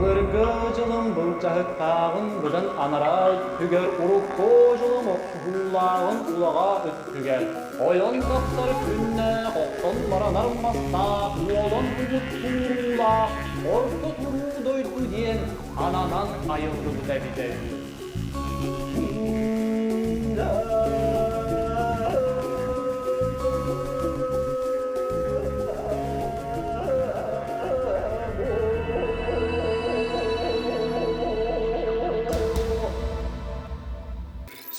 Былыргы дьылым былдьаһыктааҕын быдан анараа өттүгэр урукку дьылым охсуһуулааҕын улаҕаа өттүгэр ойон тахсар күннээх охтон баранар мастаах уолан тугут тууруулаах орто туруу дойду диэн ананан айыллыбыта эбитэ үһү.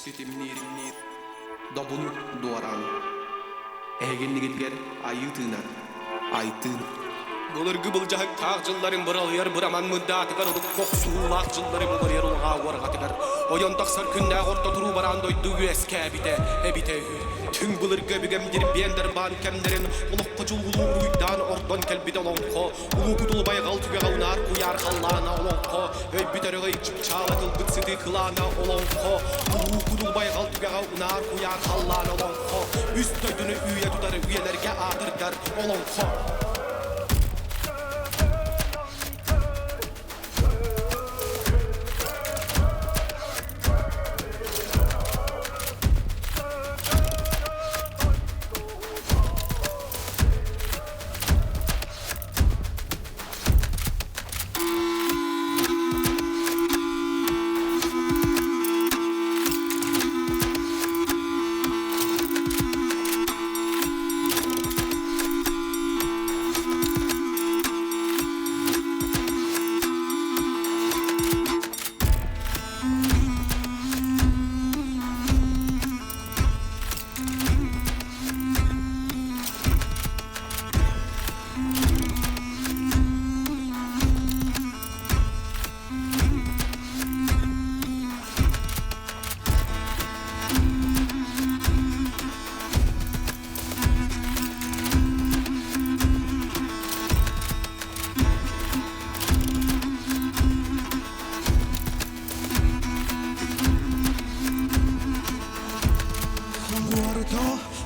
Ситимниир добун дуораан Эһигиннигитигэр айыы тыынар Айтыын Былыргы былдьаһыктаах дьылларын быралыйар быраман мындаатыгар урукку охсуһуулаах дьыллары буларыйар улаҕаа уорҕатыгар ойон тахсар күннээх орто туруу бараан дойду үөскээбитэ эбитэ үһү. Түҥ былыргы өбүгэм дирбиэн дарбаан кэмнэрин олоххо дьулулуу уруйдаан ордон кэлбит олоҥхо Улуу кутул байҕал түгэҕэ унаар куйаар халлаана олоҥхо Өйбүт өрөгөй чыпчаала тылбыт сытыы кылаана олоҥхо Улуу кутул байҕал түгэҕэ унаар куйаар халлаана олоҥхо Үс дойдуну үүйэ тутар үйэлэргэ аатырдар олоҥхо.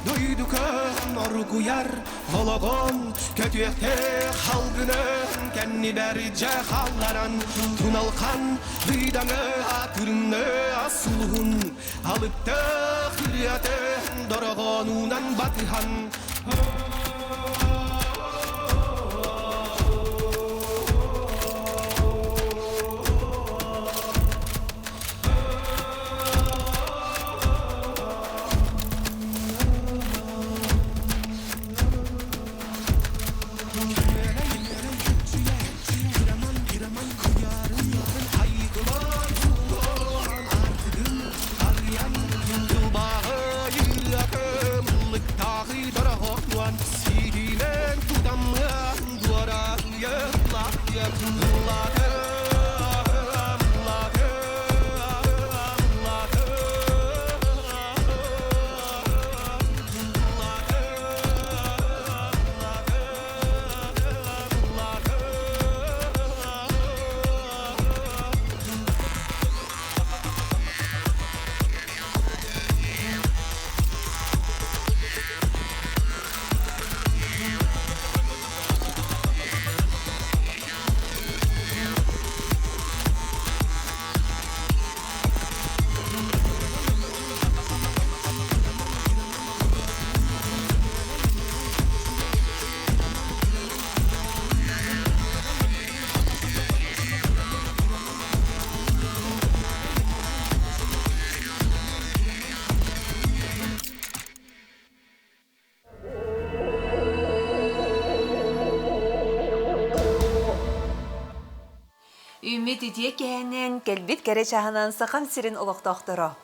Дойдука оргуйар Олоҕун көтүөхтээх алгынын кэннибэр дьэ хаалларан туналхан ыйдаҥы атырыҥны сулуһун алыптаах ырыатын дорогонуунан батыһан Үүммүт үтүө киһинэн кэлбит кэрэ чаһынан Сахам сирин олохтоохторо.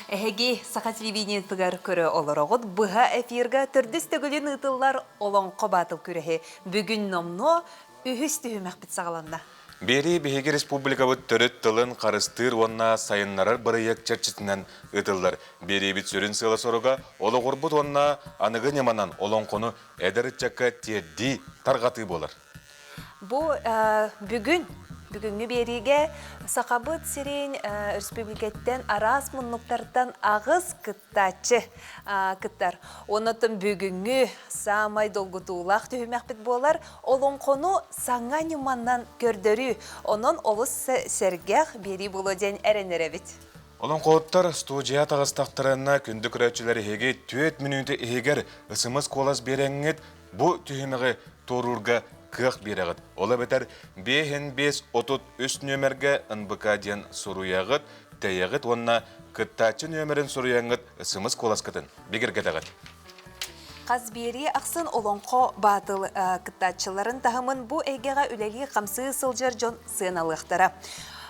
Эһиги Саха телевидениетыгар көрө олороҕут быһа эфирга төрдүс төгүлүн ыытыллар Олоҥхо баатыл күрэһи бүгүн номнуо үһүс түһүмэхпит саҕаланна. Биэрии биһиги республикабыт төрүт тылын харыстыыр уонна сайыннарар бырайыак чэрчитинэн ыытыллар. Биэриибит сүрүн сыала-соруга олоҕурбут уонна аныгы ньыманан олоҥхону эдэр ыччакка тиэрдии, тарҕатыы буолар. Бу бүгүн Бүгүҥҥү биэриигэ Сахабыт сирин өрөспүүбүлүкэттэн араас муннуктартан аҕыс кыттааччы кыттар. Онон бүгүҥҥү саамай долгутуулаах түһүмэхпит буолар олоҥхону саҥа ньыманан көрдөрүү. Онон олус сэргэх биэрии буолуо диэн эрэнэрэбит. Олоҥхоһуттар студия таҕыстахтарына күндү көрөөччүлэр эһиги түөрт мүнүүтэ иһигэр ысымыс куолас биэрэҥҥит бу түһүмэҕи туоруурга кыах биэрэҕит. Ол эбэтэр биэһин биэс 33 нүөмэргэ НБК диэн суруйаҕыт, тэйэҕит уонна кыттааччы нүөмэрин суруйаҥҥыт ысымыс куоласкытын бигэргэтэҕит. Хас биэрии ахсын Олоҥхо баатыл кыттааччыларын таһымын бу эйгэҕэ үлэлии-хамсыы сылдьар дьон сыаналыахтара.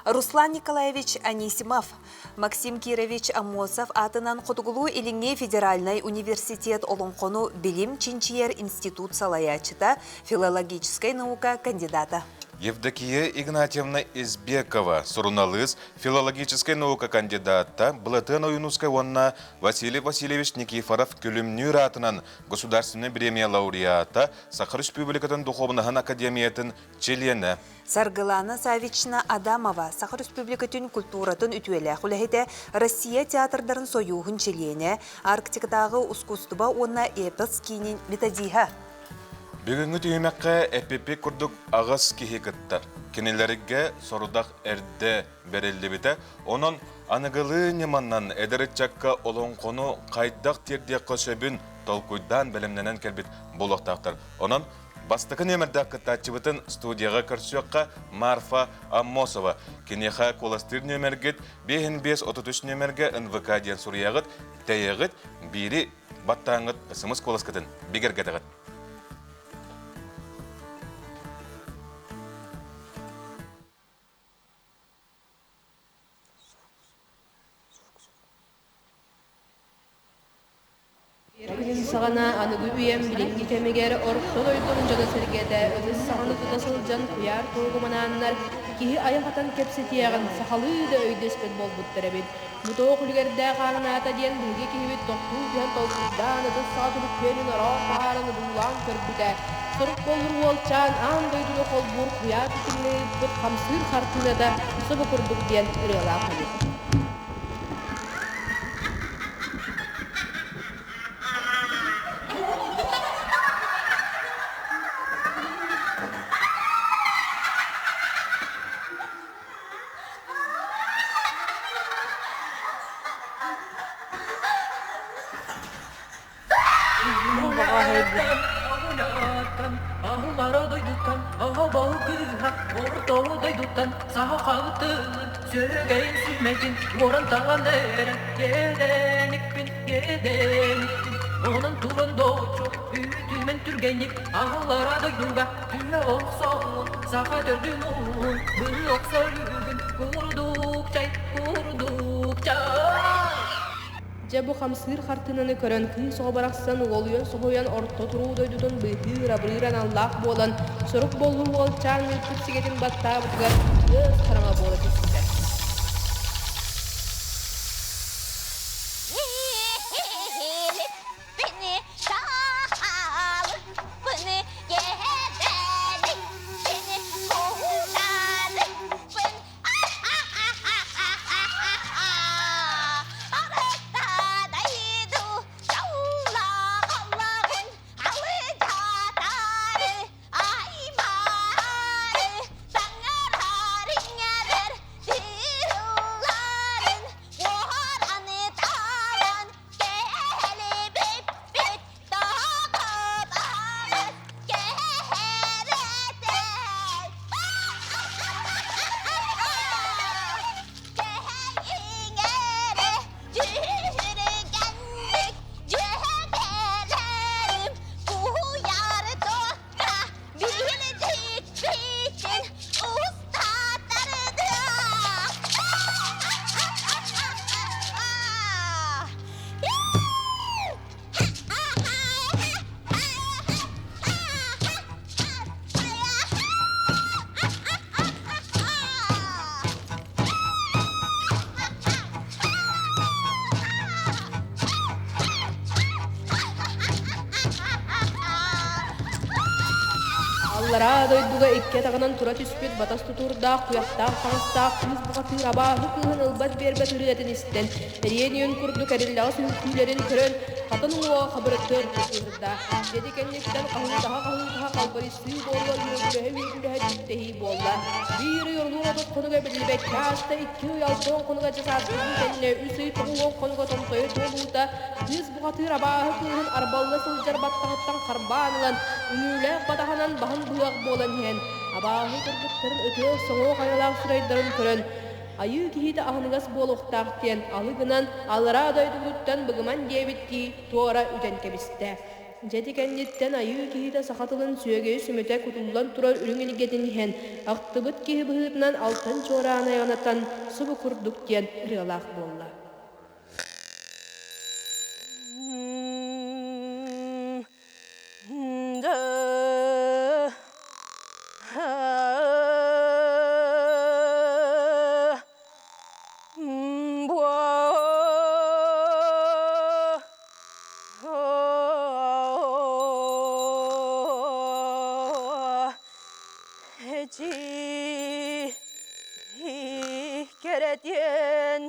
Руслан Николаевич Анисимов, Максим Кирович Аммосов аатынан Хотугулуу-Илиҥҥи федеральнай университет олоҥхону билим чинчийэр институт салайааччыта, филологическай наука кандидата. Евдокия Игнатьевна Избекова, суруналыыс, филологическай наука кандидата, Былатыан Ойуунускай уонна Василий Васильевич Никифоров Күлүмнүүр аатынан Государственнай премия лауреата, Саха Республикатын Духуобунаһын Академиятын чилиэнэ. Саргылана Савична Адамова, Саха Республикатын культуратын үтүөлээх үлэһитэ, Россия театрдарын сойууһун чилиэнэ, Арктикатааҕы ускуустуба уонна эпос киинин методиһа. Бүгүҥҥү түһүмэххэ эппиппит курдук аҕыс киһи кыттар. Кинилэргэ сорудах эрдэ бэриллибитэ. Онон аныгылыы ньыманан эдэр ыччакка олоҥхону хайдах тиэрдиэххэ сөбүн толкуйдаан бэлэмнэнэн кэлбит буолуохтаахтар. Онон Бастакы нүөмэрдээх кыттааччыбытын студияҕа көрсүөххэ Марфа Аммосова. Киниэхэ куоластыыр нүөмэргит 5533 нүөмэргэ НВК диэн суруйаҕыт, тэйэҕит, биири баттааҥҥыт сымыс куоласкытын бигэргэтэҕит. Күнүн саҕана аныгы үйэм билиҥҥи кэмигэр орто дойдум дьоно-сэргэтэ ытыс саҕаны тута сылдьан куйаар туругу манааннар киһи айах атан кэпсэтиэҕин сахалыы да өйдөспөт буолбуттар эбит. Бу туох үлүгэрдээх ааҥнаата диэн биһиги киһибит тохтуу түһэн толкуйдаан ытыс саҕа түлүппүөнүн ороон таһааран одуулаан көрбүтэ. Сурук боллур уолчаан аан дойдуну холбуур куйаар ситимҥэ ыыппыт хамсыыр хартыыната субу курдук диэн ырыалаах эбит. Аһылара дойдуттан, аһабал кыыһа, орто дойдуттан саха тылын, сүөгэйин сүмэтин уоран таҕан эрэн, иэдэникпин, иэдэникпин, онон туран дочу, үтүмэн түргэнник аһылара дойдуга түһэ охсоҕун, саха төрдүн уһун, быһыы охсор үгүн, курдук чай, курдук чай. Дьэ бу хамсыыр хартыынаны көрөн кыыс оҕо барахсан уолуйан-соһуйан орто туруу дойдутун быыһыыр-абырыыр аналлаах буолан, сорук боллур уолчаан ыыппыт сигэтин баттаабытыгар ыас хараҥа буола түспүтэ. Аллараа дойдуга икки атаҕынан тура түспүт батас тутуурдаах, куйахтаах таҥастаах кыыс бухатыыр абааһы кыыһын ылбат-биэрбэт ырыатын истэн, эриэн үөн курдук эриллэҕэс үҥкүүлэрин көрөн, хатан уҥуоҕа хабырыттыар кыыһырда. Дьэди кэнниттэн хаһыытаһа-хаһыытаһа халбарыйсыы буолла, үөгүлэһэ-үөгүлэһэ түптэһии буолла. Биир ый оруолуон 30 хонуга биллибэккэ ааста, икки ый 60 хонуга дьэ сааспытын кэннэ, үс ый 90 хонуга томтойо туолуута, Кыыс бухатыыр абааһы кыыһын арбалла сылдьар баттаҕыттан харбаан ылан, үҥүүлээх батаһынан баһын быһыах буолан иһэн, абааһы кыргыттарын ытыах-соҥуох айылаах сырайдарын көрөн, айыы киһитэ аһыныгас буолуохтаах диэн алы гынан, аллараа дойдубутуттан быгыман диэбиттии туора үтэн кэбистэ. Дьэ ити кэнниттэн айыы киһитэ саха тылын сүөгэйи сүмэтэ кутуллан турар үрүҥ илгэтин иһэн, ахтыбыт киһи быһыытынан алтан чуораан айаҕынатан субу курдук диэн ырыалаах буолла. Кэрэтиэн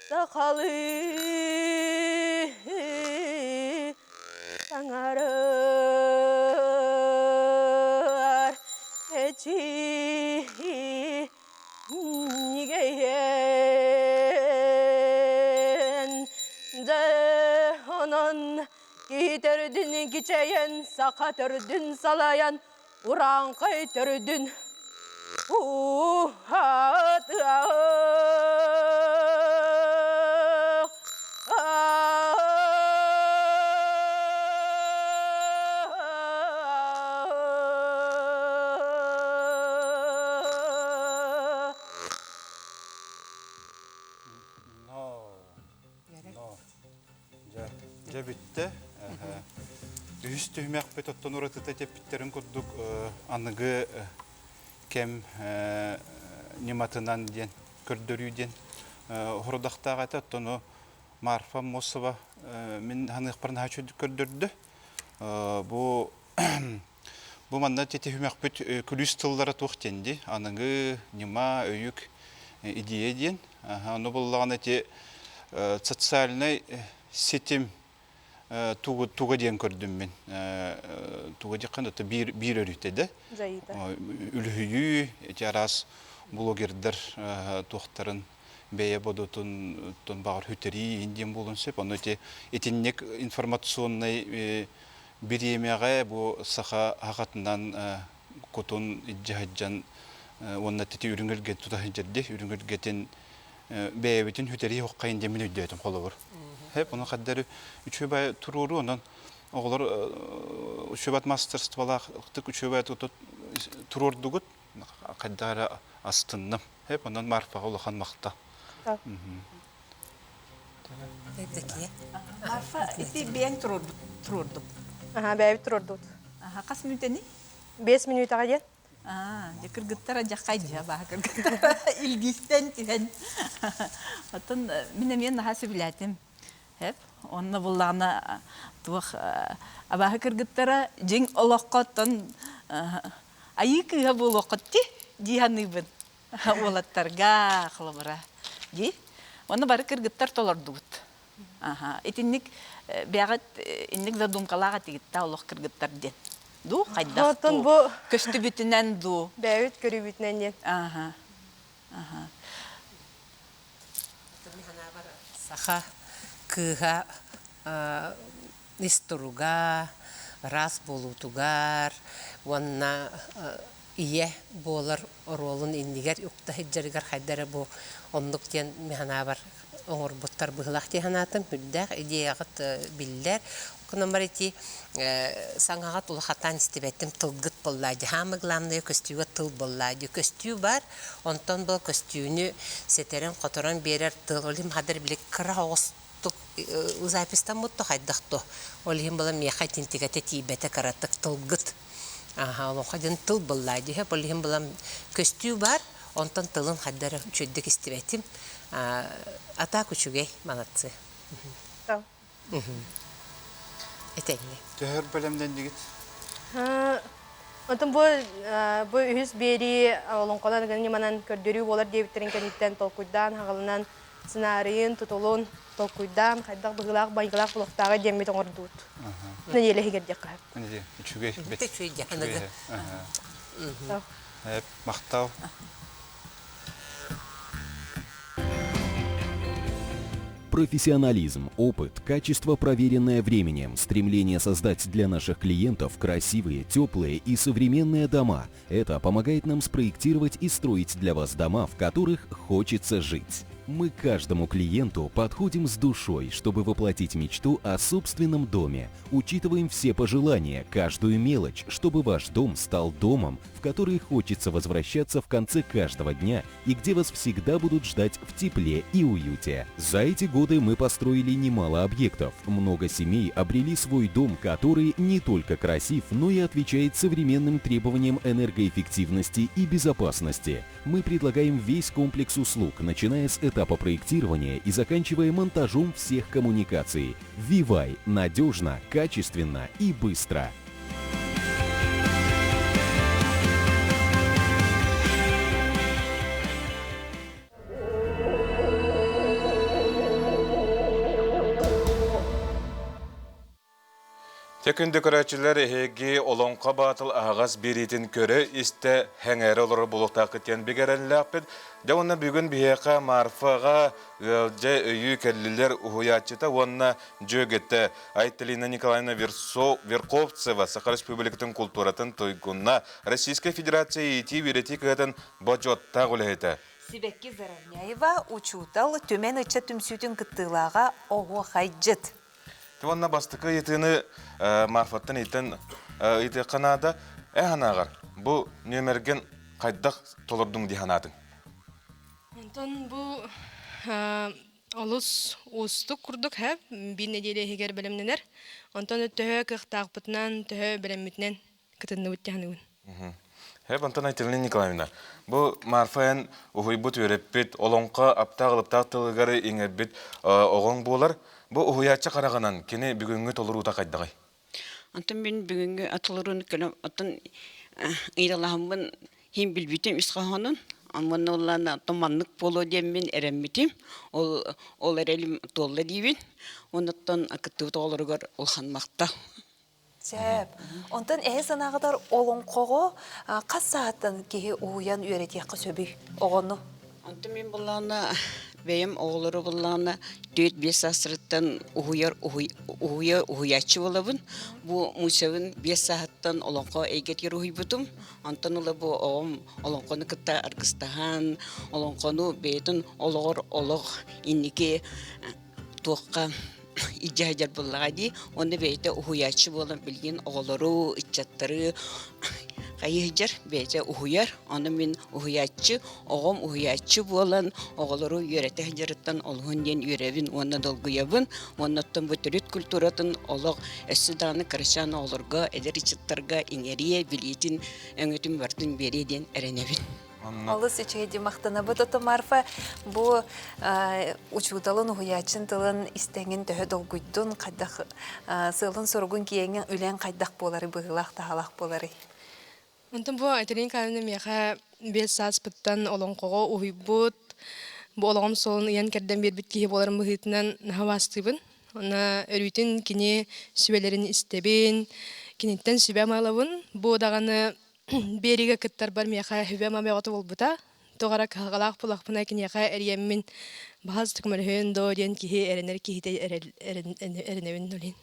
сахалыы саҥарар эчи ньигэйэн дьэ онон киһи төрдүн кичэйэн саха төрдүн салайан урааҥхай төрдүн Дьэ бүттэ. Үһүс түһүмэхпит оттон уратыта тэппиттэрин курдук аныгы кэм ньыматынан диэн көрдөрүү диэн хорудахтаах этэ. Оттон Марфа Мосова мин ханыахпар наһаа үчүгэй көрдөрдө. Бу бу манна түһүмэхпит күлүүс тыллара туох диэн дии. Аныгы ньыма, өйүк, идея диэн. Ону буллаҕына ити социальнай ситим тугу туга диэн көрдүм мин. Туга диэххин это биир биир өрүтэ да. Үлүһүйүү, ити араас блогердар туохтарын бэйэ бодотун баҕар хүтэрии диэн буолуон сөп. Ону ити итинник информационнай бириэмэҕэ бу саха хахатынан кутун илдьэ сылдьан уонна тити үрүҥ илгэ тута сылдьар үрүҥ илгэтин бэйэбитин хүтэрии хоххайын диэн мин өйдөөтүм холобур. Хэп ону хаддары үчүгэй туруору онон оҕолор учебат мастерстволаах ытык учебат туруордугут хайдах эрэ астынным. Хэп онон Марфаҕа улахан махтал. Марфа, ити бэйэҥ туруордум. Аха, бэйэбит туруордубут. Аха, хас мүнүүтэний? 5 мүнүүтэҕэ диэн. Аа, дьэ кыргыттар адьаххай дьэ баһа кыргыттар илгистэн түһэн. Оттон мин эмиэ наһаа сөбүлээтим. Хэп, онно буллаҕына туох абааһы кыргыттара дьиҥ олоххо оттон айыы кыыһа буолуоххут дии дии саныыбын. Уолаттарга холобура дии. Онно бары кыргыттар толордубут. Аха, итинник бэҕэт инник задумкалаах этигитта олох кыргыттар диэн. Ду хайдах Оттон дуу? бу Көстүбүтүнэн дуу? бэйэбит көрүүбүтүнэн диэн. Аха. Аха. Саха кыыһа ис туруга, ыраас буолуутугар уонна ийэ буолар оруолун иннигэр укта сылдьарыгар хайда эрэ бу оннук диэн мин санаабар оҥорбуттар быһыылаах дии санаатым. Үрдээх идеяҕыт биллэр. Гынан баран ити саҥаҕыт улахатаан истибэтим тылгыт буоллаа дии. Самое главное көстүүгэ тыл буоллаа дии. Көстүү бар, онтон бу көстүүнү ситэрэн-хоторон биэрэр тыл. Ол иһин хадыр били кыра оҕус записьтаммыт то хайдах то. Ол иһин була миэхэ итинтигэтэ тиийбэтэ кыратык тылгыт. Аха, олоҥхо диэн тыл быллаа дии. Ол иһин булам көстүү бар, онтон тылын хайдара үчүгэйдик истибэтим. А так үчүгэй, молодцы. Этэҥҥэ. Төһөр бэлэмнэннигит? Онтон бу бу үһүс биэрии олоҥхонон ньыманан көрдөрүү буолар диэбиттэрин кэнниттэн толкуйдаан, хаҕылынан сценарийын, тутулун толкуйдаан, хайдах быһыылаах майгылаах буолуохтааҕый диэммит оҥордубут. Нэдиэлэ иһигэр диэххэ сөп. Үчүгэй. Үчүгэй дьаһаныгы. Махтал. Профессионализм, опыт, качество, проверенное временем, стремление создать для наших клиентов красивые, теплые и современные дома – это помогает нам спроектировать и строить для вас дома, в которых хочется жить. Мы каждому клиенту подходим с душой, чтобы воплотить мечту о собственном доме. Учитываем все пожелания, каждую мелочь, чтобы ваш дом стал домом, в который хочется возвращаться в конце каждого дня и где вас всегда будут ждать в тепле и уюте. За эти годы мы построили немало объектов. Много семей обрели свой дом, который не только красив, но и отвечает современным требованиям энергоэффективности и безопасности. Мы предлагаем весь комплекс услуг, начиная с этапа проектирования и заканчивая монтажом всех коммуникаций. Вивай – надежно, качественно и быстро. Те күндү көрөөччүлэр эһиги Олоҥхо Баатыл аһаҕас биэриитин көрө-истэ хэҥээрэ олорор буолуохтааххыт диэн бигэрэллээхпит. Дьэ уонна бүгүн биһиэхэ Марфаҕа ыалдьа өйүү кэллилэр уһуйааччыта уонна дьүөгэтэ Айталина Николаевна Верховцева Саха Республикатын култууратын туйгуна, Российскай Федерация иитии-үөрэтии кыһатын бочуоттаах үлэһитэ. Сибэкки Заровняева учуутал Түмэн ыччат түмсүүтүн кыттыылааҕа оһуохайдьыт. Уонна бастакы ыйытыыны Марфаттан ыйтан ыйытыахха наада. Эн санааҕар бу нүөмэргин хайдах толордуҥ дии санаатыҥ? Онтон бу олус уустук курдук һэ биир нэдиэлэ иһигэр бэлэмнэнэр. Онтон төһө кыахтаахпытынан, төһө бэлэммитинэн кытынныбыт дии саныыбын. Хэп Антон Айталина Николаевна, бу Марфа эн уһуйбут үөрэппит, олоҥхо аптаах-алыптаах тылыгар иҥэрбит оҕоҥ буолар. Бу уһуйааччы хараҕынан кини бүгүҥҥү толоруута хайдаҕый? Онтон мин бүгүҥҥү толорууну көрөн, оттон ыйыталаһаммын иһин билбитим үс хоһоонун. Онно ыллаан оттон маннык буолуо диэммин эрэммитим. Ол ол эрэлим туолла диибин. Оннуттан кыттыбыт оҕолоругар улахан махтал. Сөп. Онтон эһи санааҕытар олоҥхоҕо хас сааттан киһи уһуйан үөрэтиэххэ сөбүй оҕону? Онтон мин буллаҕына бэйэм оҕолору буллаҕына 4-5 саастарыттан уһуйар уһуйа уһуйааччы буолабын. Бу Мусябын 5 сааһыттан олоҥхо эйгэтигэр уһуйбутум. Онтон ыла бу оҕом олоҥхону кытта аргыстаһан, олоҥхону бэйэтин олоҕор олох инники туохха илдьэ сылдьар буоллаҕа дии. Уонна бэйэтэ уһуйааччы буолан билигин оҕолору, ыччаттары хайыы сылдьар, бэйэтэ уһуйар. Ону мин уһуйааччы, оҕом уһуйааччы буолан оҕолору үөрэтэ сылдьарыттан олуһун диэн үөрэбин уонна долгуйабын. Уонна оттон бу төрүт культуратын олох өссө даҕаны кырачаан оҕолорго, эдэр ыччаттарга иҥэриэ, билиитин, өҥөтүн барытын биэриэ диэн эрэнэбин. Олус үчүгэй дии махтанабыт. Ото Марфа бу учууталын, уһуйааччын тылын истэҥин төһө долгуйдун, хайдах сыалын-соругун киэҥин үлэҥ хайдах буолары быһыылаах-таһаалаах буоларый? Онтон бу Айталина Николаевна миэхэ биэс сааспыттан олоҥхоҕо уһуйбут, бу олоҕум суолун ыйан-кэрдэн биэрбит киһи буоларым быһыытынан наһаа убаастыыбын. Уонна өрүүтүн кини сүбэлэрин истэбин, киниттэн сүбэ ылабын. Бу даҕаны Биэриигэ кыттарбар миэхэ сүбэ-ама бөҕөтө буолбута. Тоҕо эрэ кыһалҕалаах буоллахпына киниэхэ эрийэммин баһас көмөлөһүөн доо диэн киһи эрэнэр киһитэ эрэнэбин олин.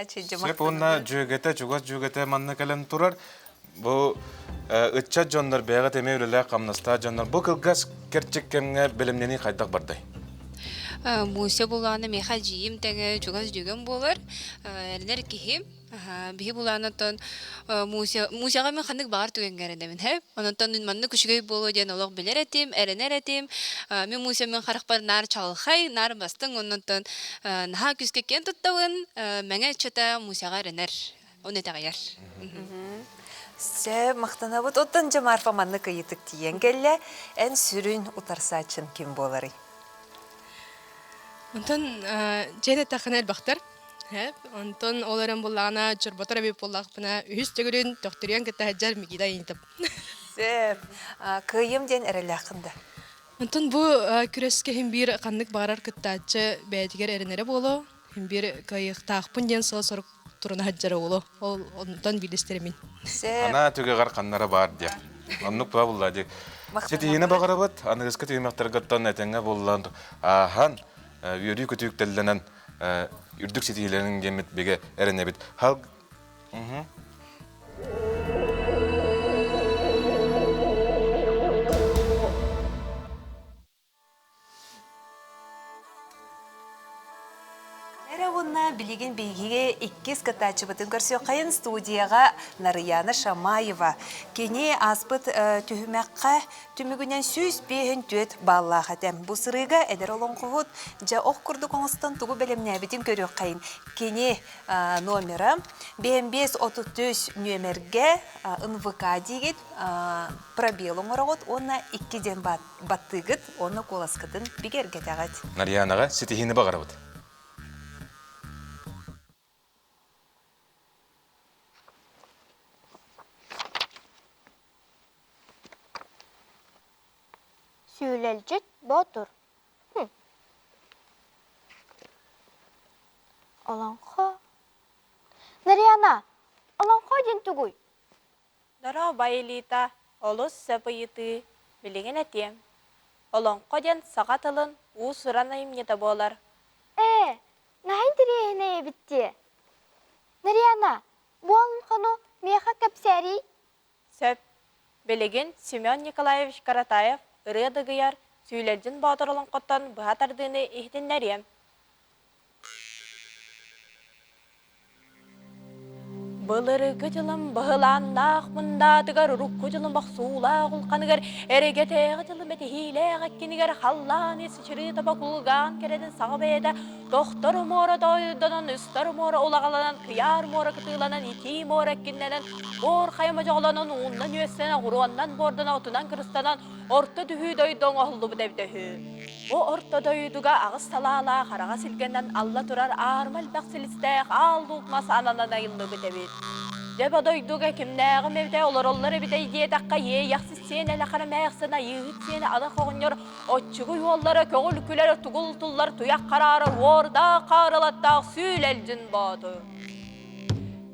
Сөп уонна дьүөгэтэ, чугас дьүөгэтэ манна кэлэн турар. Бу ыччат дьоннор бэйэҕит эмиэ үлэлээх-хамнастаах дьоннор бу кылгас кэрчик кэмҥэ бэлэмнэнии хайдах бардай? Муся булаана миэхэ эдьиийим тэҥэ чугас дьүөгэм буолар. Эрэнэр киһим. Биһи булаан оттон Муся Мусяҕа мин ханнык баҕар түгэҥҥэ эрэнэбин һэ. Онон маннык үчүгэй буолуо диэн олох билэр этим, эрэнэр этим. Мин Муся мин харахпар наар чаҕылхай, наар бастыҥ, оннуттан наһаа күүскэ киэн туттабын. Мэҥэ ыччата Мусяҕа эрэнэр, ону итэҕэйэр. Сөп, махтанабыт. Оттон дьэ Марфа маннык ыйытык тиийэн кэллэ. Эн сүрүн утарсааччын ким буоларый? Онтон дьиэн эттэххинэ элбэхтэр. Хэп, онтон ол эрэн буллаҕына чорботор эбит буоллахпына үһүс төгүлүн төхтүрүйэн кытта сылдьар Микита Инитов. Сөп. Кыайым диэн эрэллээххин да? Онтон бу күрэскэ иһин биир ханнык баҕарар кыттааччы бэйэтигэр эрэнэрэ буолуо. Иһин биир кыайыахтаахпын диэн сыал-сорук туруна сылдьара буолуо. Ол онтон биирдэстэрэ мин. Анаа түгэҕэр ханнара баар диэ. Оннук баа булла дии. Ситиһиини баҕарабыт. Аныгыскы түһүмэхтэргиттэн этэҥҥэ буллан ааһан үөрүү көтүүктэллэнэн үрдүк ситиһиилэрин диэммит бигэ эрэнэбит. Хал Эрэ уонна билигин биһиги иккис кыттааччыбытын көрсүөххэйин студияҕа Нарыйаана Шамаева. Кини ааспыт түһүмэххэ түмүгүнэн 154 бааллаах этэ. Бу сырыыга эдэр олоҥхоһут дьэ ох курдук оҥостон тугу бэлэмнээбитин көрүөххэйин. Кини номера 5533 нүөмэргэ НВК диигит, пробел оҥороҕут уонна икки диэн баттыыгыт уонна куоласкытын бигэргэтэҕит. Нарьянаҕа ситиһиини баҕарабыт. Сүүлэлдьит Боотур Олоҥхо Нарьяна, олоҥхо диэн тугуй? Дорообо, Элита, олус сөп ыйытыы, билигин этиэм. Олоҥхо диэн саха тылын уус-уран айымньыта буолар. Ээ, наһаа интэриэһинэй эбит дии. Нарьяна, бу олоҥхону миэхэ кэпсээриий. Сөп. Билигин Семен Николаевич Каратаев ырыа дыгыйар Сүүлэлдьин Боотур олоҥхоттон быһа тардыыны иһитиннэриэм. Былыргы дьылым быһылааннаах мындаатыгар, урукку дьылым бохсуулаах улханыгар, эрэгэтээҕи дьылым этиһиилээх эккинигэр халлаан ис чырыыта бокулгаан кэрэтин саҕа бэйэтэ тохтор муора тойдонон, устар муора улаҕаланан, кыйаар муора кытыыланан, итии муора эккиннэнэн, буор хайа модьоҕолонон, ууннан үөстэнэн, оҕуруоннан буорданан, отунан кырыстанан, орто түһүү дойду оҥоһуллубут эбитэ үһү. Бу орто дойдуга аҕыс салаалаах араҕас илгэнэн алла турар аарыма элбэх силистээх аал луук мас ананан айыллыбыт эбит. Дьэ бу дойдуга кимнээҕим эбитэ олороллор эбитэй диэтэххэ иэйэхсит сиэн элэхэр эмээхсин айыыһыт сиэн ала оҕонньор оччугуй уоллара көҕүл күлэр тугул туллар туйах хараарар уордаах хаарылаттаах сүүлэлдьин боотур.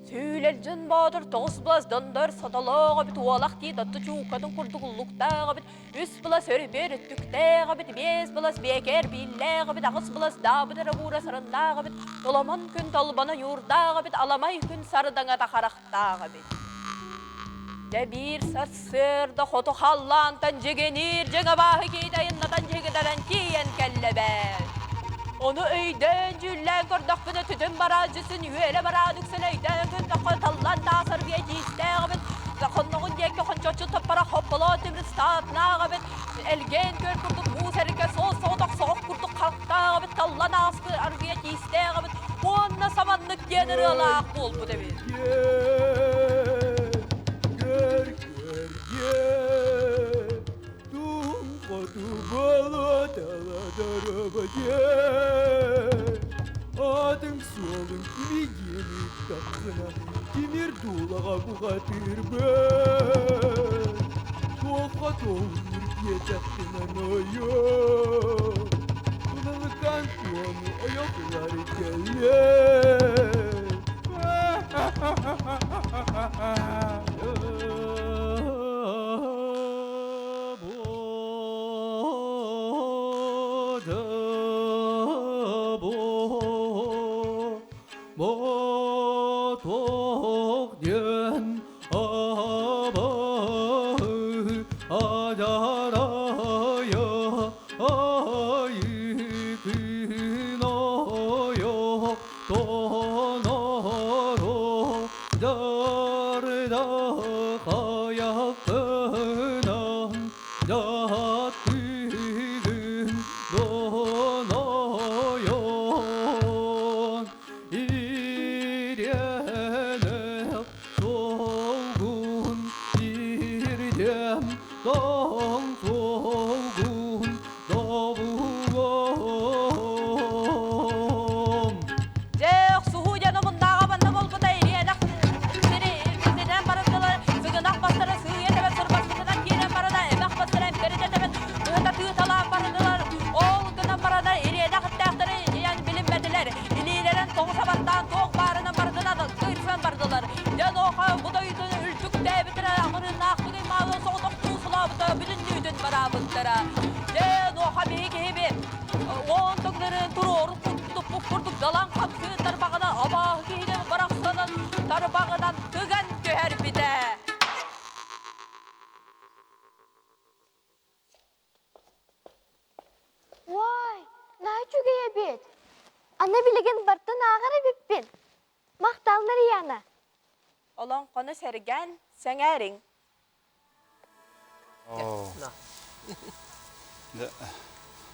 Сүүлэлдьин боотур тоҕус былас дондор сотолоох эбит уолах дии дотту чууккатын курдук уллуктаах эбит Үс былас өрүбүөр өттүктээх эбит, биэс былас биэкэр бииллээх эбит, аҕыс былас даабыт эрэ буура сарыннаах эбит, толомон күн толбоно ньуурдаах эбит, аламай күн сардаҥата харахтаах эбит. Дьэ биир сарсыарда хоту халлаантан дьигиниир дьиҥ абааһы киит айыннатан дьигитэрэн тиийэн кэллэ эбээт. Ону өйдөөн дьүүллээн көрдөхпүнэ түтүн бараадьысын үөлэ бараан үксүн өйдөөн көрдөххө таллан таасар биэ тиистээх эбит хонноҕун диэки хончоччу таппара хопполоо тимир стаатнаах эбит элгээн көр курдук муус эрикэ суос соҕотох соҕох курдук харахтаах эбит таллан ааспыт аргыйа тиистээх эбит уонна саманнык диэн ырыалаах буолбут эбит. Көр, көр, Тум хоту Атыҥ суолун кимигиэн ыыттаххына, тимир дуулаҕа бухатыырбын. Туохха туоһулуур диэтэххинэ нойоо, Туналыкаан куону ойох ылар кэллэ. Дьэ, охсуһуу Биһи киһиби уон төгүлэрин туруору туппут курдук далан хамсыыр тарбаҕынан абааһы киһини барахсанын тарбаҕынан тыган түһэрбитэ. Уай, наһаа үчүгэй эбит. Аны билигин бартын ааҕар эбиппин. Махтал, Нарияна. Олоҥхону сэргээн сэҥээриҥ.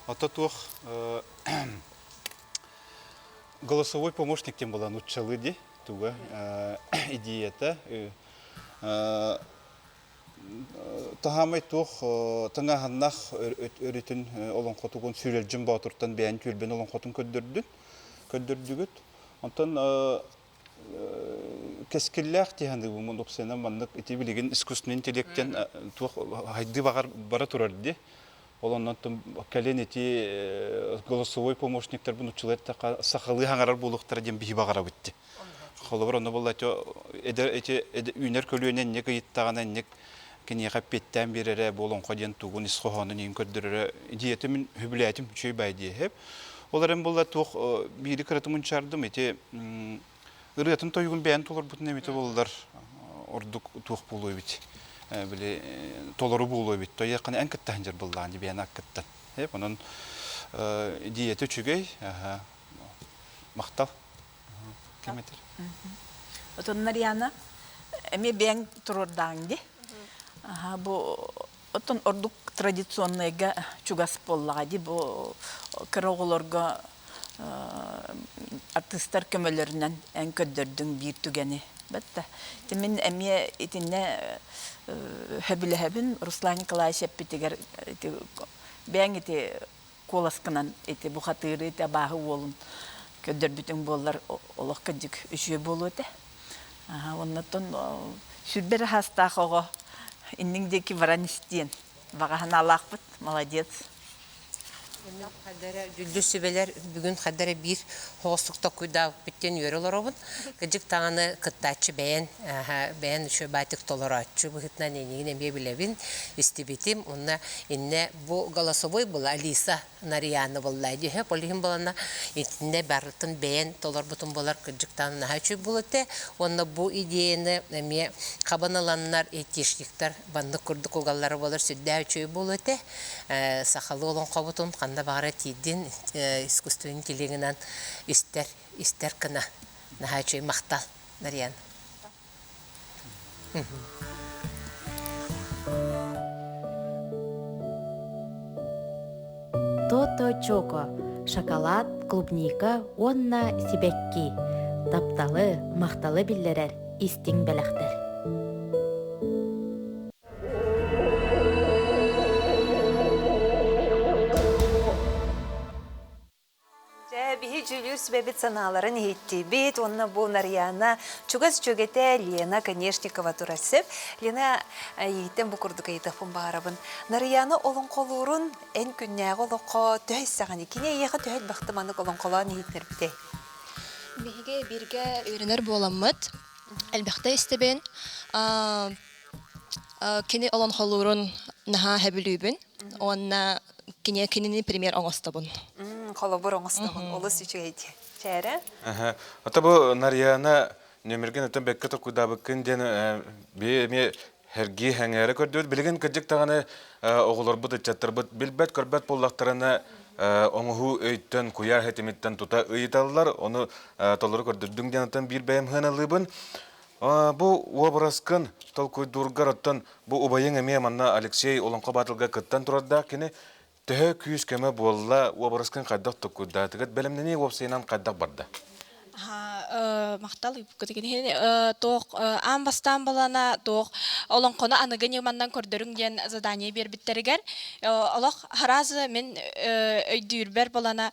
Ото туох голосовой помощник диэн буолан уччалыы дии туга идеята таһаамай туох тыҥааһыннаах өрүтүн олоҥхотугун Сүүрэлдьин Боотуртан бэйэн түөлбэн олоҥхотун көрдөрдүн көрдөрдүгүт онтон кэскиллээх дии саныыбын уопсайынан маннык ити билигин искусственный интеллектэн туох хайдыы баҕар бара турар дии ол оннон кэлин ити голосовой помощниктарбын уччулар сахалыы хаҥарар буолуохтара диэн биһи баҕарабыт дии холобур онно буолла эдэр ити үүнэр көлүөнэ инник ыйыттаҕына инник киниэхэ эппиэттээн биэрэрэ бу олоҥхо диэн тугун ис хоһоонун иһин көрдөрөрө идеята мин сөбүлээтим үчүгэй баай диэһэп ол эрэн буолла туох биири кыратым мунчаардым ити ырыатын тойугун бэйэн толорбутун эмитэ буоллар ордук туох буолуо эбит били толору буолуо эбит тойяххана эн кыттаһын дьар быллаан бэйэн аккыттан онон идеята үчүгэй махтал ким этэр Отон Нарьяна эмиэ бэйэҥ туруордааҥ дии. Аха бу оттон ордук традиционнайга чугас буоллаҕа дии бу кыра оҕолорго артыыстар көмөлөрүнэн эн көрдөрдүҥ биир түгэни. Бэтта. Мин эмиэ итиннэ сөбүлэһэбин Руслан Николаевич эппитигэр бэйэҥ ити куоласкынан ити бухатыыры ити абааһы уолун көрдөрбүтүҥ буоллар олох кырдьык үчүгэй буолуо этэ. Оннуттан сүрбэр аһаастаах оҕо инниҥ диэки баран истиэн баҕа санаалаахпыт молодец. Дьүллүр сүбэлэр бүгүн хайда эрэ биир хоҕостук токкуйдаабыппыт диэн үөрэ олоробун. Кырдьык даҕаны кыттааччы бэйэн, бэйэн үчүгэй баайтык толорооччу быһыытынан эйигин эмиэ билэбин, истибитим. Уонна иннэ бу голосовой была Алиса Нарьяна буолла дии ол иһин буолана итиннэ барытын бэйэн толорбутум буолар кырдьыктаан наһаа үчүгэй буолуо этэ уонна бу идеяны эмиэ хабан ыланнар айтишниктар баннык курдук угаллара буолар сүрдээх үчүгэй буолуо этэ сахалыы олоҥхобутун ханна баҕара тиийдин искусственный интеллегынан истэр истэр гына наһаа үчүгэй махтал Нарьян Тото Чоко шоколад, клубника уонна сибэкки тапталы, махталы биллэрэр истиҥ бэлэхтэр. Дьэ, биһи дьүүлүүр сүбэбит санааларын иһиттибит уонна бу Нарьяна чугас дьүөгэтэ Лена Конешникова турар сөп. Лена эйигиттэн бу курдук ыйытыахпын баҕарабын. Нарьяна олоҥхолуурун эн күннээҕи олоххо төһө истэҕиний? Кини эйиэхэ төһө элбэхтэ маннык олоҥхолоон иһитинэрбитэй? Биһиги бииргэ үөрэнэр буоламмыт, элбэхтэ истэбин. Кини олоҥхолуурун наһаа сөбүлүүбүн уонна кини кинини пример оҥостобун. Холобур оҥостобун. Олус үчүгэй дии. Чээрэ? Ата бу Нарьяна нөмерген өтөн бэккэ токуйдаабыккын диэн би эмиэ хэргии хэҥээрэ көрдүбүт. Билигин кырдьык даҕаны оҕолорбут, ыччаттарбыт билбэт-көрбөт буоллахтарына оҥоһуу өйтөн, куйаар ситимиттэн тута ыйыталлар. Ону толору көрдөрдүҥ диэн оттон биир бэйэм сыаналыыбын. Бу уобараскын толкуйдуургар оттон бу убайыҥ эмиэ манна Алексей Олоҥхо Баатылга кыттан турардаах кини төһө күүс-көмө буолла, уобараскын хайдах толкуйдаатыгыт, бэлэмнэнии уопсайынан хайдах барда? Махтал туох аан бастаан балана туох олоҥхону аныгы ньыманнан көрдөрүҥ диэн задание биэрбиттэригэр олох харазы мин өйдүүрбэр балана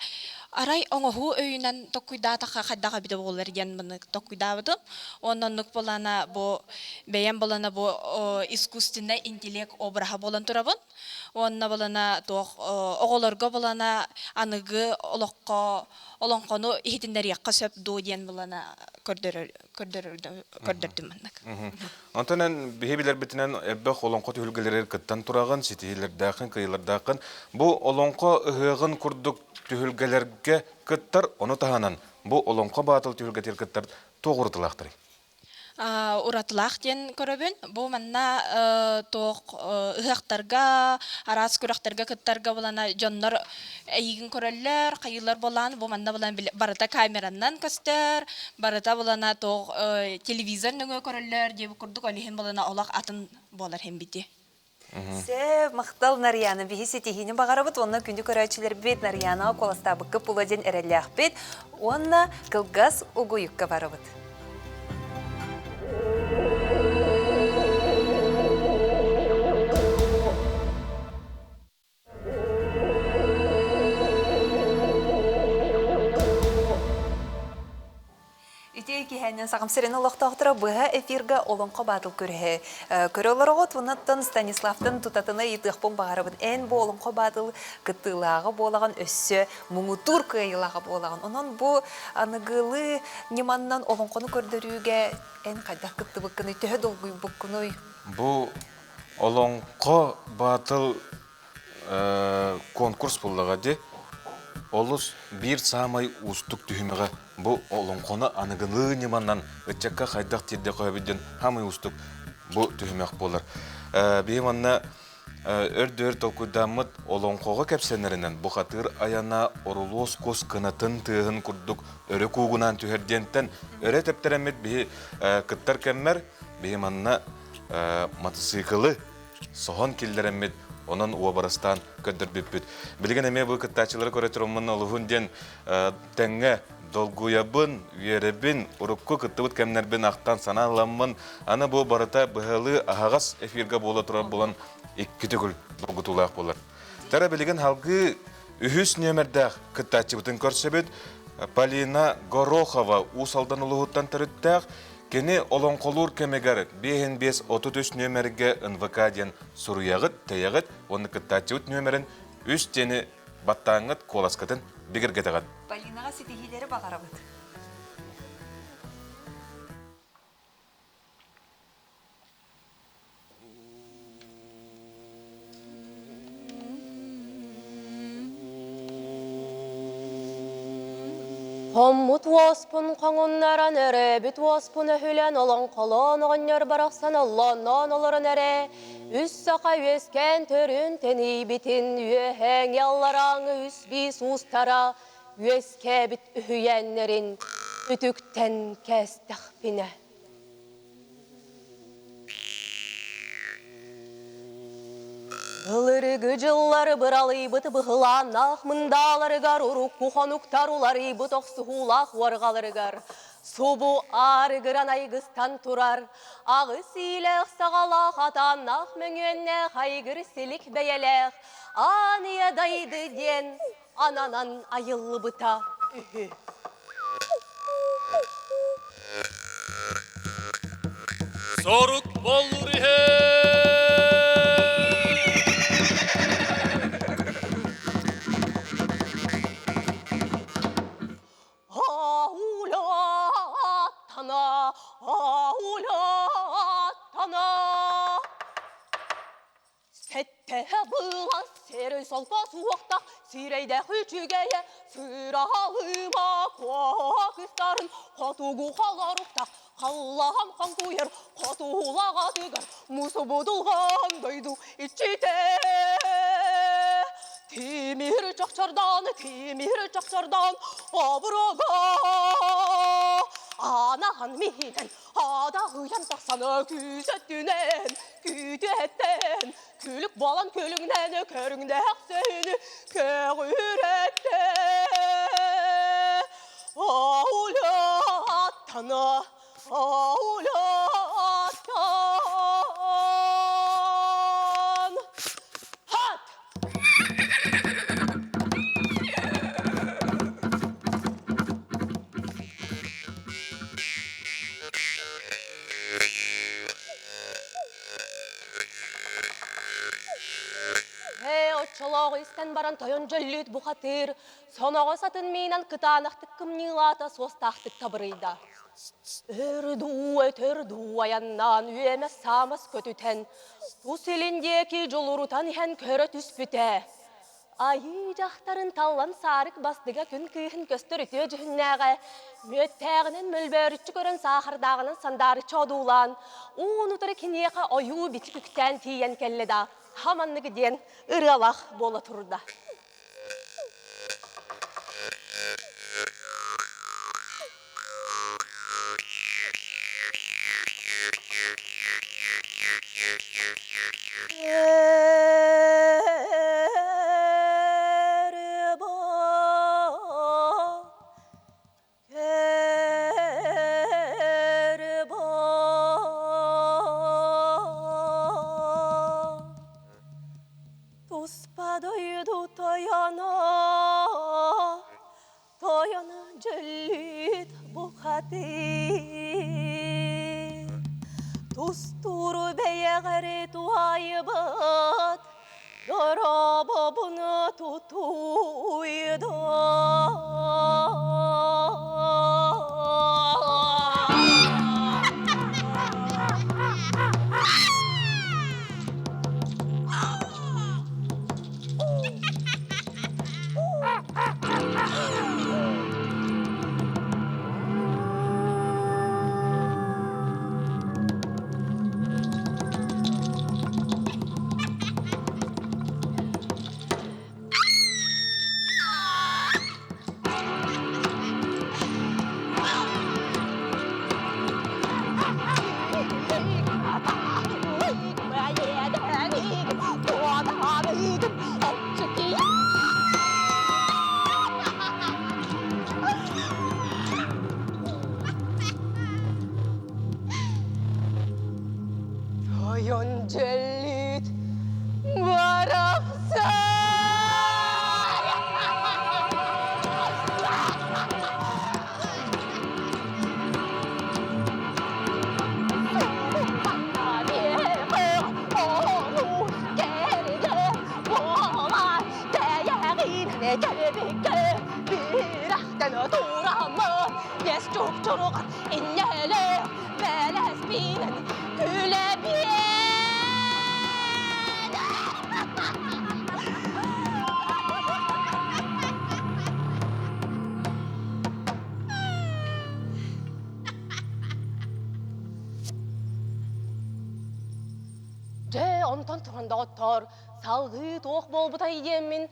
арай оҥоһуу өйүнэн токкуйдаатахха хайдах эбитэ буоллар диэн маны токкуйдаабытым уонна оннук балана бу бэйэм балана бу искусственный интеллект обраһа буолан турабын уонна балана туох оҕолорго балана аныгы олоххо олоҥхону иһитиннэриэххэ сөп дуо диэн балана көрдөрөр Көрдөрдүм маннык. Онтон эн биһи билэрбитинэн элбэх олоҥхо түһүлгэлэригэр кыттан тураҕын, ситиһиилэрдээххин, кыайыылардааххын. Бу олоҥхо ыһыаҕын курдук түһүлгэлэргэ кыттар, ону таһынан бу олоҥхо баатыл түһүлгэтигэр кыттар туох уратылаахтарый? Уратылаах диэн көрөбүн. Бу манна туох ыһыахтарга, араас күрэхтэргэ кыттарга булана дьоннор эйигин көрөллөр, хайыылар буолаан, бу манна булан барыта камеранан көстөр, барыта булана туох телевизор нөҥүө көрөллөр диэбит курдук, ол иһин булана олох атын буолар иһин бити. Сөп, махтал Нарьяна. Биһи ситиһиини баҕарабыт уонна күндү көрөөччүлэрбит Нарьянаҕа куоластаабыкка була диэн эрэллээхпит уонна кылгас угуйукка барабыт. Үтүө киэһэнэн Сахам сирин олохтоохторо быһа эфирга Олоҥхо баатыл күрэһэ көрө олороҕут. Оннуттан Станиславтан тутатына ыйытыахпын баҕарабын. Эн бу Олоҥхо баатыл кыттыылааҕа буолаҕын, өссө муҥутуур кыайыылааҕа буолаҕын. Онон бу аныгылыы ньыманнан олоҥхону көрдөрүүгэ эн хайдах кыттыбыккыный, төһө долгуйбуккунуй? Бу Олоҥхо баатыл конкурс буллаҕа дии. Олус биир саамай уустук түһүмэҕэ бу олоҥхону аныгылыы ньыманан ыччакка хайдах тиэрдэ көһөбүт диэн саамай уустук бу түһүмэх буолар. Биһи манна өр-дөр толкуйдааммыт олоҥхоҕо кэпсэнэринэн бухатыыр айана орулуос кус кынатын тыаһын курдук өрө куугунаан түһэр диэнтэн өрө тэптэрэммит биһи кыттар кэммэр биһи манна матасыыкылы соһон киллэрэммит, онон уобарастаан көрдөрбүппүт. Билигин эмиэ бу кыттааччылары көрө туруммун олуһун диэн тэҥҥэ долгуйабын, үөрэбин, урукку кыттыбыт кэмнэрбин ахтан санаан аны бу барыта быһалыы аһаҕас эфиргэ буола турар буолан икки төгүл долгутуулаах буолар. Тара билигин халгыы үһүс нүөмэрдээх кыттааччыбытын көрсөбүт. Полина Горохова Уус Алдан улууһуттан төрүттээх Кини олоҥхолуур кэмигэр 55 33 нүөмэргэ НВК диэн суруйаҕыт, тэйэҕит уонна кыттааччыбыт нүөмэрин үс диэни баттааҥҥыт куоласкытын бигэргэтэҕит. Полинаҕа ситиһиилэри баҕарабыт. Хоммут уоспун хоҥуннаран, өрөөбүт уоспун өһүлэн, олоҥхолоон оҕонньор барахсан оллоонноон олорон эрэ, үс саха үөскээн төрүн тэнийбитин үөһээҥи алларааҥы үс биис уустара үөскээбит үһүйээннэрин үтүктэн кээстэхпинэ. Былыргы дьыллары быралыйбыт быһылааннаах мындааларыгар урукку хонуктар уларыйбыт охсуһуулаах уорҕаларыгар субу аарыгыран айгыстан турар аҕыс иилээх саҕалаах атааннаах мөҥүөннээх айгыр силик бэйэлээх аан ийэ дайды диэн ананан айыллыбыта үһү. Сорук боллур иһэ! Аулаттана, аулаттана. Сэттэ былас сэрэй солко суохтах сирэйдээх үчүгэйэ сыраалыма куокустарын хотугу холоруктах халлаан хоҥкуйар хотуулаҕатыгар мусубудулган дойду иччитэ тимир чохчордон тимир чохчордон обурга анахан миһинэн Адаҕыйан тахсан күүсөттүнэн, күүтүөттэн, күлүк буолан күлүҥнэн көрүҥнээх сөһүнү көҕүрэттэ. Аулаттана, аулаттан. Хат! Ээ, оччолооҕу истэн баран тойон дьөллүүт бухатыыр, соноҕос атын миинэн кытаанахтык кымньыылаата, суостаахтык табырыйда. Өр дуу, өтөр дуу айаннаан үөмэс-саамас көтүтэн, тус илин диэки дьулурутан иһэн көрө түспүтэ. Айыы дьахтарын таллан саарык бастыга күн кыыһын көстөр үтүө дьүһүннээҕэ, мүөттээҕинэн мөлбөөрүччү көрөн саахардааҕынан сандаарыччы одуулаан, уун-утары киниэхэ ойуу бичик үктээн тиийэн кэллэ да, хаманнык диэн ырыалаах буола турда. Туспа дойду тойоно, тойоно дьөллүүт бухатыыр. Тустууру бэйэҕэр туһайбыт, доробобуну тутуйду. Тойон дьэллит барахсан! Дьэ, онтон туран доҕоттоор, салгыы туох буолбутай диэммин,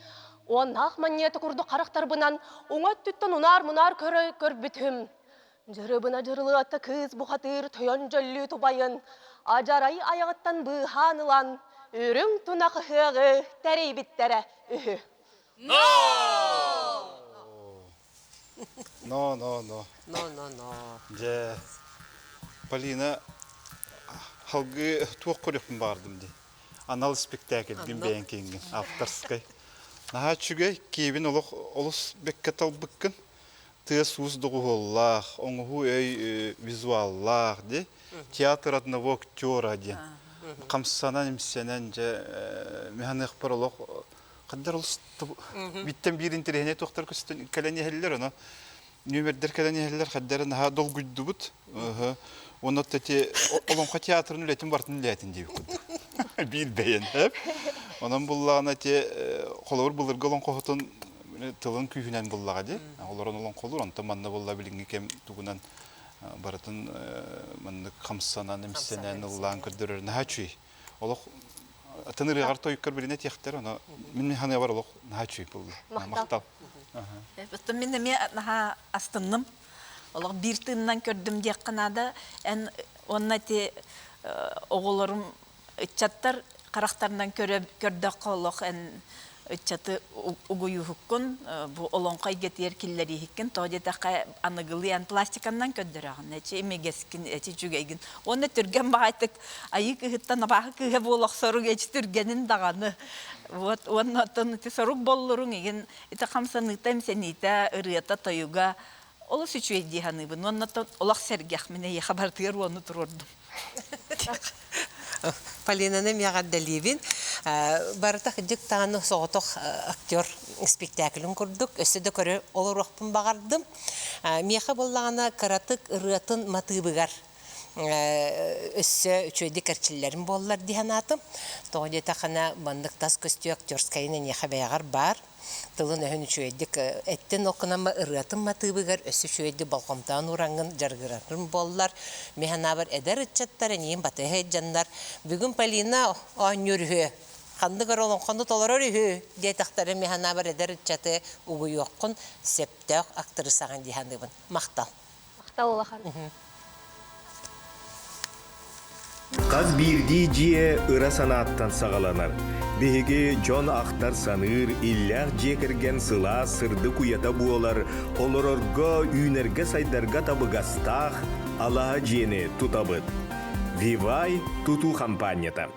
уоннаах манньыата курдук харахтарбынан уҥа өттүттэн унаар-мунаар көрө көрбүтүм. Дьырыбына дьырылыатта кыыс бухатыыр тойон дьөллүү тубайын, адьарай айаҕыттан быыһаан ылан, үрүҥ тунах ыһыаҕы тэрийбиттэрэ үһү. No! Но, но, но. Но, но, но. Дьэ, Полина, халгыы туох көрүөхпүн баҕардым дии. Анал спектакльгин бэйэҥ кииҥҥин, авторскай. Наһаа үчүгэй, киэбин олох олус бэккэ талбыккын. Тыас-уус доҕуһуоллаах, оҥоһуу өй визуаллаах дии. Театр одного актера диэн. Хамсанан-имсэнэн, дьэ, миһаныахпар олох Хандар олус биттэн биир интэриэһинэй туохтар көстөн кэлэн иһэллэр, ону нүөмэрдэр кэлэн иһэллэр, хаддара наһаа долгуйдубут. Уонна эти Олоҥхо театрын үлэтин барытын үлээтин диэбит курдук. Биир бэйэн. Онон буллаҕына те холобур былыргы олоҥхоһутун тылын күүһүнэн буллаҕа дии. Олорон олоҥхолуур, онтон манна булла билиҥҥи кэм тугунан барытын маннык хамсанан, имсэнэн, ыллаан көрдөрөр наһаа үчүгэй. Олох атын ырыаҕар тойуккар билинэ тиэхтэр, ону мин ханыабар олох наһаа үчүгэй буолла. Махтал. Оттон мин эмиэ наһаа астынным. Олох биир тыынынан көрдүм диэххэ наада. Эн уонна ити оҕолорум ыччаттар харахтарынан көрдөххө олох эн ыччаты угуйууһуккун, бу олоҥхо эйгэтигэр киллэрииһиккин, тоҕо диэтэххэ аныгылыы эн пластиканнан көрдөрөҕүн, эчи имигэскин, эчи үчүгэйгин. Уонна түргэн баҕайытык айыы кыыһыттан абааһы кыыһа буола охсоруҥ эчи түргэнин даҕаны. Вот уонна оттон ити сорук боллоруҥ игин ити хамсаныыта, имсэниитэ, ырыата, тойуга олус үчүгэй дии саныыбын. Уонна олох сэргэх мин эйиэхэ барытыгар уону туруордум. Полинаны эмиэ эҕэрдэлиибин. Барыта кырдьык даҕаны соҕотох актер. спектаклын курдук өссө да көрө олоруохпун баҕардым. Миэхэ буоллаҕына кыратык ырыатын матыыбыгар өссө үчүгэйдик эрчиллэрим буоллар дии санаатым. Тоҕо диэтэххинэ маннык тас көстүү актерскайын эйиэхэ бэйэҕэр баар. Тылын-өһүн үчүгэйдик эттин ол гынан ырыатын матыыбыгар өссө үчүгэйдик болҕомтоон уураҥҥын дьарыгырарым буоллар. Мин санаабар эдэр ыччаттар эйиигин батыһа сылдьаннар бүгүн Полина оонньуур үһү, ханнык эрэ олоҥхону толорор үһү диэтэхтэрэ мин санаабар эдэр ыччаты угуйуоххун сөптөөх актрисаҕын дии саныыбын. Махтал. Махтал улахан. Хас биирдии дьиэ ыра санааттан саҕаланар. Биһиги дьон ахтар-саныыр, иллээх дьиэ кэргэн сылаас, сырдык уйата буолар, олорорго, үүнэргэ-сайдарга табыгастаах алаһа дьиэни тутабыт. Вивай тутуу хампаанньата.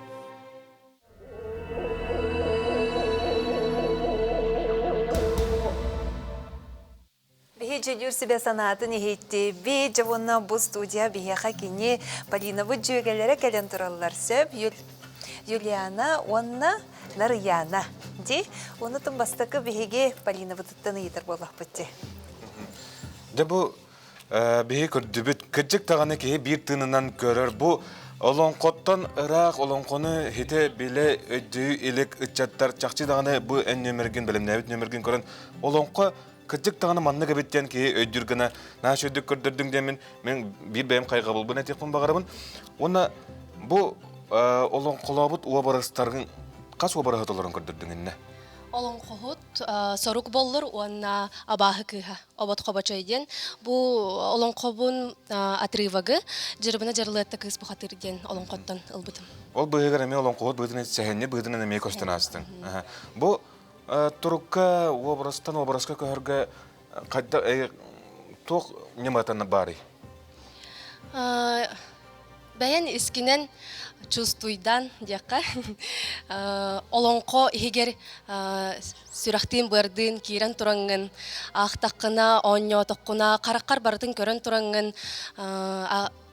Биһи дьүлүүр сүбэ санаатын иһиттибит. Дьэ уонна бу студия биһиэхэ кини Полинабыт дьүөгэлэрэ кэлэн тураллар. Сөп, Юлиана уонна Нарыйаана. Ди, онутун бастакы биһиги Полинабытыттан ыйытар буоллахпыт ди. Дьэ бу биһи көрдүбүт. Кырдьык даҕаны киһи биир тыынынан көрөр. Бу олоҥхоттон ыраах олоҥхону хите билэ өйдүү илик ыччаттар чахчы даҕаны бу эн нүөмэргин бэлэмнээбит нүөмэргин көрөн олоҥхо Кырдьык даҕаны маннык эбит диэн киһи өйдүүр гына наһаа үчүгэйдик көрдөрдүҥ диэммин мин биир бэйэм хайҕабылбын этиэхпин баҕарабын. Уонна бу олоҥхолообут уобарастаргын хас уобараһы толорон көрдөрдүҥ иннэ? Олоҥхоһут сорук боллур уонна абааһы кыыһа обот хобочой диэн бу олоҥхобун отрывогы Дьырыбына Дьарылыатта кыыс бухатыыр диэн олоҥхоттон ылбытым. Ол быыһыгар эмиэ олоҥхоһут быһыытынан сэһэнньи быһыытынан эмиэ көстөн аастыҥ. Бу Турукка уобарастан уобараска көһөргө хайда туох ньыматан баарый? Бэйэн искинэн чувствуйдан диэххэ олоҥхо иһигэр сүрэхтиин-быардыын киирэн тураҥҥын аахтаххына, оонньоотоххуна, хараххар барытын көрөн тураҥҥын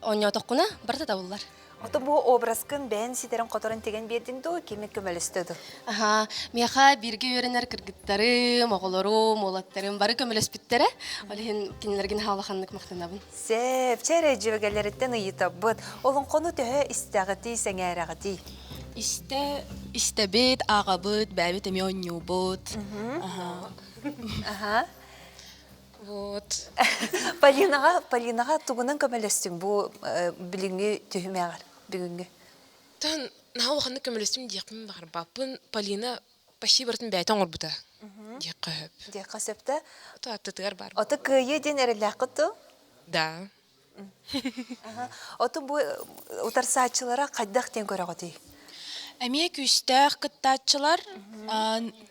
оонньоотоххуна барыта табыллар. Ото бу образкын бэйэн ситэрин-хоторон тигэн биэрдиҥ дуу, кими көмөлөстө дуу? Аха, миэхэ бииргэ үөрэнэр кыргыттарым, оҕолорум, уолаттарым бары көмөлөспүттэрэ. Ол иһин кинилэргин хаалаханнык махтанабын. Сөп, чэ эрэ дьүөгэлэриттэн ыйытабыт. Олоҥхону төһө истэҕитий, сэҥээрэҕитий? Истэ, истэбит, ааҕабыт, бэйэбит эмиэ оонньуубут. Аха. Аха. Вот. Полинаҕа, Полинаҕа тугунан көмөлөстүҥ бу билиҥҥи түһүмэҕэр, бүгүҥҥү? Тан наһаа улаханнык көмөлөстүм диэхпин баҕарбаппын. Полина почти барытын бэйэтэ оҥорбута диэххэ сөп. Диэххэ сөп да? Ото аттытыгар баар. Ото кыайыы диэн эрэллээххит дуу? Да. Ото бу утарсааччылара хайдах диэн көрөҕүтүй? Эмиэ күүстээх кыттааччылар,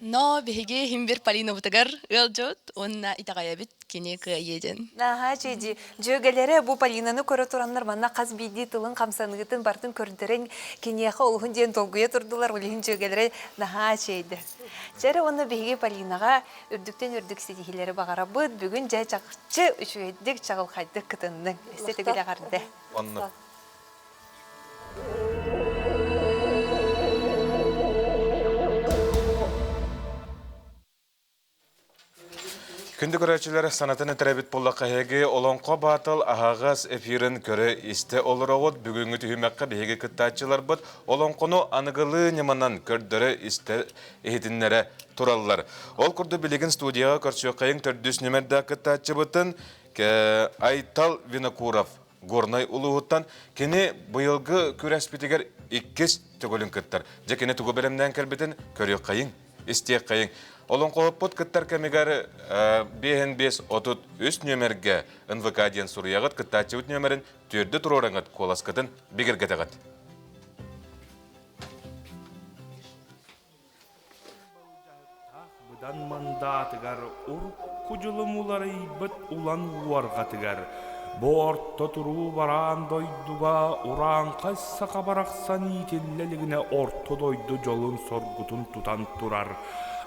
но биһиги иһин бир Полинабытыгар ыалдьыбыт уонна итэҕэйэбит кини кыайыы диэн. Аһаа, чэйди. Дьүөгэлэрэ бу Полинаны көрө тураннар манна хас биирдии тылын хамсаныытын барытын көрдөрөн киниэхэ олуһун диэн долгуйа турдулар, ол иһин дьүөгэлэрэ наһаа чэйдэ. Чэ эрэ уонна биһиги Полинаҕа үрдүктэн үрдүк ситиһиилэри баҕарабыт. Бүгүн дьэ чахчы үчүгэйдик, чаҕылхайдык кытынныҥ. Өссө төгүл эҕэрдэ. Оннук. Күндү көрөөччүлэр, санатын этэрэбит буоллахха эһиги Олоҥхо Баатыл аһаҕас эфирин көрө-истэ олороҕут. Бүгүҥҥү түһүмэххэ биһиги кыттааччыларбыт олоҥхону аныгылыы ньыманан көрдөрө-истэ иһитиннэрэ тураллар. Ол курдук билигин студияҕа көрсүөххэйиҥ төрдүс нүмердээх кыттааччыбытын Айтал Винокуров Горнай улууһуттан кини быйылгы күрэспитигэр иккис төгүлүн кыттар. Дьэ кини тугу бэлэмнээн кэлбитин көрүөххэйиҥ, истиэххэйиҥ. Олоҥхоһуппут кыттар кэмигэр 55 33 нүөмэргэ НВК диэн суруйаҕыт, кыттааччыбыт нүөмэрин түөрдэ туруораҥыт, куоласкытын бигэргэтэҕит. Быдан мандаатыгар урукку дьылым уларыйбыт улан уорҕатыгар бу орто туруу бараан дойдуга урааҥхай саха барахсан иитиллэ илигинэ орто дойду дьолун-соргутун тутан турар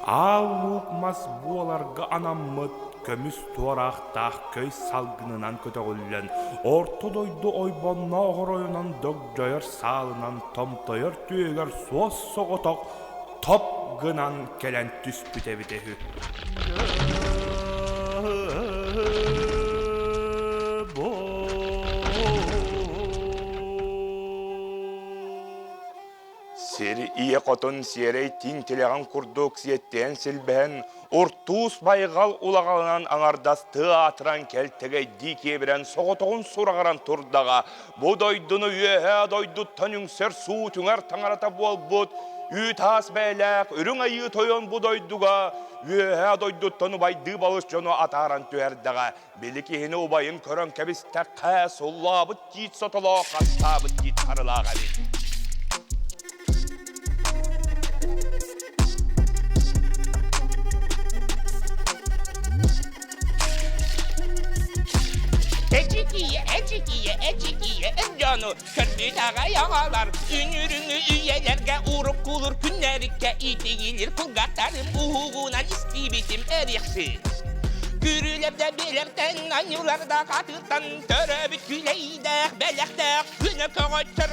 аал луук мас буоларга анаммыт көмүс туораахтаах көй салгынынан көтөҕүллэн орто дойду ойбонноох оройунан догдьойор саалынан томтойор түөһүгэр суос соҕотох топ! гынан кэлэн түспүт эбитэ үһү. Сир ийэ хотун сиэрэй тиҥ тилэҕин курдук сиэттээн силбэһэн, уртуус байҕал улаҕаланан аҥардастыы аатыран кэлтэгэйдии киэбирэн соҕотоҕун сураҕыран турдаҕа, бу дойдуну үөһээ дойдуттан үҥсэр суу түҥэр таҥарата буолбут үүт-аас бэйэлээх Үрүҥ Айыы Тойон бу дойдуга үөһээ дойдуттан убайдыы балыс дьону атааран түһэрдэҕэ. Били киһини убайын көрөн кэбистэххэ, суллаабыт тиит сотолоох, хастаабыт тиит харылаах эбит. Эчикийэ, эчикийэ, эчикийэ, эр дьону көрбүт аҕай оҕолор үнүрүҥү үйэлэргэ уруккулур күннэриккэ итигилир кулгаттарым уһугунан истибитим эриэхсит. Күрүлэрдэ билэртэн, аньыларда хатыртан төрөөбүт күлэйдээх, бэлэхтээх күнэ көҕөччөр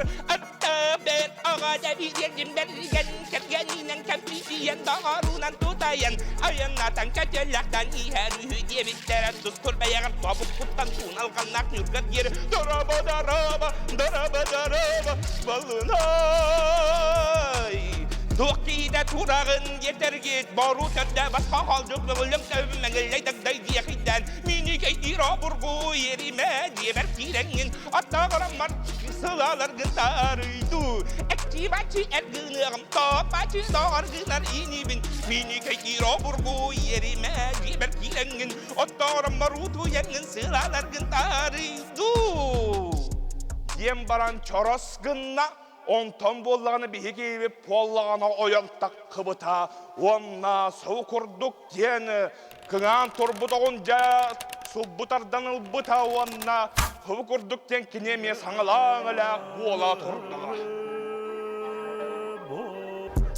Бэт аҕа дэбириэрдим бэргэн кэргэнинэн кэмпитийэн доҕорунан тутайан айаннатан кэтэллэхтэн иһэр үһү диэбиттэрэ тустур бэйэҕэр тобуккуттан туун алҕаннаах ньургар диэри дороба дороба дороба дороба балынай туох киһитэ тураҕын диэтэргит боруу төрдө басқа холдьук мөҥүллүҥ төбүм мэҥиллэй дагдай диэхийдэн миникэйдиир обургу еримэ диэбэр киирэҥҥин Аттааҕыраммар сылааларгын таарыйдуу Эччи-баччы эргыныаҕым тооппаччы доҕоргунар инибин Миникэйдиир обургу еримэ дьиэбэр киирэҥҥин Оттооҕороммор утуйаҥҥын сылааларгын таарыйдуу Диэн баран чорос гынна, онтон буоллаҕына биһиги буоллаҕына ойон таххыбыта уонна сыл курдук диэн кыҥаан турбут оҕун дьэ сулбу тардан ылбыта уонна хыбы курдук диэн кини эмиэ саҥалаан элээх буола турдаҕа.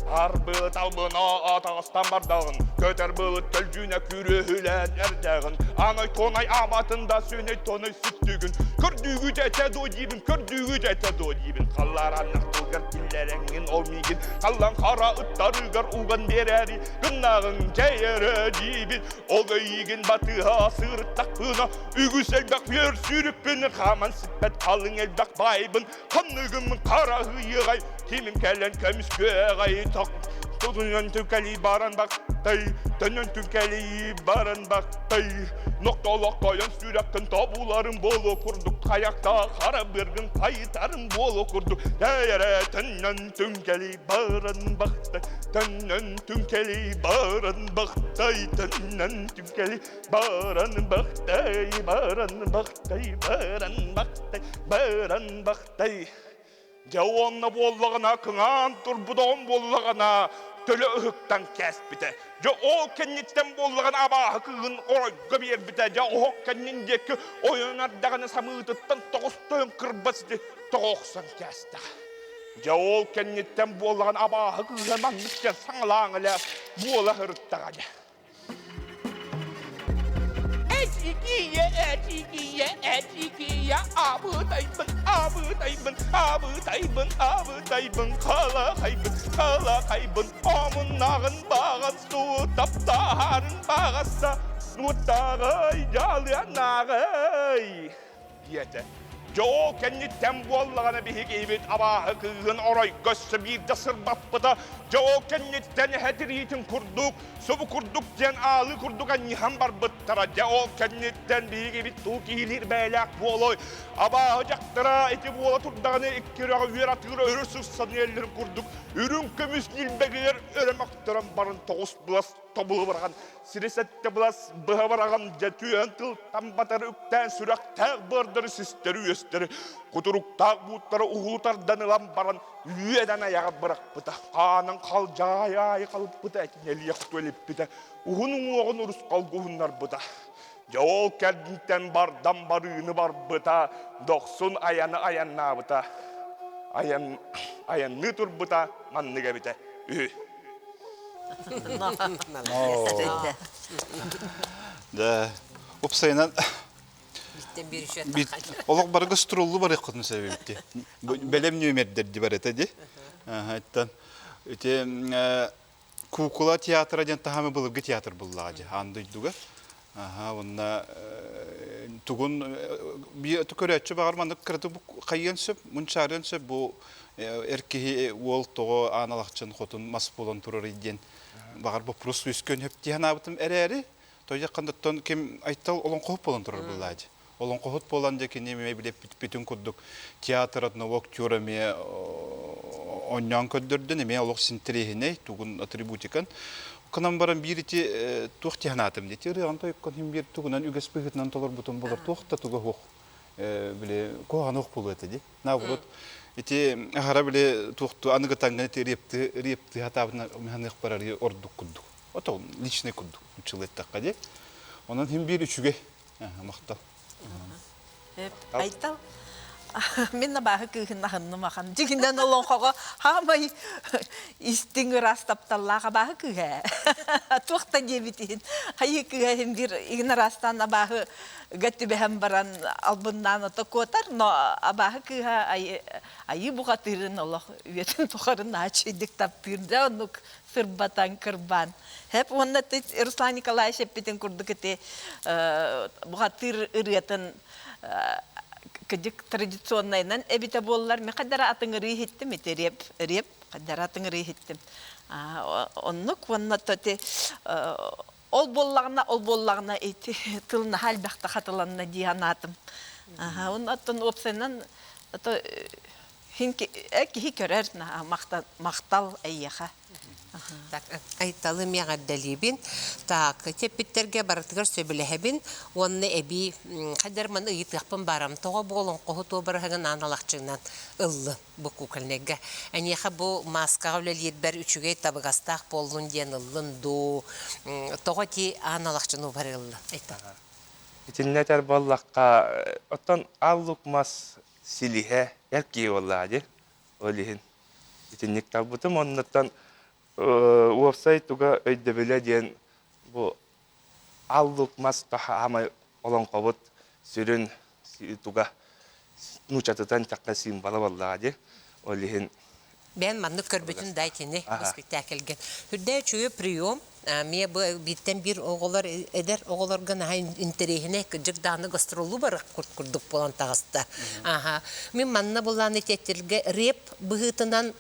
Арбыт албына атаҕастан бардаҕын, көтөр былыт көлдьүүнэ күрүөһүлээн эрдэҕин, анай тонай абатын да сүнэй тонай сүттүгүн, көрдүүгүт этэ дуо диибин, көрдүүгүт этэ дуо диибин, халлаараннах тылгар киллэрэҥҥин ол миигин, халлан хара ыттарыгар уган биэрээри, гыннаҕыҥ дьэйэрэ диибин, ол эйиигин батыһа сырыттахпына, үгүс элбэх үөр сүүрүкпүн, хааман сиппэт халыҥ элбэх баайбын, Ханныгым хара ыйыҕай, кимим кэлэн көмүскүөҕэй, тутунан түкэлий баран бактай, төннөн түкэлий баран бактай. Ноктолох тойон сүрэххин тобуларым буолуо курдук, хайахта хара быргын хайытарым буолуо курдук, тэйэрэ төннөн түҥкэлий баран бактай, төннөн түҥкэлий баран бактай, төннөн түҥкэлий баран бактай, баран бактай, баран бактай, баран бактай. Дьэ уонна буоллаҕына кыҥаан турбутоҕум буоллаҕына төлө ыһыктан кээспитэ. Дьэ ол кэнниттэн буоллаҕына абааһы кыыһын оройго биэрбитэ. Дьэ оһох кэннин диэки ойон ардаҕына самыытыттан тоҕустойон кырбас ити тоҕо охсон кээстэҕэ. Дьэ ол кэнниттэн буоллаҕына абааһы кыыһа маннык диэн саҥалааҥ элэ буола сырыттаҕа дьэ. Эчикийэ, эчикийэ, эчикийэ, абытайбын, абытайбын, абытайбын, абытайбын, халахайбын, халахайбын, омуннаҕын баҕас суу, таптаһарын баҕаса, нуттаҕай, дьалыаннаҕай диэтэ. Дьэ ол кэнниттэн буоллаҕына биһигибит абааһы кыыһын оройго өссө биирдэ сырбаппыта. Дьэ ол кэнниттэн эһэ тириитин курдук, субу курдук диэн аалыы курдук анньыһан барбыттара. Дьэ ол кэнниттэн биһигибит туу киһилиир бэйэлээх буолуой. Абааһы дьахтара ити буола турдаҕына икки үрэҕи үөр атыыра өрө сырсан иһэллэрин курдук үрүҥ көмүс ньилбэгигэр өрө мөхтөрөн баран тоҕус былас тобулу быраҕан сири сэттэ былас быһа бараҕан дьэ түһэн тылтан батары үктээн сүрэхтээх быардары систэри үөстэри кутуруктаах бууттары уһуу тардан ылан баран үөдэн айаҕа бырахпыта хаанын халдьаай аайы халыппыта этинэлиэх туэлиппитэ уһун уҥуоҕун урусхалга уһуннарбыта дьэ ол кэрдинтэн бардан барыыны барбыта дохсун айаны айаннаабыта айан айанныы турбута маннык эбитэ үһү Да, упсайынан олох барыга струллу барыаххытын сөбүбүтти. Бэлэм нүөмэрдэр ди барыта ди. Аттан ити Куукула театра диэн таһамы былыргы театр буллаҕа дьэ аан дойдуга. Аха, уонна тугун көрөөччү баҕар маннык кыратык хайыан сөп, мунчаарыан сөп бу эр киһи уол тоҕо аан алахчын хотун мас буолан турарый диэн баҕар боппуруос үөскүөн сөп дии санаабытым эрээри, тойдьаххандаттан ким Айтал олоҥхоһут буолан турар буллаа дии. Олоҥхоһут буолан дьэ кини эмиэ билэппитин курдук театр одного актера эмиэ оонньоон көрдөрдүн, эмиэ олох синтэриэһинэй тугун атрибутикан. Кынан баран биир ити туох дии санаатым дии. Ырыаҕын тойуккун иһин биир тугунан үгэс быһыытынан толорбутум болор туох да туга суох били куһаҕан ох буолуо этэ дии. Наоборот, ити аһара били туохтуу аныгытаҥҥа ити репты репты хатаабытына мыһаныах барар ордук курдук. Ото личный курдук училыттахха дии. Онон хим биир үчүгэй Махтал. Айтал мин абааһы кыыһын аһынным ахан. Дьиҥинэн олоҥхоҕо хаамай истиҥ ыраас тапталлаах абааһы кыыһа. Туох да диэбит иһин хайыы кыыһа иһин биир игин араастаан абааһыга түбэһэн баран албыннаан ото куотар, но абааһы кыыһа айыы бухатыырын олох үйэтин тухары наачыйдык таптыыр дьэ оннук сырбатан кырбаан Хэп уонна Руслан Николаевич эппитин курдук ити бухатыыр ырыатын кыдьык традиционнайынан эбитэ буоллар мен хадара атыҥырыы иһиттим ити реп реп хадара атыҥырыы иһиттим оннук уонна ити ол буоллаҕына ол буоллаҕына ити тыл наһаа элбэхтэ хатыланна дии санаатым оттон уопсайынан киһи көрөр махтал эйиэхэ Так, Айталы эҕэрдэлиибин. Так, теппиттэргэ барытыгар сөбүлэһэбин уонна эбии хайдар маны ыйытыахпын барам. Тоҕо бу олоҥхоһу туобараһыгын аан алахчыгынан ыллы бу кукольнайга. Эниэхэ бу маскаҕа үлэлиирбэр үчүгэй табыгастаах буоллун диэн ыллын дуу. Тоҕо ити аан алахчын убар ылла? Айтал. Итиннэ этэр буоллахха, оттон аллук мас силиһэ эр киһи буоллаҕа дии. Ол иһин итинник талбытым. Оннуттан уопсай туга өйдөбүлэ диэн бу аллук мас хаамай олоҥхобут сүрүн туга нуучатытан тэххэ символа буоллаҕа дии. Ол иһин Бэйэн маннык көрбүтүн да итини спектакльгэ. Үрдээ үчүгэй прием. Мие бу бииртэн биир оҕолор эдэр оҕолорго наһаа интэриэһинэй кырдьык даҕаны гастроллуу барар курдук буолан таҕыста. Аха. Мин манна булаан итиэтиргэ реп быһыытынан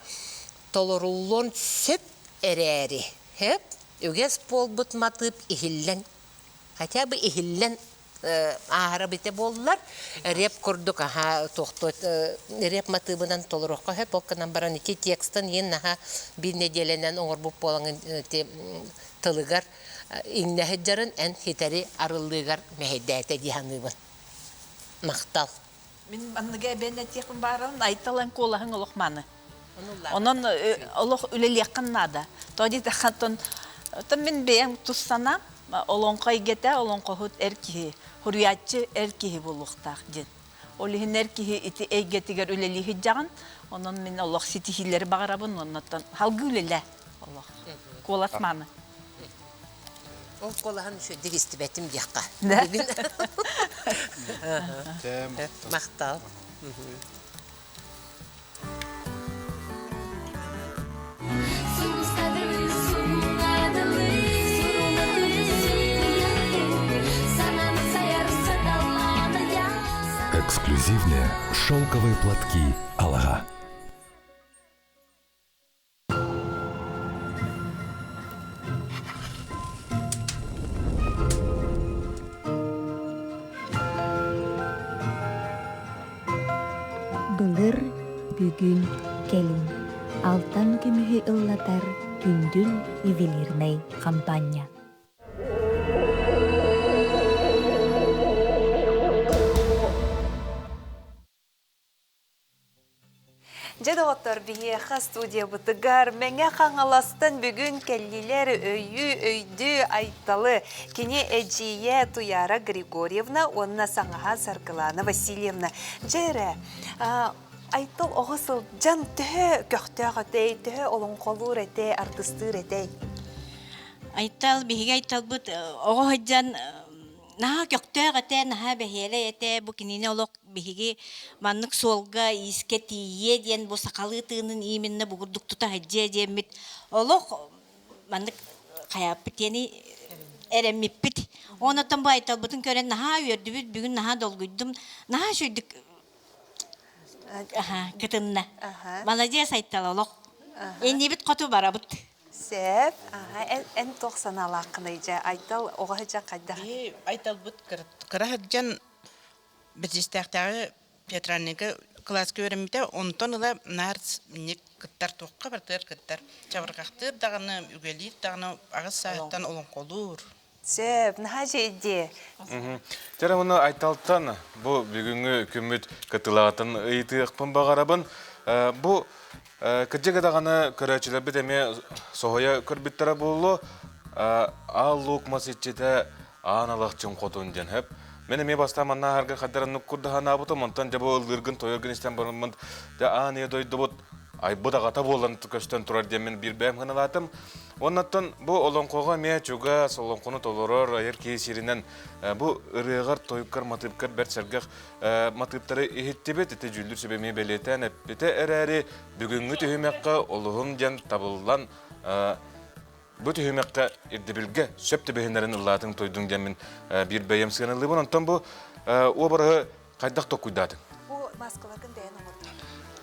толоруллуон сөп эрээри, хөп үгэс буолбут матыып иһиллэн хотя бы иһиллэн ааһара битэ буоллар реп курдук аха туохтуот реп матыыбынан толоруохха сөп ол гынан баран ити текстан иин наһаа биир нэдиэлэнэн оҥорбут буолаҥын ити тылыгар иҥнэ сылдьарын эн хитэри арыллыыгар мэһэйдээтэ дии саныыбын махтал Мин манныга эбэн этиэхпин баарабын айталан куолаһыҥ олох маны. Онон олох үлэлиэххин наада. Тоҕо диэтэххэ, оттон мин бэйэм тус санаам, олоҥхо эйгэтэ, олоҥхоһут эр киһи, суруйааччы эр киһи буолуохтаах диэн. Ол иһин эр киһи ити эйгэтигэр үлэлии сылдьаҕын, онон мин олох ситиһиилэри баҕарабын уонна оттон салгыы үлэлээ олох. Куолас мааны. Ол куолаһын үчүгэйдик истибэтим диэххэ. Махтал. Эксклюзивные шелковые платки Алага. Былыр, бүгүн, кэлин алтан көмүһү ыллатар күндүл ювелирнай хампаанньа. Дьэ, доҕоттор, биһиэхэ студиябытыгар Мэҥэ Хаҥаластан бүгүн кэллилэр өйүү, өйдүү Айталы, кини эдьиийэ Туяра Григорьевна уонна саҥаһа Саргылана Васильевна. Дьэ эрэ, Айтал оҕо сылдьан төһө көхтөөх этэй, төһө олоҥхолуур этэй, артыстыыр этэй? Айтал, биһиги Айталбыт оҕо сылдьан наһаа көхтөөх этэ, наһаа бэһиэлэй этэ. Бу кинини олох биһиги маннык суолга иискэ тиийиэ диэн бу сахалыы тыынын именно бу курдук тута сылдьыа диэммит олох маннык хайааппыт диэни эрэммиппит. Онон бу Айталбытын көрөн наһаа үөрдүбүт, бүгүн наһаа долгуйдум, наһаа үчүгдүк кытынна. Молодец Айтал олох. Иннибит хоту барабыт. Сөп. Эн туох санаалааххыный дьэ? Айтал оҕо сылдьан хайдах? Айталбыт кыра сылдьан Бэтиистээхтээҕи театральныйга кылааска үөрэммитэ. Онтон ыла наар инник кыттар, туохха барытыгар кыттар. Чабырҕахтыыр даҕаны, үгэлиир даҕаны аҕыс сааһыттан олоҥхолуур. Сөп, наһаа дьиэдиэ. Дьэ, уонна Айталтан бу бүгүҥҥү күммүт кытылаатын ыйытыахпын баҕарабын. Бу кырдьык даҕаны көрөөччүлэрбит эмиэ соһуйа көрбүттэрэ буолуо. Аал Луук мас иччитэ Аан Алахчын хотун диэн хөп. Мен эмиэ бастаан манна аһарга хаддаран курдаһанаабытым, онтон дьэ бу ыллыыргын, тойоргун истэн бараммын, дьэ аан ийэ дойдубут айбыт аҕата буолан көстөн турар диэммин биир бэйэм гыналаатым. Оннуттан бу олоҥхоҕо эмиэ чугас олоҥхону толорор айар киһи сиринэн бу ырыаҕар, тойуккар, матыыпкар бэрт сэргэх матыыптары иһиттибит. Ити дьүүллүүр сүбэ эмиэ бэлиэтээн эппитэ эрээри, бүгүҥҥү түһүмэххэ олуһум диэн табыллан бу түһүмэххэ ирдэбилгэ сөп түбэһиннэрин ыллаатыҥ тойдуҥ диэммин биир бэйэм сыаналыыбын. Онтон бу уобараһы хайдах толкуйдаатыҥ? Бу маскаларгын бэйэн оҥордуҥ.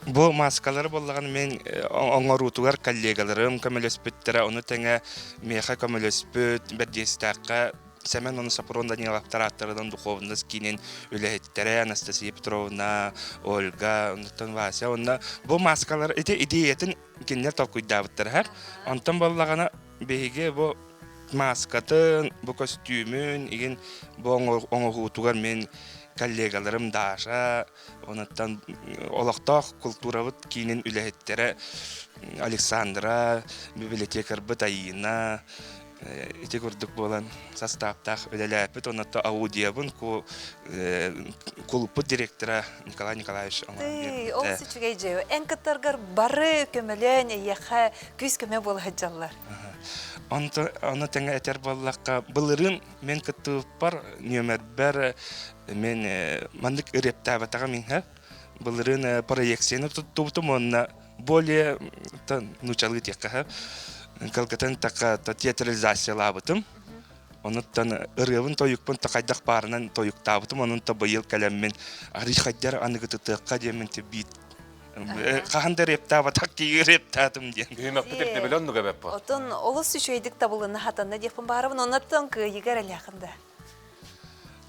Бу маскалары буоллаҕына мин оҥоруутугар коллегаларым көмөлөспүттэрэ, ону тэҥэ миэхэ көмөлөспүт Бэрдиэстээххэ Сэмэн уонна Сопрон Даниловтар ааттарынан духовность киинин үлэһиттэрэ Анастасия Петровна, Ольга, онтон Вася уонна бу маскалар ити идеятын кинилэр толкуйдаабыттара. Онтон буоллаҕына биһиги бу мааскатын, бу көстүүмүн игин бу оҥоһуутугар мин коллегаларым Даша, онуттан олохтоох култуурабыт киинин үлэһиттэрэ Александра, библиотекарбыт Айина, ити курдук буолан састааптаах үлэлээппит онно аудиябын кулуппут директора Николай Николаевич оҥорон Ол үчүгэй дьиэ. Эн кыттаргар бары көмөлөөн эйиэхэ күүс-көмө буола сылдьаллар. Ону тэҥэ этэр буоллахха, былырыын мен кыттыбыппар нүөмэрбэр мен маннык ырыаптаабатаҕым иһэ. Былырыын проекцияны туттубутум уонна более нуучалыы диэххэ кылгатан такка театрализациялаабытым. Онуттан ырыабын тойукпун та хайдах баарынан тойуктаабытым, онон та быйыл кэлэммин арый хайдар аныгытытыахха диэммин биит хаһан да рептаабатах киһи рептаатым диэн. Үһүмэхпит ирдэбилэ оннук эбэппэ. Отон олус үчүгэйдик табылына хатанна диэхпин баарабын, оннуттан кыайыгар элээхин да.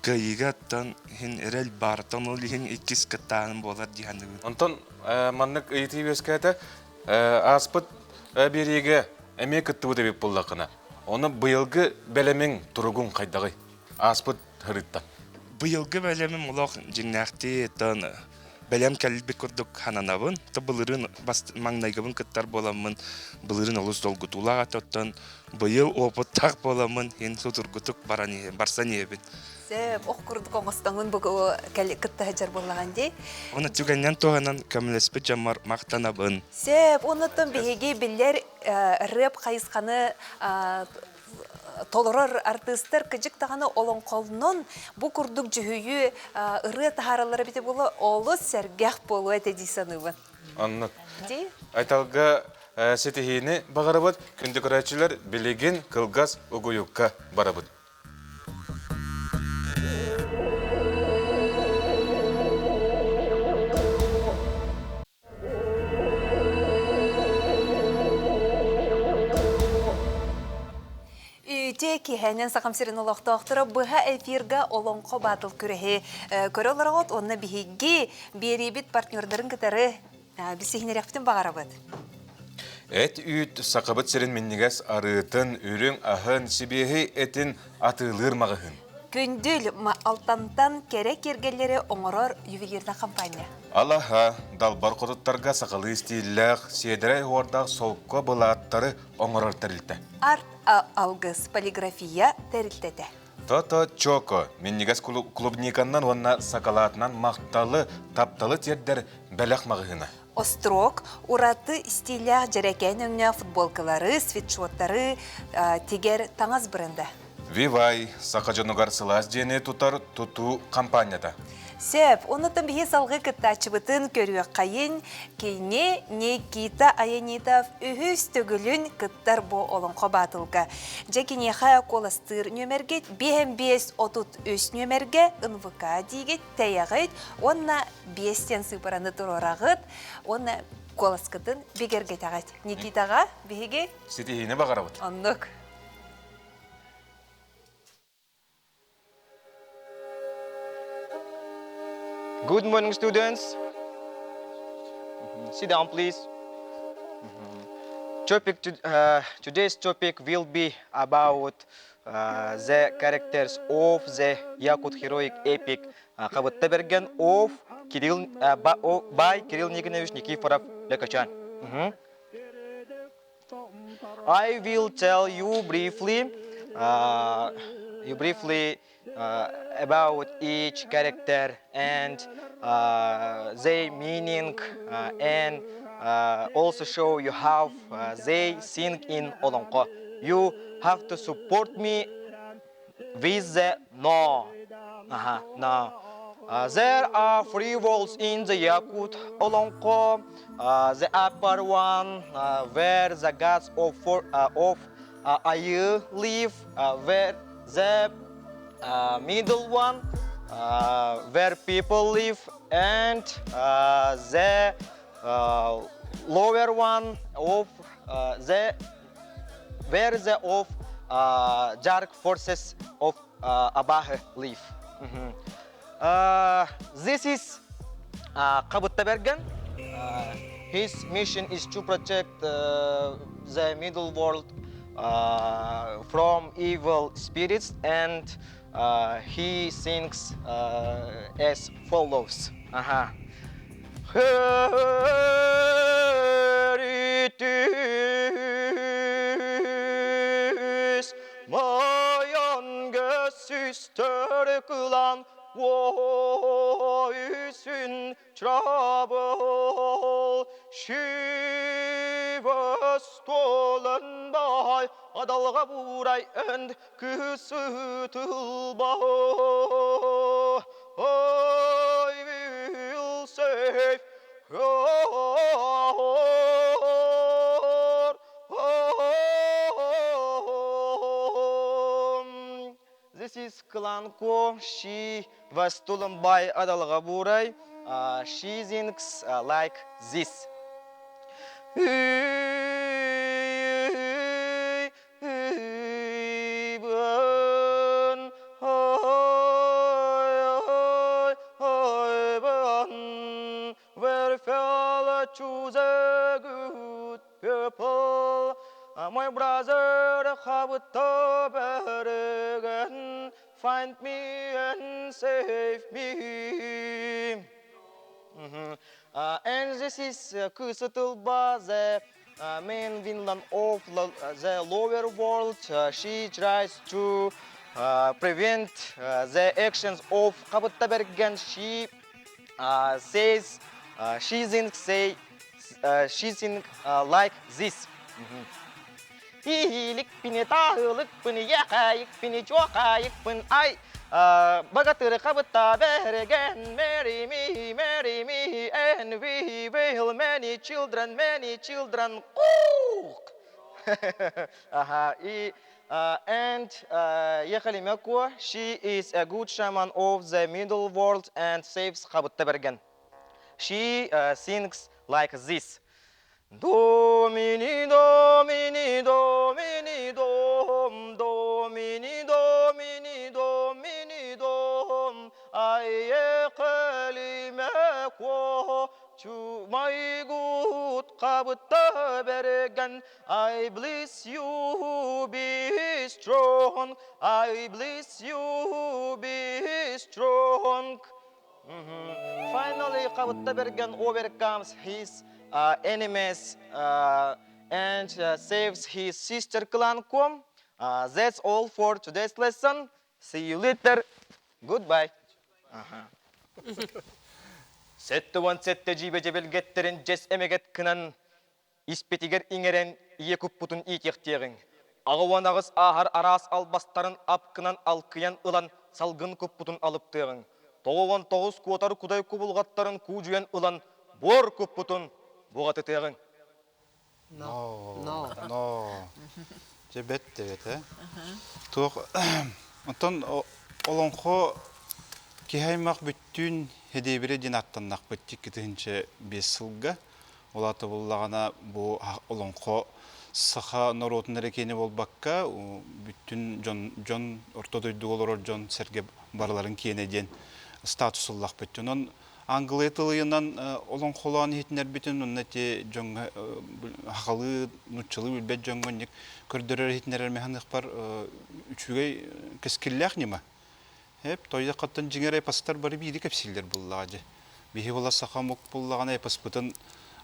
Кыайыыга-ттан иһин эрэл баартан ол иһин иккис кыттааһын буолар дии саныыбын. Онтон маннык ыйытыы үөскээтэ. Ааспыт биэриигэ эмиэ кыттыбыт эбит буоллаххына, ону быйылгы бэлэмиҥ туругуҥ хайдаҕый? Ааспыт ырыттан. Быйылгы бэлэмим олох дьиҥнээхтии оттон бэлэм кэлбит курдук сананабын. То былырыын маҥнайгыбын кыттар буоламмын, былырыын олус долгутуулаах этэ. Оттон быйыл опыттаах буоламмын, иһин судургутук баран иһэбин, барсан иһэбин. Сөп, ох курдук оҥостоҥун бу кытта сылдьар буоллаҕын дии. Оны түгэннэн туһанан көмөлөспүт дьоммор махтанабын. Сөп, оннуттан биһиги биллэр рэп хайысханы толорор артыыстар кыдьык даҕаны олоҥхолонон бу курдук дьүһүйүү ырыа таһаараллара эбитэ буолуо олус сэргэх буолуо этэ дии саныыбын. Оннук. Айталга ситиһиини баҕарабыт. Күндү көрөөччүлэр, билигин кылгас угуйукка барабыт. Үтүө киэһэнэн Сахам сирин олохтоохторо быһа эфирга Олоҥхо батл күрэһи көрө олороҕут уонна биһиги биэриибит партнердарын кытары билсиһинэриэхпитин баҕарабыт. Эт-үүт Сахабыт сирин минньигэс арыытын, үрүҥ аһын, сибиэһэй этин атыылыыр маҕаһыын. Күндүл Алтантан кэрэ киэргэллэри оҥорор ювелирная компания. Алаһа, далбар хотуттарга сахалыы истииллээх, сиэдэрэй оһуордаах солко былааттары оҥорор тэрилтэ. Арт алгыс полиграфия тэрилтэтэ. Тото Чоко минньигэс клубниканнан уонна сакалаатынан махталы, тапталы тиэрдэр бэлэх маҕаһыына. Острог ураты стиллээх дьэрэкээн өҥнөөх футболкалары, свитшоттары тигэр таҥас бренда. Вивай саха дьонугар сылаас дьиэни тутар тутуу хампаанньата. Сөп, онуттан биһи салгыы кыттааччыбытын көрүөххэйин. Кини Никита Аянитов үһүс төгүлүн кыттар бу олоҥхо баатылга. Дьэ киниэхэ куоластыыр нүөмэргит 5533 нүөмэргэ НВК диигит, тэйэҕит уонна 5 диэн сыыпараны туруораҕыт уонна куоласкытын бигэргэтэҕит. Никитаҕа биһиги Ситиһиини баҕарабыт. Оннук. Good morning, students. Sit down, please. Topic to, today's topic will be about the characters of the Yakut heroic epic Хабытта Берген of Kirill by Kirill Nikonovich Nikiforov Лекачан. I will tell you briefly, you briefly about each character and their meaning and also show you how they sing in Олоҥхо. You have to support me with the no. Ага, no. There are three walls in the Yakut Olonko. The upper one where the gods of, for, of Ayu live, where the middle one where people live, and the lower one of the where the of dark forces of Abahe live. Mm-hmm. This is Kabutta Bergen. His mission is to protect the middle world from evil spirits and he sings as follows. Aha. My younger sister Clan was in trouble. She was stolen by Adalgaburay and Kusutulba. I will save her home. This is Klanko. She was stolen by Adalgaburay. She thinks like this. To the good people. My brother Bergen, find me and save me. And this is Kusutulba, the main villain of the lower world. She tries to prevent the actions of Kabutabergen. She says, she thinks, say, she thinks like this. Ииликпини, таһылыкпын, иэхээйикпини, чуохаайыкпын, ай, богатыры Хабытта Берген, marry me, marry me, and we will many children, many children, Ага, и and Ехалимекua, she is a good shaman of the middle world and saves Хабытта Берген. She sings like this. Domini, Domini, Domini, Dom, Domini, Domini, Domini, Dom, I to my good Kabutabergen, I bless you, be strong, I bless you, be strong. Finally, Kabutabergen overcomes his enemies and saves his sister Klankom. That's all for today's lesson. See you later. Goodbye. 77 дьиибэ дьэбилгэттэрин дьэс эмэгэт кынан испитигэр иҥэрэн ийэ куппутун иитиэхтиэҕиҥ. 88 ааһар араас албастарын ап кынан алкыйан ылан салгын куппутун алыптыаҕыҥ. 99 куотар кудай кубулҕаттарын куудьуйан ылан буор куппутун буҕатытыаҕыҥ. Но. Но. Дьэ бэт эбит ээ. Туох оттон олоҥхо киһи аймах бүттүүн Хедебире диэн аттаннахпыт 2005 сылга. Ол аата буллаҕына бу олоҥхо саха норуотун эрэ киэнэ буолбакка, бүттүн дьон, дьон орто дойдуга олорор дьон сэргэ барыларын киэнэ диэн статус ыллахпыт. Онон Англия тылыйынан олоҥхолоон иһитинэрбитин уонна ити дьоҥҥо сахалыы, нууччалыы билбэт дьоҥҥо инник көрдөрөр иһитинэрэр механыахпар үчүгэй кэскиллээх ньыма. Эп тойдоххоттон дьиҥэр эпостар бары биири кэпсииллэр буллаҕа дьэ. Биһи була саха омук буллаҕына эпоспытын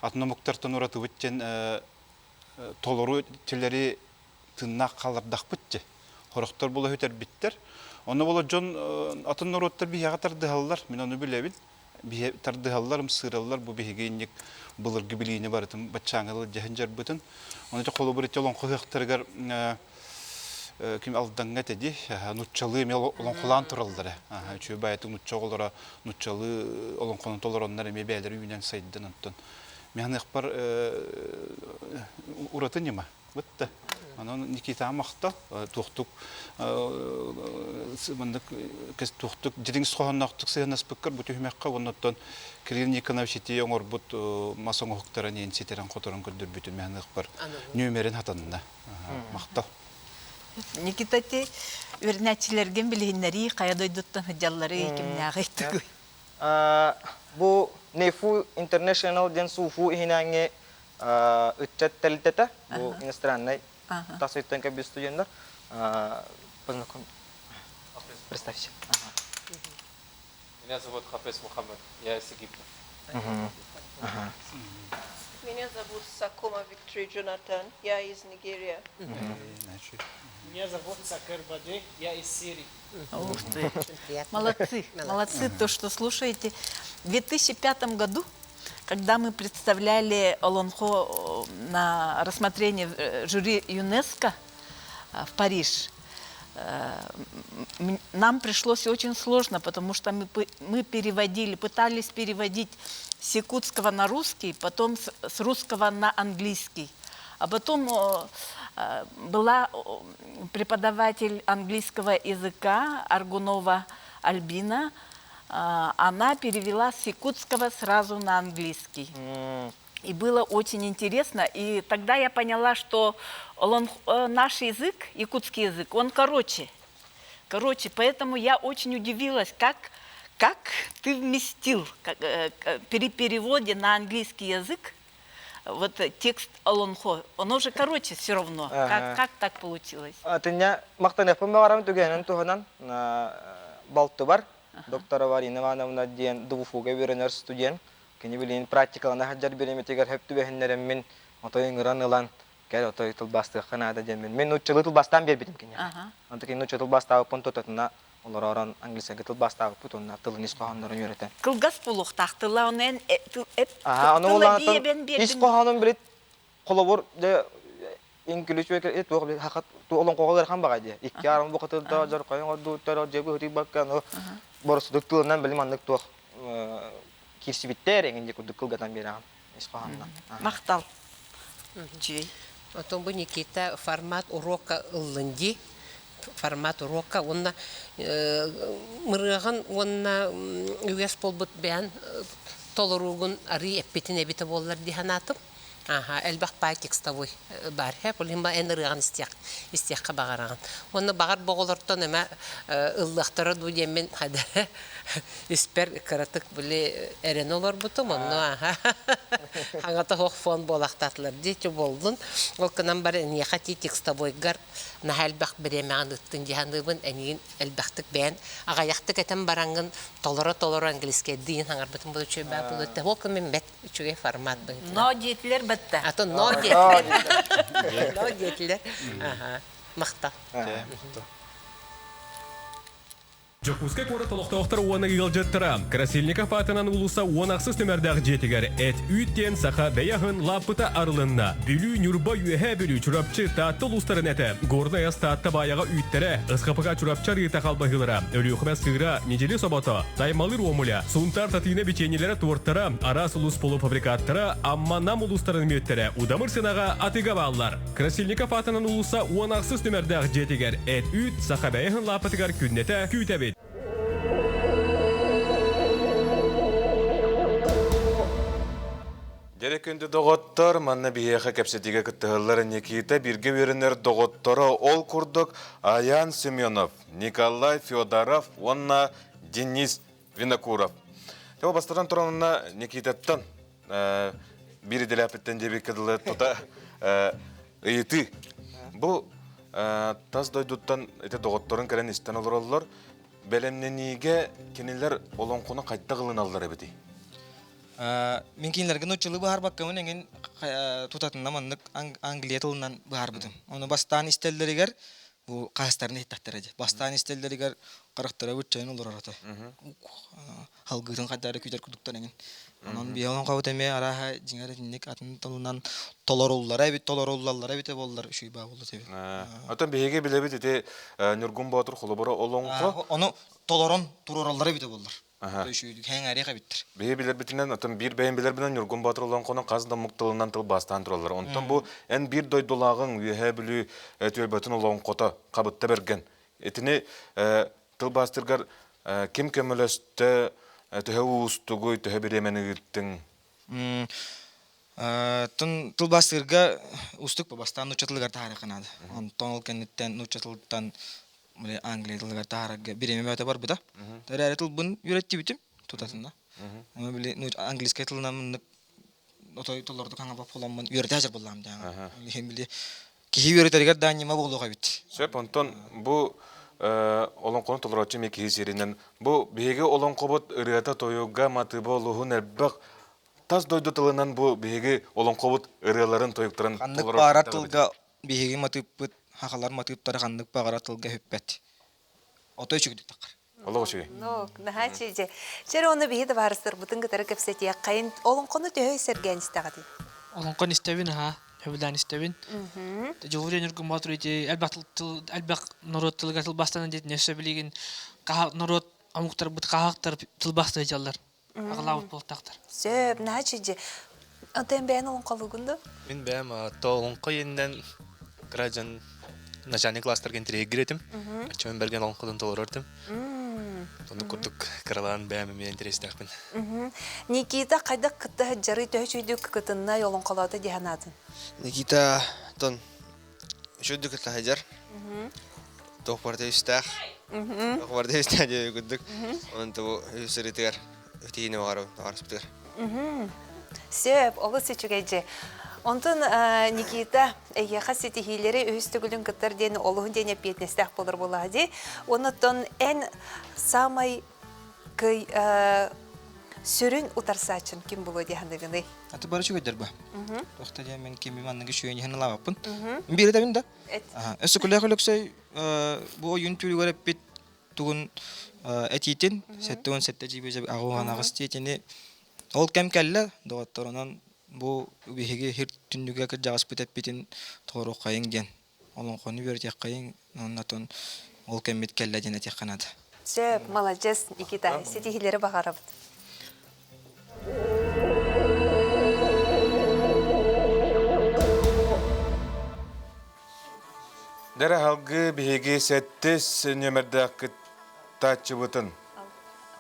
атын омуктартан уратыбыт диэн толору тилэри тыыннаах хааллардахпыт дьэ. Хорохтор була сүтэрбиттэр. Ону була дьон атын норуоттар биһиэхэ тардыһаллар, мин ону билэбин. Биһи тардыһаллар, ымсыыраллар бу биһиги инник былыргы билиини барытын баччааҥҥа дьэһин дьарбытын. Ону ити холобур ити олоҥхо ыһыахтарыгар ким Алдаҥҥа этэ дии, нуччалыы эмиэ олоҥхолоон тураллара. Үчүгэй баайытык нучча оҕолоро нуччалыы олоҥхону толороннор эмиэ бэйэлэрэ үүнэн сайдан онтон. Мин аныахпар ураты ньыма. Бытта. Онон Никитаҕа махтал. Туохтук маннык туохтук дириҥ хоһоонноохтук сыһыаннаспыккар бу түһүмэххэ уонна оттон Кирилл Никонович ити оҥорбут мас оҥоһуктарын иэн ситэрэн-хоторон көрдөрбүтүн мэһаныахпар нүөмэрин хатанна. Махтал. Никита ити үөрэнээччилэргин билиһиннэрии хайа дойдуттан сылдьалларый, кимнээҕий тугуй? Бу НЭФУ International диэн СУФУ иһинээҥҥи ыччат тэрилтэтэ, бу иностраннай тас өттөн кэлбит студеннар. Познакомь. Представься. Меня зовут Хафез Мухаммад, я из Египта. Меня зовут Сакома Виктори Джонатан, я из Нигерии. Меня зовут Сакер Баде, я из Сирии. Ух ты. Молодцы, молодцы, то, что слушаете. В 2005 году, когда мы представляли Олонхо на рассмотрение жюри ЮНЕСКО в Париж, нам пришлось очень сложно, потому что мы, мы переводили, пытались переводить с якутского на русский, потом с, с русского на английский. А потом была преподаватель английского языка Аргунова Альбина. Она перевела с якутского сразу на английский. И было очень интересно. И тогда я поняла, что он, наш язык, якутский язык, он короче. Короче, поэтому я очень удивилась, как, как ты вместил как, при переводе на английский язык вот текст Олонхо, он уже короче все равно. Как, как так получилось? Атыня мактаныахпын баҕарабын түгэнин туһунан балтыбар доктор Варина Ивановна диэн ДВФУга үөрэнэр студент. Кини билигин практикалана сылдьар бириэмэтигэр хөп түбэһиннэрэммин отой ыҥыран ылан кэл отой тылбаастыахха наада диэммин. Мин нууччалыы тылбаастаан биэрбитим киниэхэ. Онтон кини нуучча тылбаастаабыппын тутатына олороорон английскайга тылбаастаабыппыт уонна тылын ис хоһооннорун үөрэтэн. Кылгас буолуохтаах тыла ону эн Аха, ону улаатан ис хоһоонун билит холобур дьэ инкүлүчүө туох хахат олоҥхоҕо ыарахан баҕай дии. Икки арым бухатырда дьорхойон ордууттар дьиэ быһытыйбакка ну боростудук тылынан били маннык туох киирсибиттэр эҥин дии курдук кылгатан биэрэҕин ис хоһоонунан. Махтал. Үчүгэй. Отон бу Никита формат урока ыллын дии. Формат урока уонна мырыаҕын уонна үгэс буолбут бэйэн толоруугун арыы эппитин эбитэ буоллар дии санаатым. Аха, элбэх паай текстовой баар. Һэ, ол иһин эн ырыаҕын истиэх, истиэххэ баҕараҕын. Уонна баҕар боҕолортон эмэ ыллыахтара дуу диэммин хада испэр кыратык били эрэнэ олорбутум. Онно аха хаҥата суох фон буолахтаатылар дии буоллун. Ол гынан баран эниэхэ ти текстовойгар наһаа элбэх бириэмэҕин ыттын дии саныыбын. Эниин элбэхтик бэйэн аҕайахтык этэн бараҥҥын толоро-толоро английскайдыын хаҥарбытым буолуо үчүгэй баа буолуо этэ. Ол мин бэт үчүгэй формат быһыытынан. Но диэтилэр батта. А то но диэтилэр. Но диэтилэр. Аха. Махта. Дьокуускай куорат олохтоохторо уонна ыалдьыттара Красильников аатынан уулусса уон ахсыс нүмердээх дьиэтигэр эт-үүт диэн саха бэйэ аһын лааппыта арылынна. Бүлүү, Ньурба, Үөһээ Бүлүү, Чурапчы, Таатта улуустарын этэ, Горнай ас Таатта Баайаҕа үүттэрэ, СХПК Чурапчы арыыта халбаһыылара, Өлүөхүмэ сыыра, Ньидьили собото, Таймалыыр уомуля, Сунтаар Татыына бичиэнньэлэрэ туортара, араас улуус полуфабрикаттара, Амма Нам улуустарын мүөттэрэ удамыр сыанаҕа атыыга бааллар. Красильников аатынан уулусса уон ахсыс нүмердээх дьиэтигэр эт-үүт саха бэйэһин лааппытыгар күннэтэ күүтэбит. Дьэрэ күндү доҕоттор, манна биһиэхэ кэпсэтиигэ кыттыһаллар Никита бииргэ үөрэнэр доҕотторо ол курдук Аян Семенов, Николай Федоров уонна Денис Винокуров. Ол бастатан туран Никитаттан биир идэлээппиттэн диэбиккэ дылы тута ыйытыы. Бу тас дойдуттан ити доҕотторун кэлэн истэн олороллор. Бэлэмнэниигэ кинилэр олоҥхону хайдах ылыналлар эбитий? Мин кинилэргэ нууччалыы быһаарбаккабын эҥин тутатына маннык англия тылынан быһаарбытым. Ону бастаан истэллэригэр бу хаһыстарын иһиттэхтэрэ дии. Бастаан истэллэригэр харахтара быччайан олорор ата. Халгыытын хайдары күүтэр курдуктар эҥин. Онон биһи олоҥхобут эмиэ арааһа дьиҥэр итинник атын тылынан толоруллара эбит, толоруллаллара эбитэ буоллар үчүгэй баа буолуо эбит. Оттон биһиги билэбит ити Ньургун Боотур холобура олоҥхо. Ону толорон туруораллара эбитэ буоллар. Үчүгүйдүк хэҥээриэх эбиттэр. Биһи билэрбитинэн, оттон биир бэйэм билэрбинэн Ньургун Боотур олоҥхону хас да омук тылынан тылбаастаан тураллар. Онтон бу эн биир дойдулааҕыҥ Үөһээ Бүлүү түөлбэтин олоҥхото Хабытта Бэргэн. Итини тылбаастыыргар ким көмөлөстө, төһө уустугуй, төһө бириэмэни ыыттыҥ? Тын тылбаастыырга уустук бастаан нуучча тылыгар таһаарыахха наада. Онтон ол кэнниттэн нуучча тылыттан англия тылыгар таһаарарга бириэмэ бөҕөтө барбыта. Эрээри тылбын үөрэттибитим тутатына. Ону били английскай тылынан мыннык отой толордук хаҥапа буоламмын үөрэтэ сылдьар буоллаҕым даа. Били киһи үөрэтэригэр да ньыма буолуох эбит. Сөп, онтон бу олоҥхону толорооччу эмиэ киһи сиэринэн бу биһиги олоҥхобут ырыата-тойуга матыыба олуһун элбэх тас дойду тылынан бу биһиги олоҥхобут ырыаларын тойуктарын Ханнык баара тылга биһиги матыыппыт хахалар матыыптара ханнык баҕара тылга сүппэт. Ото үчүгдүк таххар. Олох үчүгэй. Ну, наһаа чиже. Чэр оны биһи табаарыстарбытын кытары кэпсэтиэххэйин. Олоҥхону төһө сэргээн истэҕитий? Олоҥхон истэбин аха, сөбүлээн истэбин. Дьулур Ньургун Боотур ити элбэх тыл элбэх норуот тылыгар тылбастанан диэтин өссө билигин норуот омуктарбыт хаһаактар тылбаастыы дьаллар. Аҕалаабыт буолтахтар. Сөп, наһаа чиже. Онтон бэйэн олоҥхолуугун да? Мин бэйэм то олоҥхо иэнинэн кыра дьон начальник класстарга интэриэһиргиир этим. Оччоҕун бэргэн олоҥхотун толорор этим. Оннук курдук кыралаан бэйэм эмиэ интэриэстээхпин. Никита хайдах кытта сылдьарый төһө үчүгүйдүк кытыннай олоҥхолоото дии санаатын? Никита тон үчүгүйдүк кытта сылдьар. Туох барыта үстээх. Туох барыта үстээх диэби курдук. Онон бу үс сырыытыгар үтиини баҕарабын баҕарыспытыгар. Сөп, олус үчүгэй дьэ. Онтон Никита, эйиэхэ ситиһиилэри үһүс төгүлүн кыттар диэн олуһун диэн эппиэтинэстээх буолар буоллаҕа дии. Оннуттан эн саамай кый сүрүн утарсааччын ким буолуо дии саныыгыный? Аты бары үчүгэйдэр ба. Туохта диэн мен кими манныгы үчүгэйин иһин ылаабаппын. Биир этэбин да. Өссө Күлээх Өлөксөй бу ойуун түүлүгэр эппит тугун этиитин 77 дьиибэ аҕыс аҕыс диэтини ол кэм кэллэ доҕотторунан бу биһиги хир түннүгэ кырдьаҕаспыт эппитин толоруоххайыҥ диэн олоҥхону үөрэтиэххэйиҥ оннотон ол кэммит кэллэ диэн этиэххэ наада. Сөп, маладьыас, Никита, ситиһиилэри баҕарабыт. Дэрэ халгы биһиги сэттис нүөмэрдээх кыттааччыбытын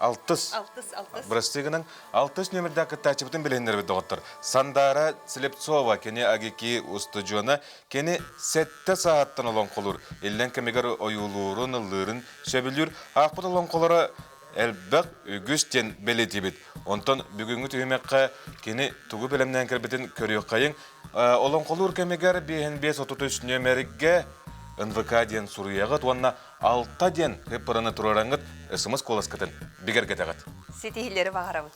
алтыс алтыс алтыс бырастыы гынан алтыс нүөмэрдээх кыттааччыбытын билиһиннэрбит доҕоттор Сандаара Слепцова кини АГИКИ устудьуона кини сэттэ сааһыттан олоҥхолуур иллэҥ кэмигэр ойуулуурун ыллыырын сөбүлүүр аахпыт олоҥхолоро элбэх үгүс диэн бэлиэтиибит. Онтон бүгүҥҥү түһүмэххэ кини тугу бэлэмнээн кэлбитин көрүөххэйиҥ. Олоҥхолуур кэмигэр биэһин биэс отут үс нүөмэргэ НВК диэн суруйаҕыт уонна алта диэн хыппыраны туруораҥҥыт смс куоласкытын бигэргэтэҕит. Ситиһиилэри баҕарабыт.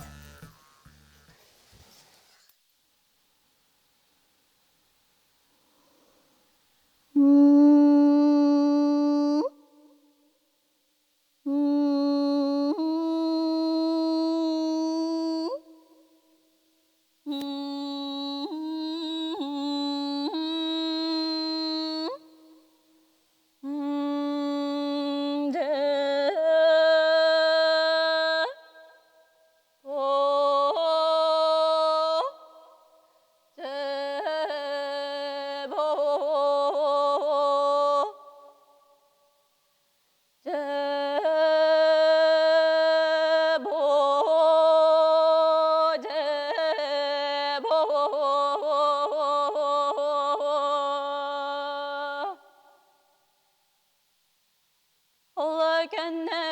кэннэ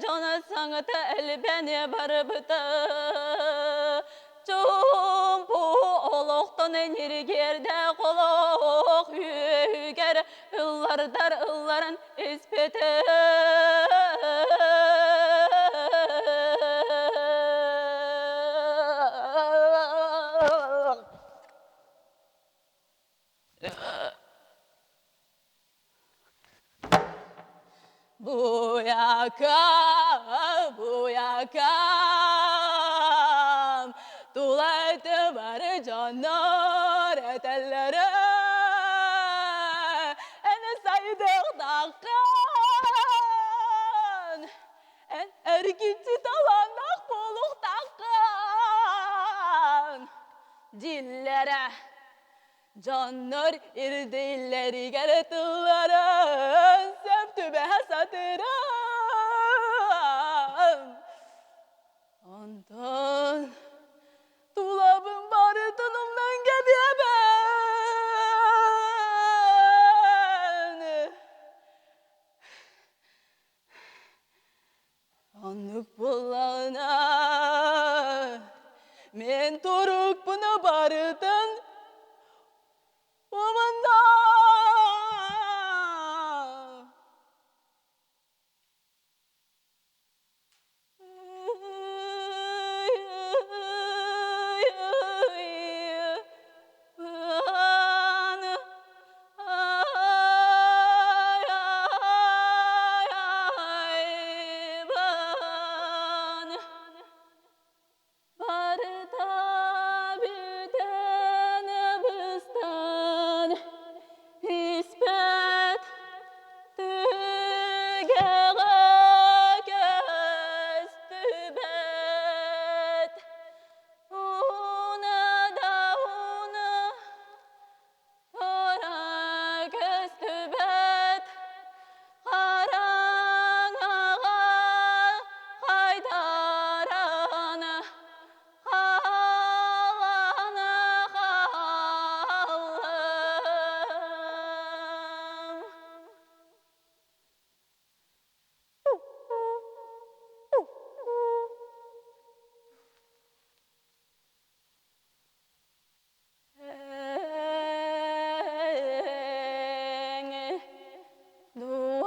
дьоно саҥата элбэни барбыта. Чуумпу олохтон ньиргиэрдээх олох үөһүгэр ыллардар ылларан испитэ. Буякам, буякам, тулайты бары дьоннор этэллэрэ, эн сайдыахтааххын, эн эргиччи талааннаах буолуохтааххын дииллэрэ. Дьоннор ирдииллэригэр тылларын сөп түбэһэ сатыырым. Онтон тулабын барытын умнан кэбиэбин. Оннук буоллаҕына, мин турукпуну барытын умуннум. Барыта бүтэн быстан испэт түгэҕэ көстүбэт Уна да уна Тура көстүбэт хараҥаҕа хайдарана хаалана хааллым.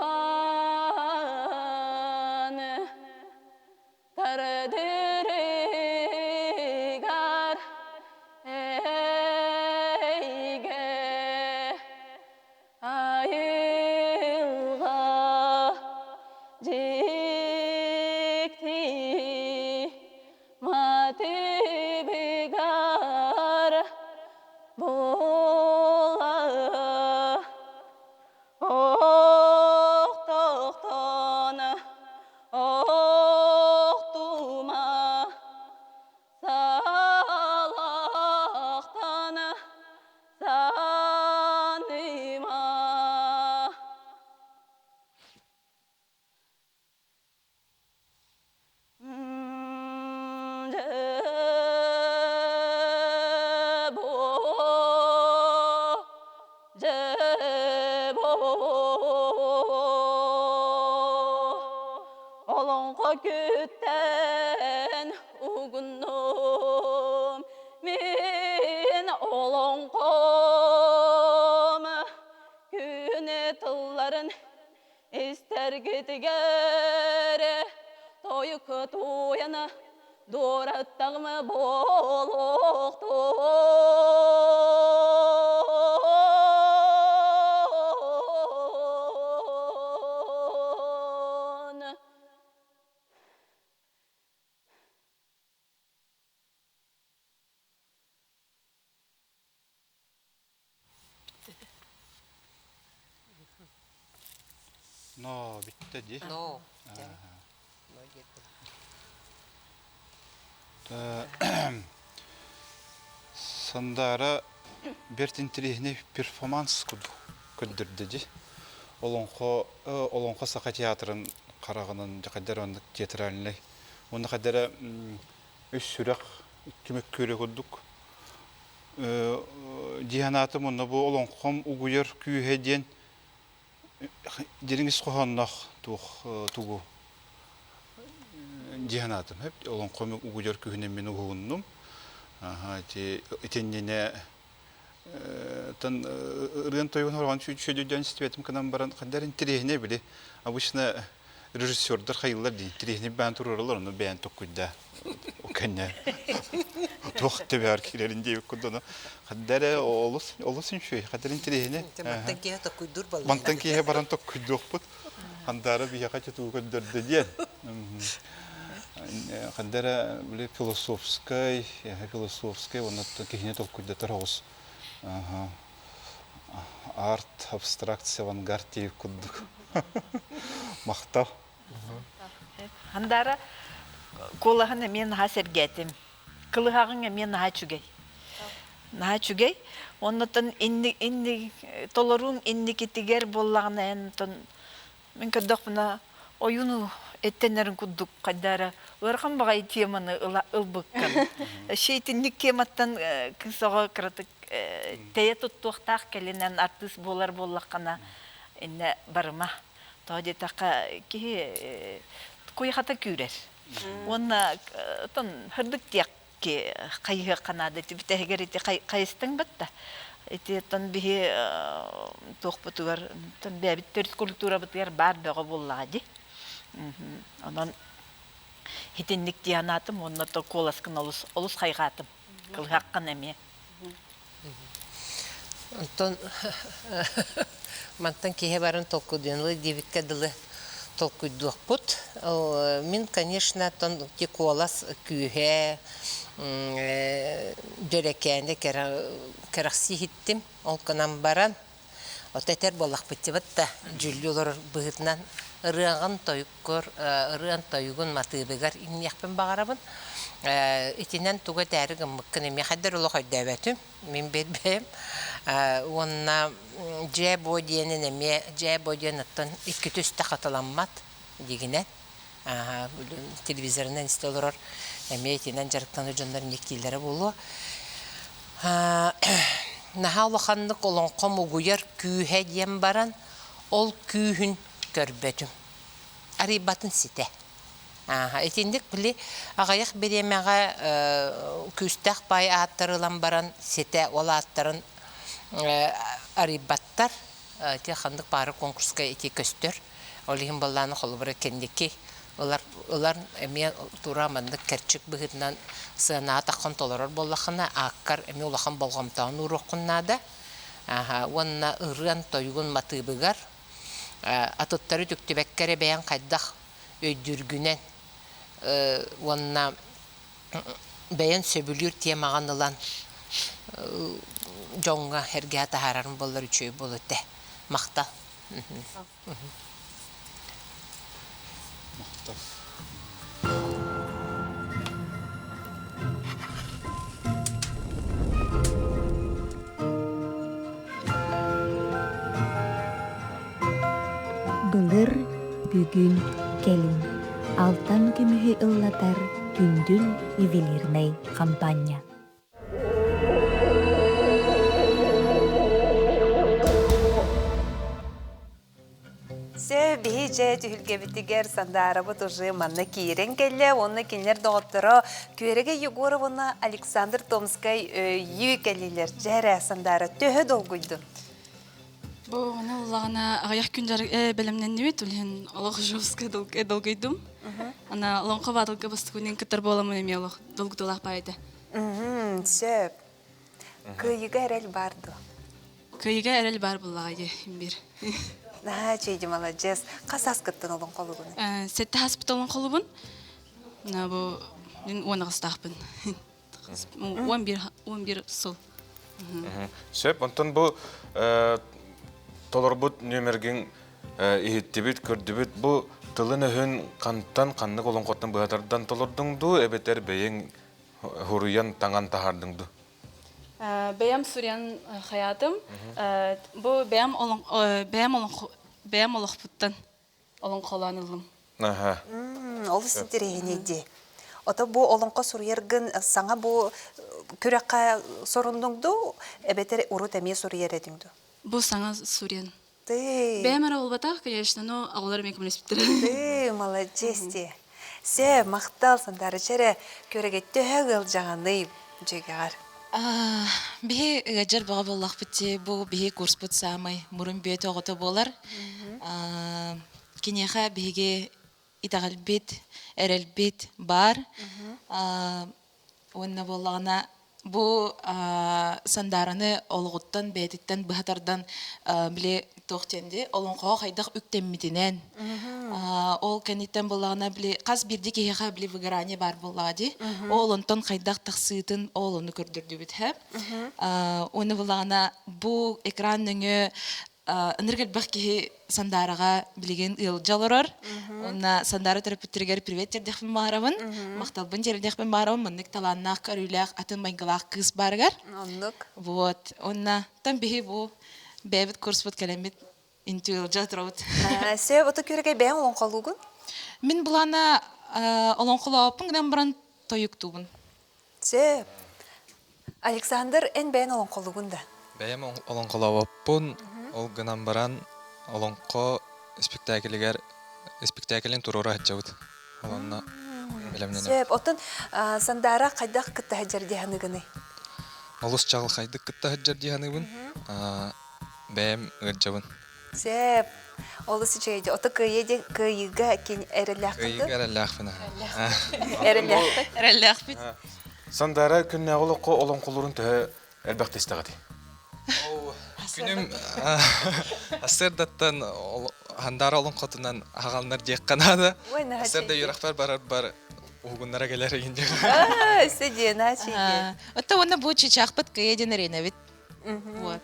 Дуан тардырыгар эйгэ айылҕа дьикти матыбыгар буола охтохтон охтума салахтан саныма. Олоҥхо күттэн угуннум мин олоҥхом күнү тылларын Истэргитигэр тойук туйана дуораттаҕым буолуохтун. Но бүттэ дии. Но. Сандаара бэрт интэриэһинэй перформанс курдук көрдөрдө дии. Олоҥхо Олоҥхо Саха театрын хараҕынан дьэ оннук театральнай уонна хайдара үс сүрэх икки мөккүөрэ курдук дии санаатым уонна бу олоҥхом угуйар күүһэ диэн Дириҥ ис хоһоонноох туох тугу дии санаатым. Олоҥхом угудьар күһүнүн мин уһугуннум. Ити итиннинэ тан ырыан тойугун хорҕон сүдүдөн истибэтим кынан баран хандар интэриэһинэй били обычно режиссердар хайыллар дии интэриэһинэй баан туруоралар ону бэйэн токкуйда О кэннэ туох төбөөр киирэрин диэбит курдук хаддара олус олус үчүгэй хаддар интэриэһинэй Мантан киһи токкуйдуур баллар. Мантан киһи баран токкуйдуохпут хандаара биһиэхэ тутуу көрдөрдө диэн хандара били философскай философскай уонна киһини толкуйдатар оҕус арт абстракция авангард диэбит курдук махтал Хандаара куолаһын эмиэ наһаа сэргээтим. Кылыһаҕыҥ эмиэ наһаа үчүгэй. Наһаа үчүгэй. Оннуттан инни, инни, толорууҥ инникитигэр буоллаҕына эн онтон мин көрдөхпүнэ ойууну эттэнэрин курдук хайдара ыарахан баҕайы теманы ыла ылбыккын. Вообще итинник тематтан кыыс оҕо кыратык тэйэ туттуохтаах кэлинэн артыыс буолар буоллаххына иннэ барыма. Тоҕо диэтэххэ, киһи куйахата күүрэр. Уонна оттон сырдык диэки хайыһыахха наада ити бүтэһигэр ити хайыстыҥ батта. Ити оттон биһи туохпутугар оттон бэйэбит төрүт культурабытыгар баар бөҕө буоллаҕа дии. Онон итинник дии санаатым уонна то куоласкын олус олус хайҕаатым. Кылыһаххын эмиэ. Онтон мантан киһи баран толкуйдуон диэбиккэ дылы толкуйдуохпут. Мин, конечно, оттон ити куолас күүһэ дьэрэкээни кэрэхсии иһиттим. Ол гынан баран, ото этэр буоллахпыт да дьүүллүү олорор быһыытынан ырыаҕын тойуккар, ырыан тойугун матыыбыгар иҥниэхпин баҕарабын. Итинэн тугу этээри гыммыккын эмиэ хайдах олох өйдөөбөтүм. Мин биэрбэйим. Уонна дьээ-буо диэнин эмиэ дьээ-буо диэн оттон иккитэ үстэ хатыламмат дигинэн. Телевизорынан истэ олорор эмиэ итинэн дьарыктанар дьоннор инниктииллэрэ буолуо. Наһаа улаханнык олоҥхом угуйар күүһэ диэн баран, ол күүһүн көрбөтүм. Арыйбатын ситэ. Итинник били аҕыйах бириэмэҕэ күүстээх баай ааттары ылан баран ситэ ол ааттарын арыйбаттар. Ити ханнык баары конкурска ити көстөр. Ол иһин баллааны холобура кэнники ылар ылар эмиэ тура маннык кэрчик быһыытынан сыанаҕа таххан толорор буоллаххына ааккар эмиэ улахан болҕомтоҕун ууруоххун наада. Уонна ырыан-тойугун матыыбыгар атыттары үтүктүбэккэ эрэ бэйэҥ хайдах өйдүүргүнэн уонна бэйэҥ сөбүлүүр темаҕын ылан дьоҥҥо эргэһэ таһаарарыҥ буоллар үчүгэй буолуо этэ. Махтал. Махтал. Былыр, бүгүн, кэлин алтан көмүһү ыллатар Күндүл ювелирнай хампаанньа. Сөп, биһи дьэ түһүлгэбитигэр Сандаарабыт уже манна киирэн кэллэ уонна кинилэр доҕотторо Күөрэгэй Егоров уонна Александр Томскай өйүү кэллилэр. Дьэ эрэ, Сандаара, төһө долгуйдун? Бу ону улаҕана аҕыйах күн дьарык бэлэмнэннибит, үлэһин олох жестко долгуйдум. Ана олоҥхо баатылга бастакынын кыттар буоламмын эмиэ олох долгутуулаах баай этэ. Сөп. Кыайыыга эрэл баар дуо? Кыайыыга эрэл баар буоллаҕа дии биир. Наһаа үчүгэй маладьыас. Хас ааскыттан олоҥхолугун? Сэттэ ааспыт олоҥхолубун. Бу мин уон аҕыстаахпын. 11 11 сыл. Сөп, онтон бу толорбут нүөмэргин иһиттибит, көрдүбүт. Бу тылын-өһүн хантан, ханнык олоҥхоттон быһа тардан толордуҥ дуу, эбэтэр бэйэҥ хуруйан таҥан таһаардыҥ дуу? Бэйэм суруйан хайаатым. Бу бэйэм бэйэм бэйэм олохпуттан олоҥхолоон ыллым. Аха. Олус интэриэһинэй дии. Ото бу олоҥхо суруйаргын саҥа бу күрэххэ сорундуҥ дуу, эбэтэр урут эмиэ суруйар этиҥ дуу? Бу саҥа суруйан. Ты. Бэйэм эрэ буолбатах, конечно, но оҕолор эмиэ көмөлөспүттэрэ. Ты, молодец дии. Се, махтал Сандарыча эрэ көрөгөттө ыалдьаҕаный дьиэгэҕэр. Биһи ыадьар бөҕө буоллахпыт дии, бу биһи курспут саамай мурун бүөтэ оҕото буолар. Киниэхэ биһиги итэҕэлбит, эрэлбит баар. Уонна буоллаҕына бу Сандаараны олоҕуттан бэйэтиттэн быһа тардан били туох диэн дии олоҥхоҕо хайдах үктэммитинэн ол кэнниттэн буоллаҕына били хас биирдии киһиэхэ били выгорание баар буоллаҕа дии ол онтон хайдах тахсыытын ол ону көрдөрдүбүт һэ уонна буоллаҕына бу экран нөҥүө ынырык элбэх киһи Сандаараҕа билигин ыалдьа олорор. Уонна Сандаара төрөппүттэригэр привет тиэрдиэхпин баҕарабын. Махталбын тиэрдиэхпин баҕарабын. Маннык талааннаах, көрүүлээх, атын майгылаах кыыс баарыгар. Оннук. Вот. Уонна там биһи бу бэйэбит курспут кэлэммит интү ыалдьа турабыт. Сөп, ото күрэгэй бэйэҥ олоҥхолуугун? Мин былаана олоҥхолооппун гынан баран тойуктуубун. Сөп. Александр, эн бэйэн олоҥхолуугун да? Бэйэм олоҥхолообоппун, ол гынан баран олоҥхо испиктээкилигэр испиктээкилин туруора сылдьабыт. Онно бэлэмнэнэбит. Сөп. Оттон Сандаара хайдах кытта сылдьар дии саныыгыный? Олус чаҕылхайдык кытта сылдьар дии саныыбын. Бэйэм ыалдьабын. Сөп. Олус үчүгэй. Ото кыайыы диэн кыайыыга кин эрэллээххин Кыайыыга эрэллээхпин. Эрэллээхпит. Эрэллээхпит. Сандаара күннээҕи олоххо олоҥхолуурун төһө элбэхтэ истэҕитий? Күнүм сарсыардаттан Сандаара олоҥхотунан аһаҕаланар диэххэ наада. Сарсыарда үөрэхпэр барарбар уһугуннара кэлэр игин диэх. Өссө диэн, аа, Отто уонна бу чычаахпыт кыйа диэн эрэнэбит. Вот.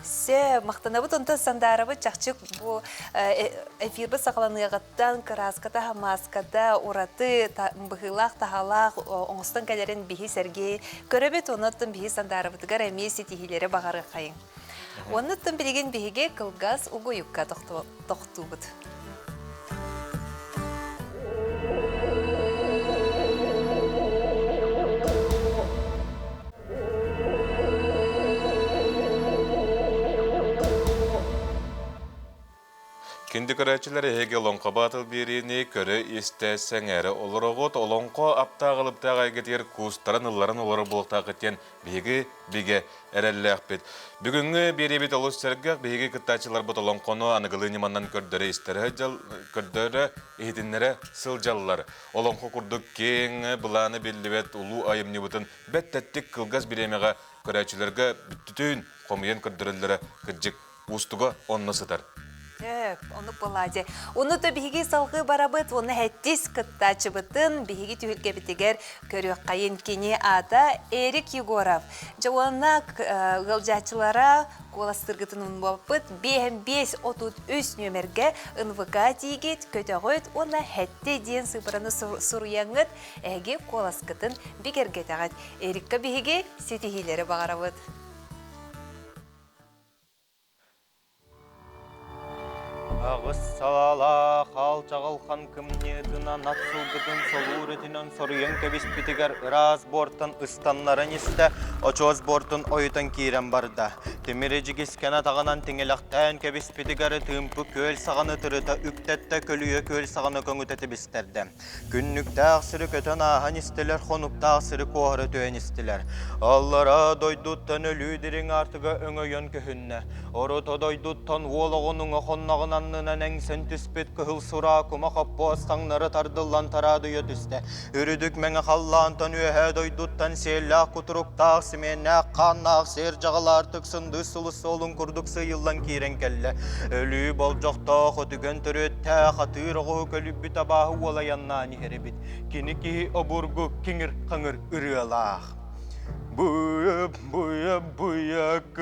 Се, махтанабыт онтон Сандаарабыт чахчы бу эфирбит саҕаланыаҕыттан кырааската, мааската ураты быһыылаах таһаалаах оҥостон кэлэрин биһи сэргии көрөбүт, оннуттан биһи Сандаарабытыгар эмиэ ситиһиилэри баҕарыаххайыҥ. Оннуттан билигин биһиги кылгас угуйукка тохтуубут. Кинди көрөөччүлэр эһиги Олоҥхо Баатыл биэриини көрө-истэ сэҥээрэ олороҕут. Олоҥхо аптаах-алыптаах эйгэтигэр куустаран ылларан олорор буолуохтааххыт диэн биһиги бигэ эрэллээхпит. Бүгүҥҥү биэриибит олус сэргэх. Биһиги кыттааччыларбыт олоҥхону аныгылыы ньыманан көрдөрө истэрэ көрдөрө иһитиннэрэ сылдьаллар. Олоҥхо курдук киэҥ былааны биллибэт улуу айымньыбытын Бэрт тэттик кылгас бириэмэҕэ көрөөччүлэргэ бүттүтүн хомуйан көрдөрөллөрө кырдьык уустуга онно сытар. Сөп, оннук буолаа Ону да биһиги салгыы барабыт, уонна хэттис кыттааччыбытын биһиги түһүлгэбитигэр көрүөххэйин. Кини аата Эрик Егоров. Дьэ уонна ыалдьааччылара куоластыыргытын умнубаппыт 55 33 нүөмэргэ НВК тиийгит, көтөҕүт уонна хэтти диэн сыыппараны суруйаҥҥыт Эһиги куоласкытын бигэргэтэҕит. Эрикка биһиги ситиһиилэри баҕарабыт. Аҕыс салаалаах аал чаҕылхан кымньыытынан ат сылгытын солуур өтүнэн соруйан кэбиспитигэр ыраас буортан ыстаннаран истэ, очуос буортун ойутан киирэн барда. Тимир ичигискэн атаҕынан тиҥилэхтээн кэбиспитигэр тыымпы күөл саҕаны тырыта үктэттэ, көлүйэ күөл саҕаны көҥүтэ тибистэрдэ. Күннүктээх сири көтөн ааһан истилэр, хонуктаах сири куоһара түһэн истилэр. Аллараа дойдуттан өлүү дириҥ аартыга өҥөйөн көһүннэ. Орто дойдуттан уол оҕонуҥа хонноҕун аннынан эҥсэн түспүт кыһыл сураа кума хоппуос таҥнары тардыллан тараадыйа түстэ. Үрүдүк мэҥэ халлаантан үөһээ дойдуттан сиэллээх кутуруктаах, симиэннээх хааннаах сиэр дьаҕалаар тыксындыы сулус суолун курдук сыыйыллан киирэн кэллэ. Өлүү болдьохтоох өтүгэн төрүөттээх атыыр оҕуһу көлүйбүт абааһы уолайаннаан иһэр эбит. Кини киһи обургу киҥир-хаҥыр ырыалаах. Буйа, буйа, буйакым,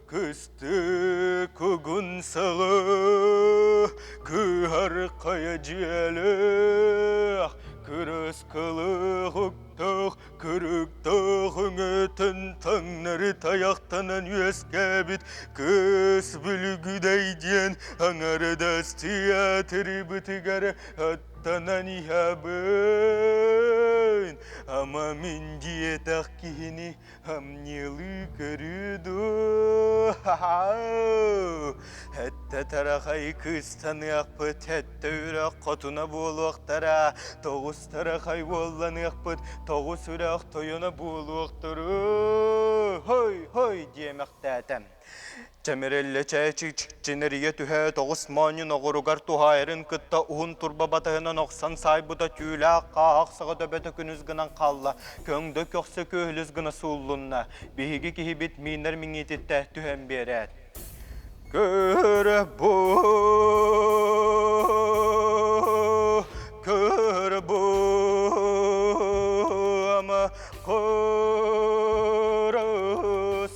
кыстык угун сылы, кыһар хайа дьиэлээх, кырыс кылых уктах, Кырыктаах өҥөтөн таҥнары тайахтанан үөскээбит кыыс бүлүгүдэй диэн аҥардас театрыбытыгар аттанан иһэбин. Ама мин диэтэх киһини амньылыы көрүү дуу? Эттэ тарахай кыыстаныахпыт, эттэ үрэх хотуна буолуохтара, тоҕус тарахай уолланыахпыт, тоҕус үрэх тойоно буолуохтару. Хой, хой диэмэхтээтэ. Чэмириллэ чээчик чинэрийэ түһэ тоҕус моонньун оҕуругар туһаайарын кытта уһун турба батыһынан охсон саайбыта түүлээх хааһах саҕа төбөтө күнүс гынан хаалла, көҥдө көхсө күөһүлүс гына сууллунна. Биһиги киһибит миинэр миҥиититтэ түһэн биэрээт. Көрө бу, көрө бу, ама көрө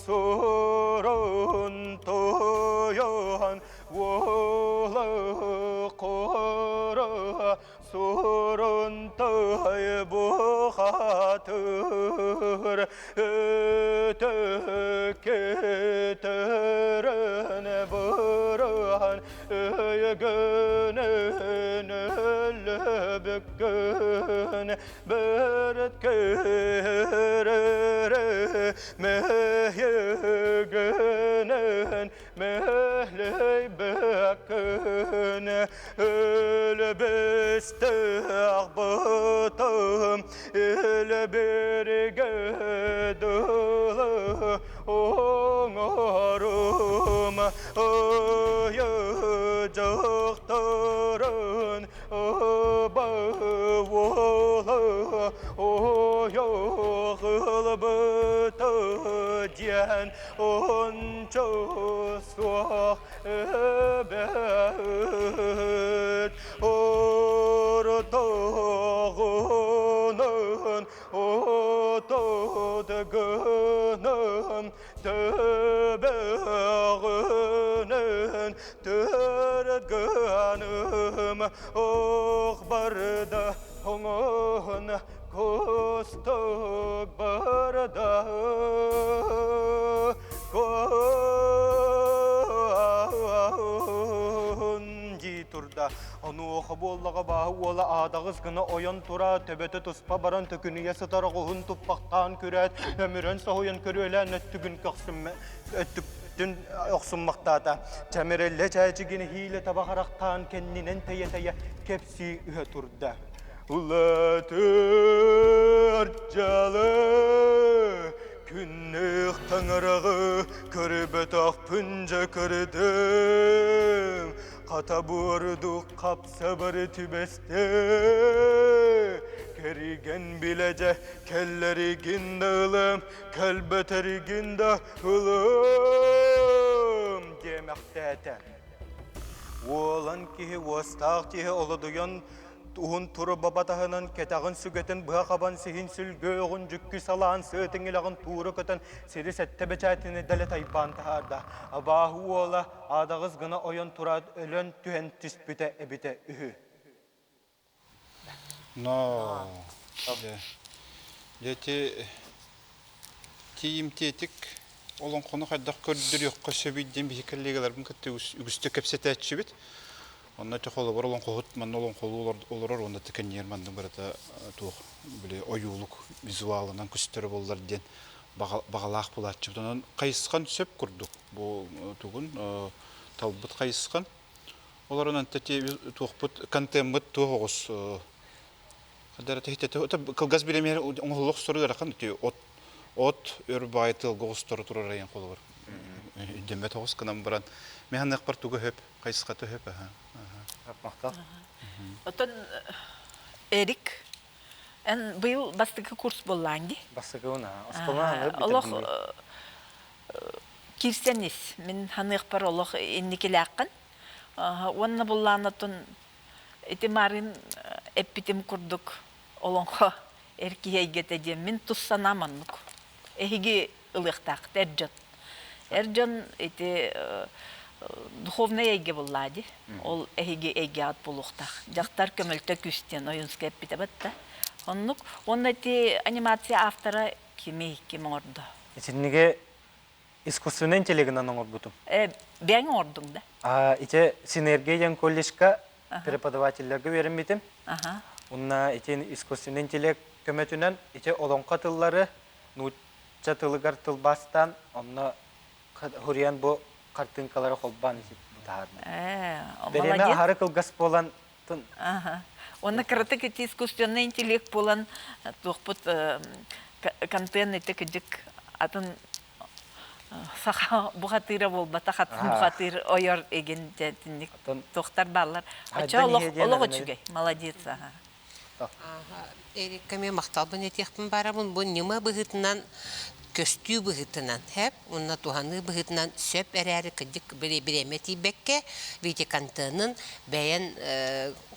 Сурун тойон уола кора сурун той бухатыр өтө кетерен бұран өйгөнөн өлөбүккөн Бөрөткөрөрө мэйгөнөн мөлөй бөккөн өлөбөстөөх бытым өлөбөргө дылы оҥорум ыйыдьыктарын диэн ончу суох эбээт ортоҕунан отот гынан Төбөҕүнэн төргөным ох барда оҥоһун кустук барда дии турда. Онуоха буоллаҕа бааһы уола аадаҕыс гына ойон тура төбөтө туспа баран төкүнүйэ сытар оҕуһун туппахтаан күрээт, өмүрэн соһуйан көрүөлээн өттүгүн өттүктүн охсуммахтаата. Чэмирэллэ чээчигин иһиилэ таба харахтаан кэннинэн тэйэ-тэйэ кэпсии үһэ турда. Улатыр дьалы күннээх таҥараҕы көрбөтөхпүн дьэ көрдүм хата буордук хапсабары түбэстэ Кэригэн билэдьэ кэллэригин да ылым, кэлбэтэригин да ылым диэмэхтээтэ. Уолан киһи уостаах киһи олодуйан уһун туруба батаһынан кэтэҕин сүгэтин быһа хабан сиһин сүлгөөҕүн дьүккү салаан сыатын илэҕин туура көтөн сири сэттэ бэчээтини дэлэ тайбаан таһаарда. Абааһы уола аадаҕыс гына ойон тураат өлөн түһэн түспүтэ эбитэ үһү. Но дьэ тиийимтиэтик олоҥхону хайдах көрдөрүөххэ сөбүй диэн биһи коллегаларбын кытта үгүстүк кэпсэтээччибит. Онно холобур олоҥхоһут манна олоҥхолуу олорор уонна тыканьыыр манна барыта туох били ойуулук визуалынан көстөрө буоллар диэн баҕалаах буолааччыбыт. Онон хайысхан сөп курдук бу тугун талбыт хайысхан. Олорон ити туохпут контеммыт туох оҕус кылгас бириэмэ оҥоһуллуох охсору ыарахан ити от от өр баай тыалга оҕустору турар айан холобур өйдөммөт оҕус гынан баран мен ханыахпар туга хөп хайысхата хөп аха Махтал. Оттон Эрик эн быйыл бастакы курс буоллаан дии? Бастакыбын оскуоланы Олох киирсэн ис. Мин ханыахпар олох инникилээххин. Уонна буллаанатын ити марын эппитим курдук олоҥхо эр киһи эйгэтэ диэн мин тус санаам оннук. Эһиги ылыахтааххыт эр дьон. Эр дьон ити духовнай эйгэ буллаа дии. Ол эһиги эйгэҕит буолуохтаах. Дьахтар көмөлтө күүс диэн Ойуунскай эппитэ батта. Оннук. Уонна ити анимация автора кимий, ким оҥордо? Итинниги искусственный интеллегынан оҥорбутум. Э, бэйэҥ оҥордуҥ да? А, ити Синергия диэн колледжка преподавателлэргэ үөрэммитим. Уонна ити искусственный интеллект көмөтүнэн ити олоҥхо тыллары нуучча тылыгар тылбаастаан онно хуруйан бу хартыынкалары холбоон таһаарна. Бириэмэ аһары кылгас буолан Уонна кыратык ити искусственный интеллект буолан туохпут контент ити кыдьык атын саха бухатыыра буолбатах атын бухатыыр ойор эгин тинник туохтар бааллар. Очо олох олох үчүгэй молодец аха. Эрикка мен махталбын этиэхпин баарабын бу ньыма быһыытынан көстүү быһыытынан хэп уонна туһаныы быһыытынан сөп эрээри кырдьык бириэмэ тиийбэккэ видеоконтенын бэйэн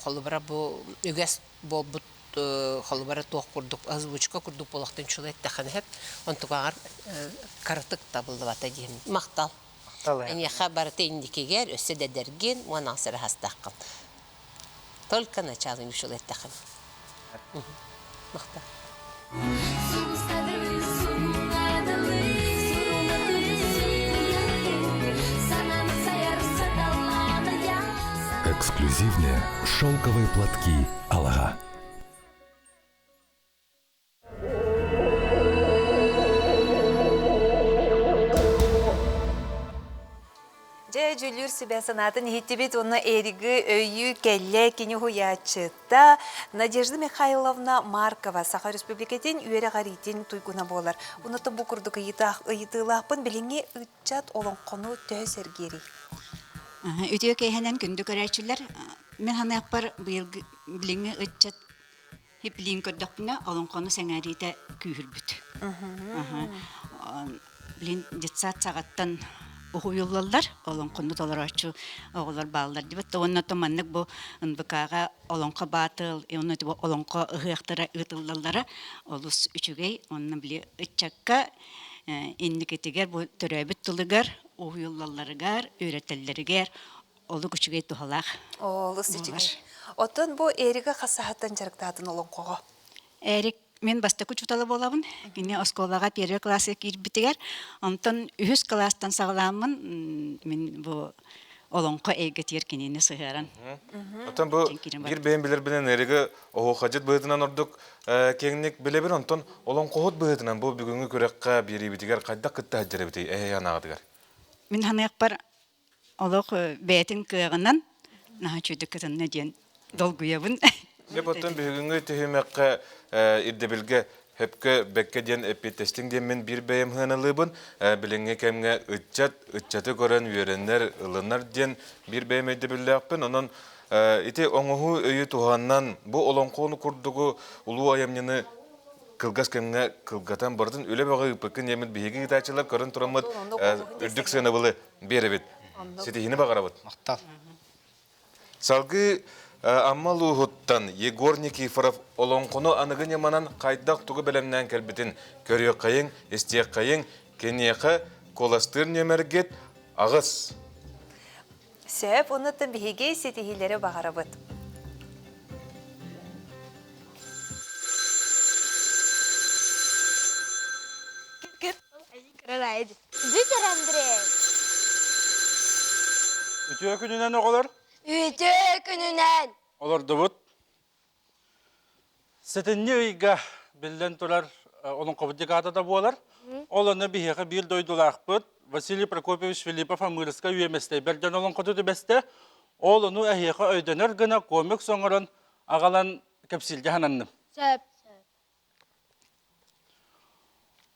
холобура бу үгэс буолбут холобура туох курдук озвучка курдук буолуохтун үчүгэй эттэххинэ сөп онтукаҕар кыратык табыллыбата диэн махтал эйиэхэ барыта инникигэр өссө да эдэргин уон аҕыс эрэ саастааххын Только начало үчүгэй эттэххин. Махтал. Эксклюзивные шелковые платки Алага. Дьэ, дьүүллүүр сүбэ санаатын иһиттибит уонна Эриги өйүү кэллэ кини уһуйааччыта Надежда Михайловна Маркова Саха Республикатын үөрэҕириитин туйгуна буолар. Онуттан бу курдук ыйытыылаахпын билиҥҥи ыччат олоҥхону төһө сэргиэрий? Үтүө киэһэнэн күндү көрөөччүлэр, мин саныахпар быйылгы билиҥҥи ыччат Хиплин көрдөхпүнэ, олоҥхону сэҥээриитэ күүһүрбүт. Билин детсад саҕаттан уһуйуллаллар, олоҥхону толорооччу оҕолор бааллар дибит. Уонна то маннык бу НВК-ҕа олоҥхо баатыл, уонна олоҥхо ыһыахтара ыытыллаллара олус үчүгэй. Онно били ыччакка инникитигэр бу төрөөбүт тылыгар уһуйуллалларыгар, үөрэтэллэригэр олук үчүгэй туһалаах. Олус үчүгэй. Оттон бу Эрика хас саһаттан дьарыктаатын олоҥхоҕо? Эрик мен бастакы учуутала буолабын. Кини оскуолаҕа первый класска киирбитигэр, онтон үһүс кылаастан саҕалааммын мин бу олоҥхо эйгэтигэр кинини сыһыаран. Оттон бу биир бэйэм билэрбинэн Эригы оһуохадьыт быһыытынан ордук киэҥник билэбин, онтон олоҥхоһут быһыытынан бу бүгүҥҥү күрэххэ биэриибитигэр хайдах кытта сылдьар эбитий эһэй анаҕытыгар? Мин саныахпар олох бэйэтин кыаҕынан наһаа үчүгэйдик кытынна диэн долгуйабын. Сөп оттон бүгүҥҥү түһүмэххэ ирдэбилгэ хөпкө бэккэ диэн эппиэттэстиҥ диэммин биир бэйэм сыаналыыбын. Билиҥҥи кэмҥэ ыччат ыччаты көрөн үөрэнэр, ылынар диэн биир бэйэм өйдөбүллээхпин. Онон ити оҥоһуу өйү туһанан бу олоҥхону курдугу улуу айымньыны кылгас кэмҥэ кылгатан барытын үлэ бөҕө ыыппыккын диэммит биһиги ыытааччылар көрөн тураммыт үрдүк сыанабылы биэрэбит. Ситиһиини баҕарабыт. Махтал. Салгыы Амма улууһуттан Егор Никифоров олоҥхону аныгы ньыманан хайдах тугу бэлэмнээн кэлбитин көрүөххэйиҥ, истиэххэйиҥ, киниэхэ куоластыыр нүөмэргит 8. Сөп, онуттан биһиги ситиһиилэри баҕарабыт. Бүтэр Андрей. Үтүө күнүнэн оҕолор. Үтүө күнүнэн. Олордубут. Сэтинньи ыйга биллэн турар олоҥхобут декадата буолар. Ол онно биһиэхэ биир дойдулаахпыт Василий Прокопьевич Филиппов Амырыска үөмэстэй бэрдэн олоҥхоту түбэстэ. Ол ону эһиэхэ өйдөнөр гына комикс оҥорон аҕалан кэпсииргэ сананным. Сөп.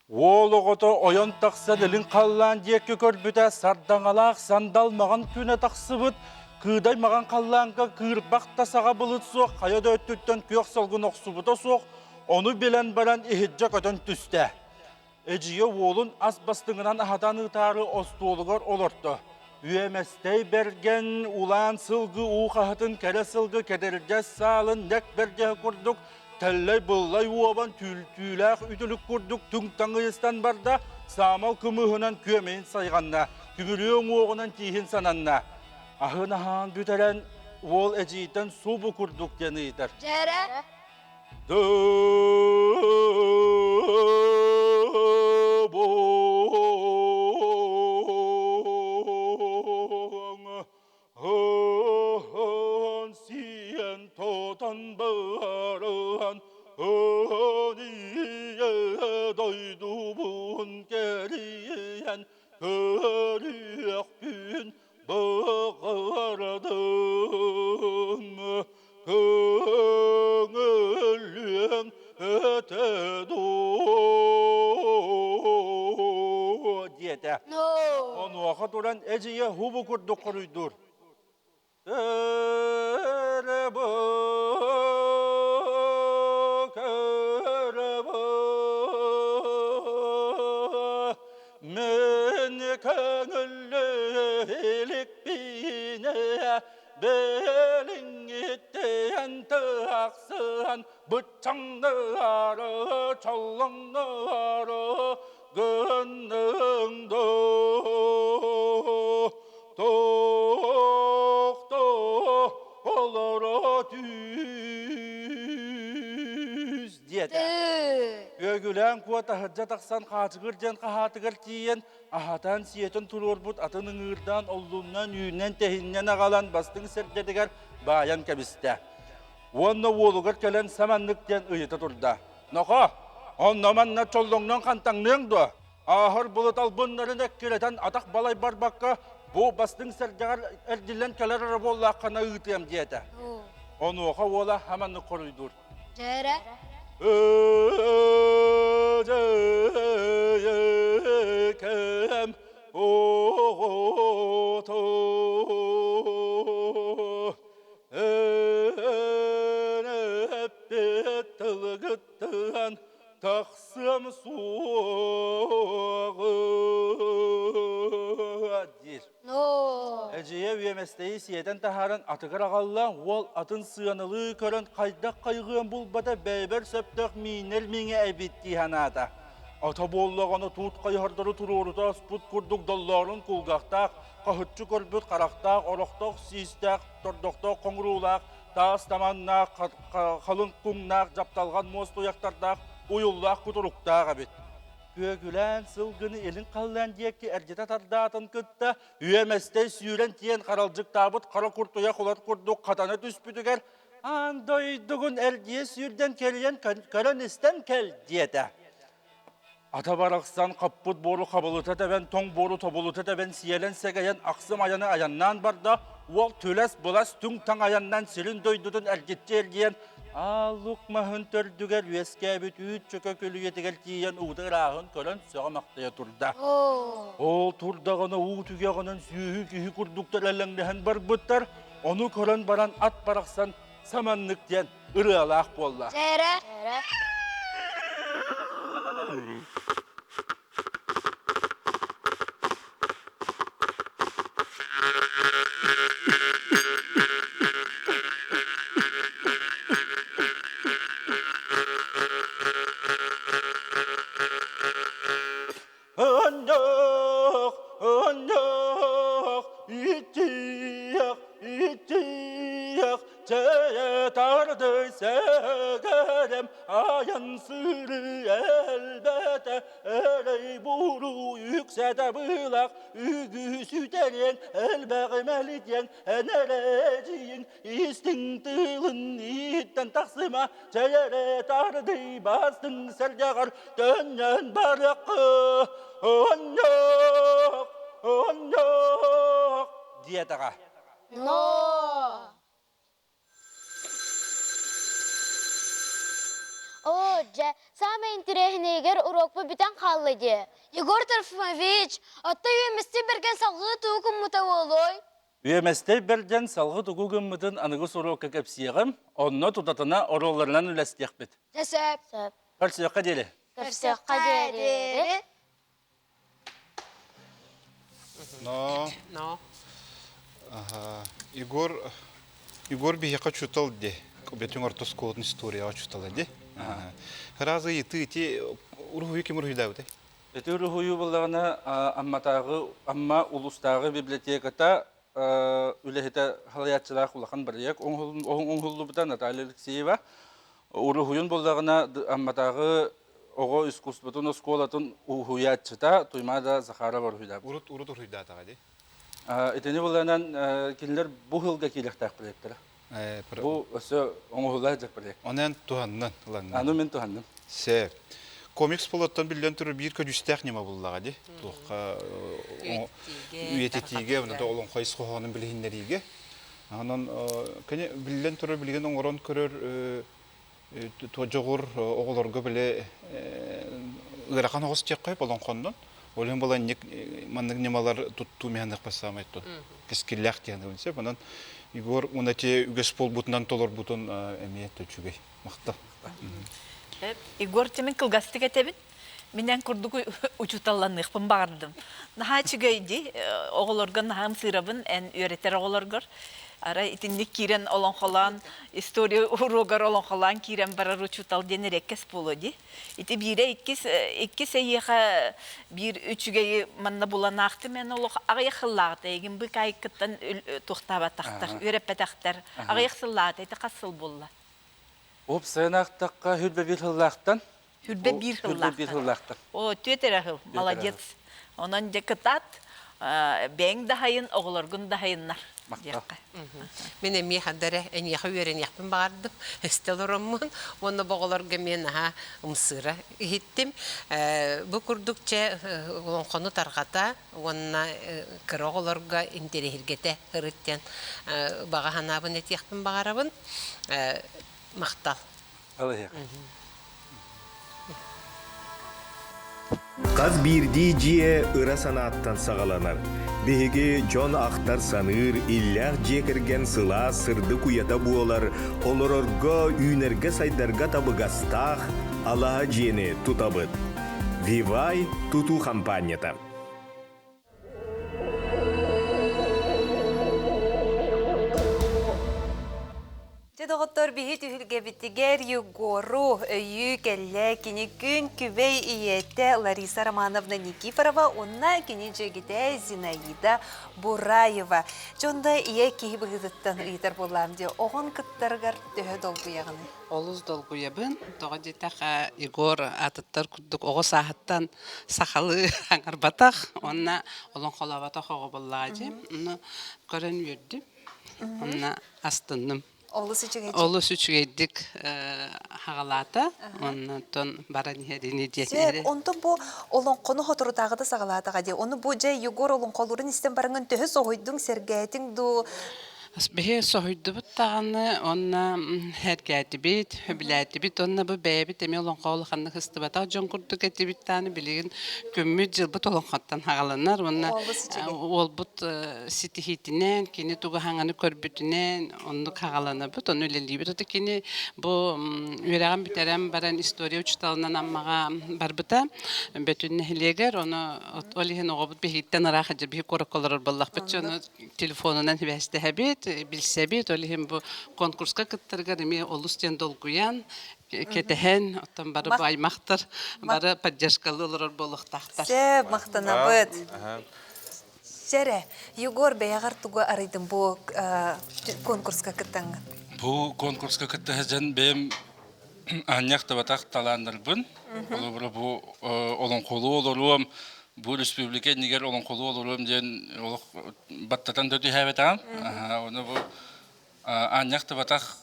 Уол оҕото ойон тахсан илин халлаан диэки көрбүтэ сардаҥалаах сандал маҕан күнэ тахсыбыт, кыыдай маҕан халлааҥҥа кыырбах да саҕа былыт суох, хайа да өттүттэн күөх салгын охсубута суох, ону билэн баран иһирдьэ көтөн түстэ. Эдьиийэ уолун ас бастыҥынан аһатан ыытаары остуолугар олорто. Үөмэстэй бэргэн, улаан сылгы уу хаһытын кэрэ сылгы кэдэргэс саалын нэк бэргэһэ курдук тэллэй-быллай уобан түүл-түүлээх үтүлүк курдук түҥ-таҥ ыйыстан барда, саамал кымыһынан күөмэйин сайҕанна, күмүрүө уҥуоҕунан тииһин сананна. Аһын аһаан бүтэрэн уол эдьиийтэн субу курдук диэн ыйытар. Дьэрэ. Сиэн тотан баран. курдук хоруйдуур. Мен көңүллүлүкпине белиңиттен тахсыан бычаңнары чоллоңнары гынныңды тохто олоро түс диэтэ. Үөгүлээн куо таһырдьа тахсан хаачыгыр диэн хаһаатыгар тиийэн, аһатан сиэтэн туруорбут атын ыҥыырдаан оллуннан үүнэн тэһиннэн аҕалан бастыҥ сэргэтигэр баайан кэбистэ. Уонна уолугар кэлэн саманнык диэн ыйыта турда. Нохо, онно манна чоллоҥнон хантаҥныаҥ дуо? Ааһар былыт албыннарын эккирэтэн атах балай барбакка, бу бастыҥ сэргэҕэр эргиллэн кэлэр эрэ буоллааххына ыытыам диэтэ. Онуоха уола хаманнык хоруйдуур. Дьэрэ. Кэм оҕото эппит тылгыттан тахсыам суоҕа диир. Эдьиийэ үөмэстэйи сиэтэн таһааран атыгар аҕалла, уол атын сыаналыы көрөн хайдах хайҕыан булбата бэйэбэр сөптөөх миинэр миҥэ эбит дии санаата. Ата буоллаҕына туут хайыһардары туруорута аспыт курдук доллоорун кулгахтаах, хаһыччы көрбүт харахтаах, орохтоох сиистээх, тордохтоох хоҥуруулаах, таас таманнаах, халыҥ куҥнаах, дьапталҕан муос туйахтардаах, уйуллаах кутуруктаах эбит. Күөгүлээн сылгыны илин халлаан диэки эрдитэ тардаатын кытта үөмэстэй сүүрэн тиийэн харалдьыктаабыт хара куртуйах улар курдук хатана түспүтүгэр аан дойдугун эргийэ сүүрдэн кэлийэн көрөн-истэн кэл диэтэ. Ата барахсан хаппыт буору хабылыта тэбэн, тоҥ буору тобулута тэбэн, сиэлэн сэгэйэн ахсым айаны айаннаан барда, уол түлэс-былас түҥ-таҥ айаннан сирин дойдутун эргиччи эргийэн, ааллык маһын төрдүгэр үөскээбит үүт чөкө күлүйэтигэр тиийэн уута ырааһын көрөн сөҕө-махтайа турда. Ол турдаҕына уу түгэҕинэн сүүһү киһи курдуктар элэҥнэһэн барбыттар, ону көрөн баран ат барахсан саманнык диэн ырыалаах буолла. Дьэрэ. Ынньах, ынньах, итиэх, итиэх, чэйэ тарды сэгэрем, айан сыры элбэтэ, эрэй буру үксэтэ былах, үгүс үтэрен, элбэҕи мэлитиэн, энэрэдьийин, истиҥ тылын ииттэн тахсыма, Чэйэрэ тардый бастыҥ сэргэҕэр төннөн барыаххы онньох, онньох диэтэҕэ. Но! Оо, дьэ, саамай интэриэһинэйигэр уруокпут бүтэн хаалла дии. Егор Трофимович, отто үөмэсти бэргэн салгыы тугу гыммыта буолуой? Үөмэстэй бэрдэн салгы тугу гыммытын аныгы суруокка кэпсиэҕим, онно тутатына оруолларынан үлэстиэхпит. Сөп. Сөп. Көрсүөххэ диэри. Көрсүөххэ диэри. Но. Но. Ага. Егор Егор биһиэхэ учуутал ди. Бэтүҥ орто оскуолатын историяҕа учуутала ди. Разы ыйытыы ити уруһуйу ким уруһуйдаабытай? Ити уруһуйу буллаҕына Амматааҕы Амма улуустааҕы библиотеката үлэһитэ салайааччылаах улахан бырайыак оҥоһуллубута Наталья Алексеева. Уруһуйун буллаҕына Амматааҕы оҕо искусствотын оскуолатын уһуйааччыта Туймаада Захарова уруһуйдаабыт. Урут урут уруһуйдаатаҕа дии. Итини буллаҕынан кинилэр бу сылга киириэхтээх проектара. Бу өссө оҥоһулла сылдьар проект. Онон туһаннын ыланнын. Аны мин туһанным. Сөп. Комикс болоттон биллэн турар биир көдьүүстээх ньыма буллаҕа дии. Туохха үйэтитиигэ, онно олоҥхо ис хоһоонун билиһиннэриигэ. Онон кини биллэн турар билигин оҥорон көрөр дьоҕур оҕолорго били ыарахан оҕус диэххэ олоҥхоннон. Ол иһин була маннык ньымалар туттуу миһанныхпа саамай тун. кэскиллээх диэн сөп. Онон Егор уонна те үгэс буолбутунан толорбутун эмиэ үчүгэй. Махтал. Егор тимин кылгастык этэбин. Мин эн курдук учууталланыахпын баҕардым. Наһаа үчүгэй дии, оҕолорго наһаа ымсыырабын, эн үөрэтэр оҕолоргор. Арай итинник киирэн олоҥхолоон, история уруогар олоҥхолоон киирэн барар учуутал диэн эриэккэс буолуо дии. Ити биирэ иккис, иккис эйиэхэ биир үчүгэйи манна булан аахтым эн олох аҕыйах сыллааҕыта эйигин быыкаайыккыттан туохтаабатахтар, үөрэппэтэхтэр. Аҕыйах сыллааҕыта ити хас сыл буолла? Уопсайын аахтахха хүрбэ биир сыллаахтан. Хүрбэ биир сыллаахтан. Биир сыллаахтан. О, түөт эрэ сыл. Молодец. Онон дьэ кытаат, бэйэҥ да хайын, оҕолоргун да хайыннар. Диэххэ. Мин эмиэ ханна эрэ эйиэхэ үөрэниэхпин баҕардым, истэ олороммун уонна бу оҕолорго эмиэ наһаа ымсыыра иһиттим. Бу курдук чэ олоҥхону тарҕата уонна кыра оҕолорго интэриэһиргэтэ сырыт диэн баҕа санаабын этиэхпин баҕарабын. Махтал. Хас биирдии дьиэ ыра санааттан саҕаланар. Биһиги дьон ахтар-саныыр, иллээх дьиэ кэргэн сылаас, сырдык уйата буолар, олорорго, үүнэргэ-сайдарга табыгастаах алаһа дьиэни тутабыт. Вивай тутуу хампаанньата. Дьэ, доҕоттор, биһи түһүлгэбитигэр Егору өйүү кэллэ. Кини күн күбэй ийэтэ Лариса Романовна Никифорова уонна кини дьүөгэтэ Зинаида Бураева. Дьонда ийэ киһи быһыытыттан ыйытар буоллаам дии. Оҕон кыттарыгар төһө долгуйаҕыный? Олус долгуйабын. Тоҕо диэтэххэ, Егор атыттар курдук оҕо сааһыттан сахалыы аҥарбатах уонна олоҥхолооботох оҕо буоллаҕа дии. Ону көрөн үөрдүм. Онно астынным. Олус үчүгэй. Олус үчүгэйдик хаҕалаата. Оннотон баран иһэрини диэн. Онтон бу олоҥхону соторутааҕыта саҕалаатаҕа дии. Ону бу дьэ Егор олоҥхолуурун истэн бараҥын төһө соһуйдуҥ, сэргээтиҥ дуу? Биһи соһуйдубут даҕаны уонна сэргээтибит, сөбүлээтибит уонна бу бэйэбит эмиэ олоҥхо улаханнык сыстыбатах дьон курдук этибит даҕаны билигин күммүт-дьылбыт олоҥхоттон хаҕаланар уонна уолбут ситиһиитинэн, кини тугу хаҥаны көрбүтүнэн оннук хаҕаланабыт, ону үлэлиибит. Ото кини бу үөрэҕин бүтэрэн баран история учууталынан Аммаҕа барбыта Бөтүн нэһилиэгэр, ону ол иһин оҕобут биһигиттэн ыраах биһи куоракка олорор буоллахпыт, ону телефонунан сибээстэһэбит, билсэбит. Ол иһин бу конкурска кыттарыгар эмиэ олус диэн долгуйан, кэтэһэн, оттон бары бу аймахтар бары поддержкалыы олорор буолуохтаахтар. Сөп, махтанабыт. Сэрэ, Егор бэйэҕэр тугу арыйдым бу конкурска кыттаҥҥын? Бу конкурска кытта сылдьан бэйэм аанньах да батах талааннарбын. Холобура бу олоҥхолуу олоруом, бу республика иннигэр олоҥхолуу олоруом диэн олох баттатан да түһээбэтэҕим. Ону бу аанньах да батах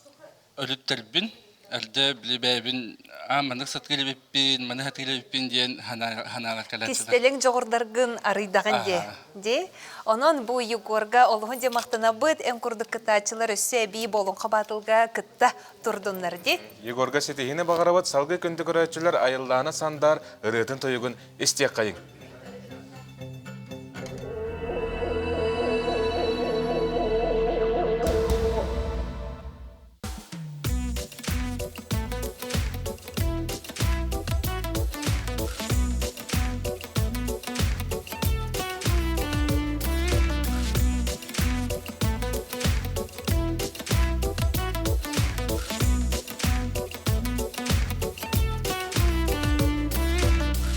өрүттэрбин, эрдэ били бэйэбин аа маннык сатыыр эбиппин, маны сатыыр эбиппин диэн санаалар кэлээччилэр. Кистэлэҥ дьоҕурдаргын арыйдаҕын дии. Дии. Онон бу Егорга олуһун дьэ махтанабыт, эн курдук кыттааччылар өссө эбии Болуҥха Баатылга кытта турдуннар дии. Егорга ситиһиини баҕарабыт, салгыы күндү көрөөччүлэр Айыллаана Сандар ырыатын-тойугун истиэххэйиҥ.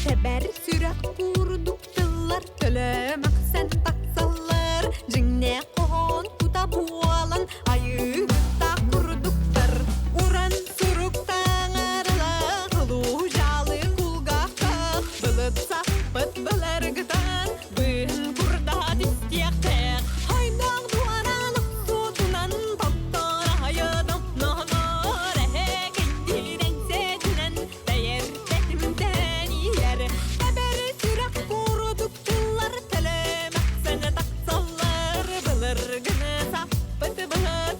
Тэбэр сүрэх курдук тыллар төлө махсан тахсаллар дьиҥнээх хоһоон кута буолан айыыһыттаах курдуктар уран сурук таҥаралаах улуу дьаалы кулгаахтаах былыт сахпыт былыргытан быыһын курдаат истиэхтээх хайдах дуораан охсуутунан тоттор аһайыдым ноһоноор эһэкэйдиирэн сэтинэн бэйэр тэтимтээн иһэр тэбэр сүрэх курдук тыллар төлөмөхсөнө тахсаллар былыргыны саппыт быһыт.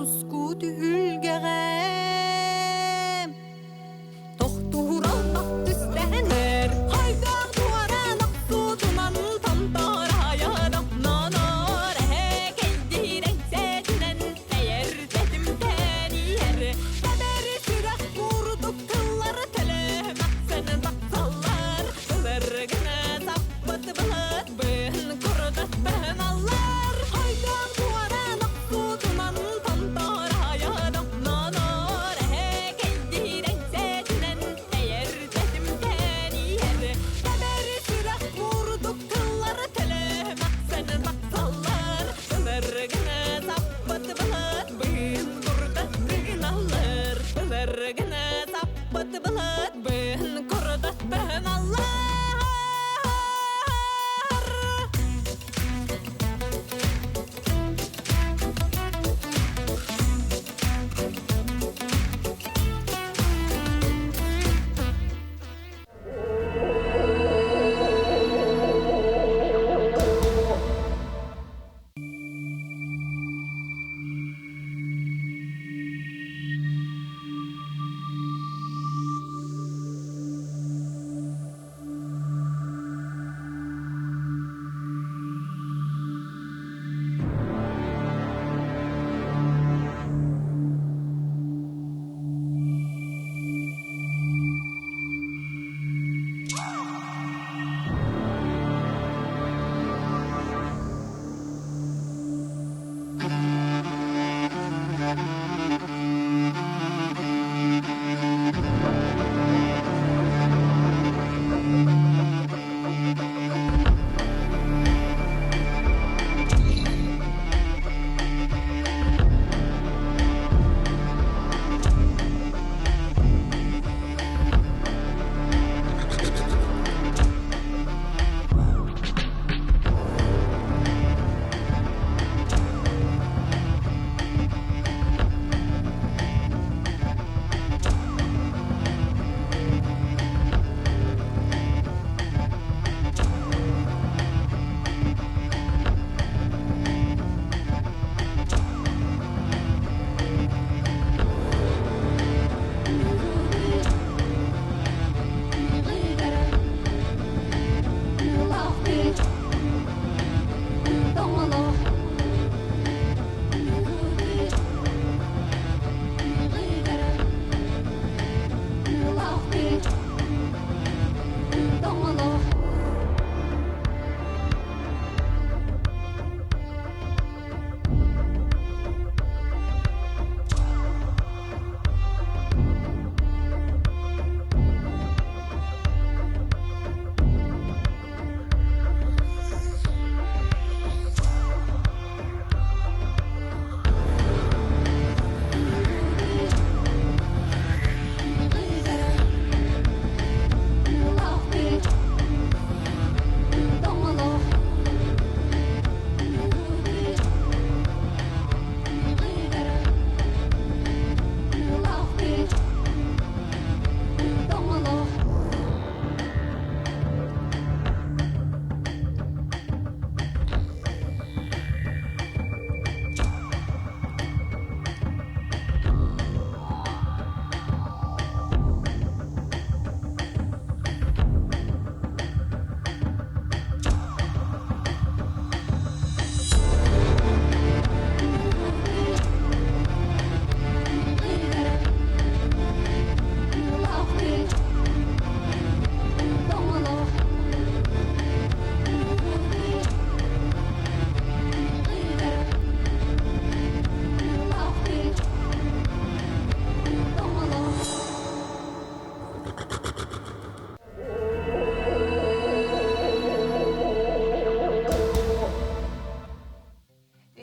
туску түһүлгэҕэ Тохтуур албах түстэһэнэр Хайдах туоран охсуутунан Томтор айанохнонор Эһэ кэйдиирэн сэтинэн Тэйэр тэтимтэн иһэр Тэбэр сүрэх курдук тыллар Төлөмөхсөнөн тахсаллар Ылыргына саппыт былыт Быһын курдаттан аллар Хайдах туоран охсуутунан Томтор айанохнонор Эһэ кэйдиирэн сэтинэн Тэйэр тэтимтэн иһэр Тэбэр сүрэх курдук тыллар Төлөмөхсөнөн тахсаллар Ылыргына саппыт былыт Быһын курдаттан аллар Ылыргына саппыт былыт Быһын курдаттан аллар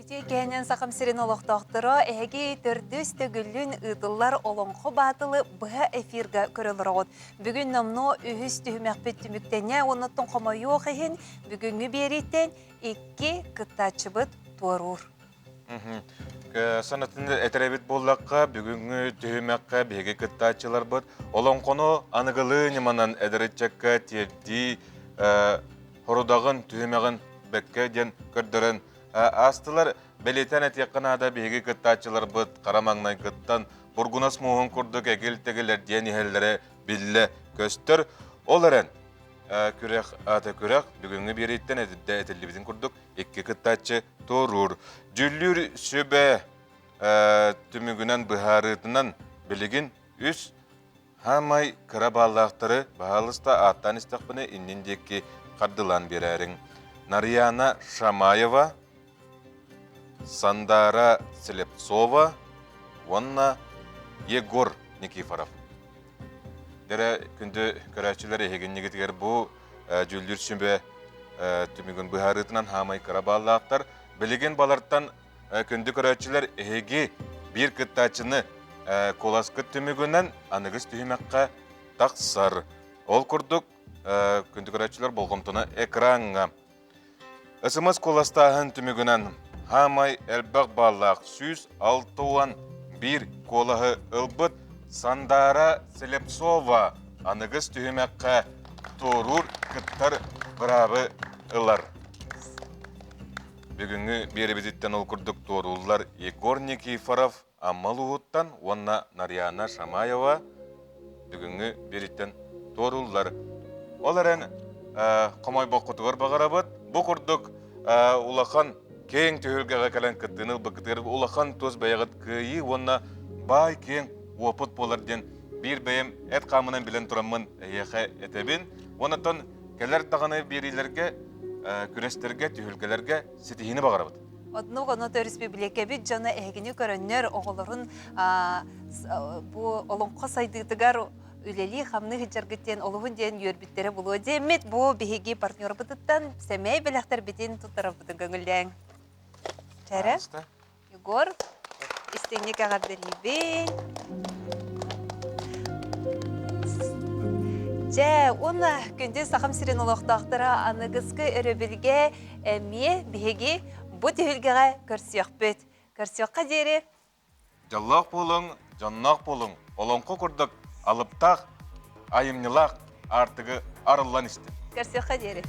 Үтүө кэһэнэн Сахам сирин олохтоохторо эһиги төрдүс төгүлүн ыытыллар Олоҥхо баатылы быһа эфирга көрө олороҕут. Бүгүн номнуо үһүс түһүмэхпит түмүктэнэ уонна хомойуох иһин бүгүҥҥү биэрииттэн икки кыттааччыбыт туоруур. Санатын этэрэбит буоллахха, бүгүҥҥү түһүмэххэ биһиги кыттааччыларбыт олоҥхону аныгылыы ньыманан эдэр ыччакка тиэрдии хорудаҕын, түһүмэҕин бэккэ диэн көрдөрөн. аастылар. Бэлиэтээн этиэххэ наада биһиги кыттааччыларбыт хара маҥнайгыттан бургунас мууһун курдук эгил-тэгил эрдийэн иһэллэрэ биллэ көстөр. Ол эрэн күрэх ата күрэх бүгүҥҥү биэрииттэн эрдэ этиллибитин курдук икки кыттааччы туоруур. Дьүүллүүр сүбэ түмүгүнэн быһаарыытынан билигин үс Хаамай кыра бааллаахтары баһаалыста ааттаан истэхпинэ иннин диэки хардылаан биэрээриҥ. Нарьяна Шамаева, Сандара Слепцова уонна Егор Никифоров. Дэрэ күндү көрөөччүлэр эһигиннигитигэр бу дьүүллүүр сүбэ түмүгүн быһаарыытынан хаамай кыра бааллаахтар. Билигин балартан Күндү көрөөччүлэр, эһиги биир кыттааччыны куоласкыт түмүгүнэн аныгыс түһүмэххэ тахсар. Ол курдук, күндү көрөөччүлэр болҕомтону экраҥҥа. СМС куоластааһын түмүгүнэн хаамай элбэх бааллаах 161 куолаһы ылбыт Сандаара Слепцова аныгыс түһүмэххэ туоруур кыттар быраабы ылар. Бүгүҥҥү биэрэбититтэн ол курдук туорууллар Егор Никифоров Амма улууһуттан уонна Нарьяна Шамаева бүгүҥҥү биэриттэн туорууллар. Ол эрэн хомойбоккутугар баҕарабыт. Бу курдук улахан киэҥ түһүлгэҕэ кэлэн кыттыыны ылбыккытыгар улахан тус бэйэҕит кыайыы уонна баай киэҥ уопут буолар диэн биир бэйэм эт хаамынан билэн тураммын эһиэхэ этэбин. Уонна кэлэр даҕаны биэриилэргэ күрэстэргэ, түһүлгэлэргэ ситиһиини баҕарабыт. Однук ону өрөспүүбүлүкэбит дьоно эһигини көрөннөр оҕолорун бу олоҥхо сайдыытыгар үлэлии-хамныы сылдьаргыт диэн олуһун диэн үөрбүттэрэ булуо диэммит бу биһиги партнербытыттан сэмэй бэлэхтэрбитин туттарарбытын көҥүллээҥ. Чэрэ. Егор, истиҥник эҕэрдэлиибин. Дьэ, уонна күндү Сахам сирин олохтоохторо аныгыскы өрөбүлгэ эмиэ биһиги бу түһүлгэҕэ көрсүөхпүт. Көрсүөххэ диэри. Дьоллоох буолуҥ, дьонноох буолуҥ, олоҥхо курдук алыптаах, айымньылаах аартыгы арыллан истин. Көрсүөххэ диэри.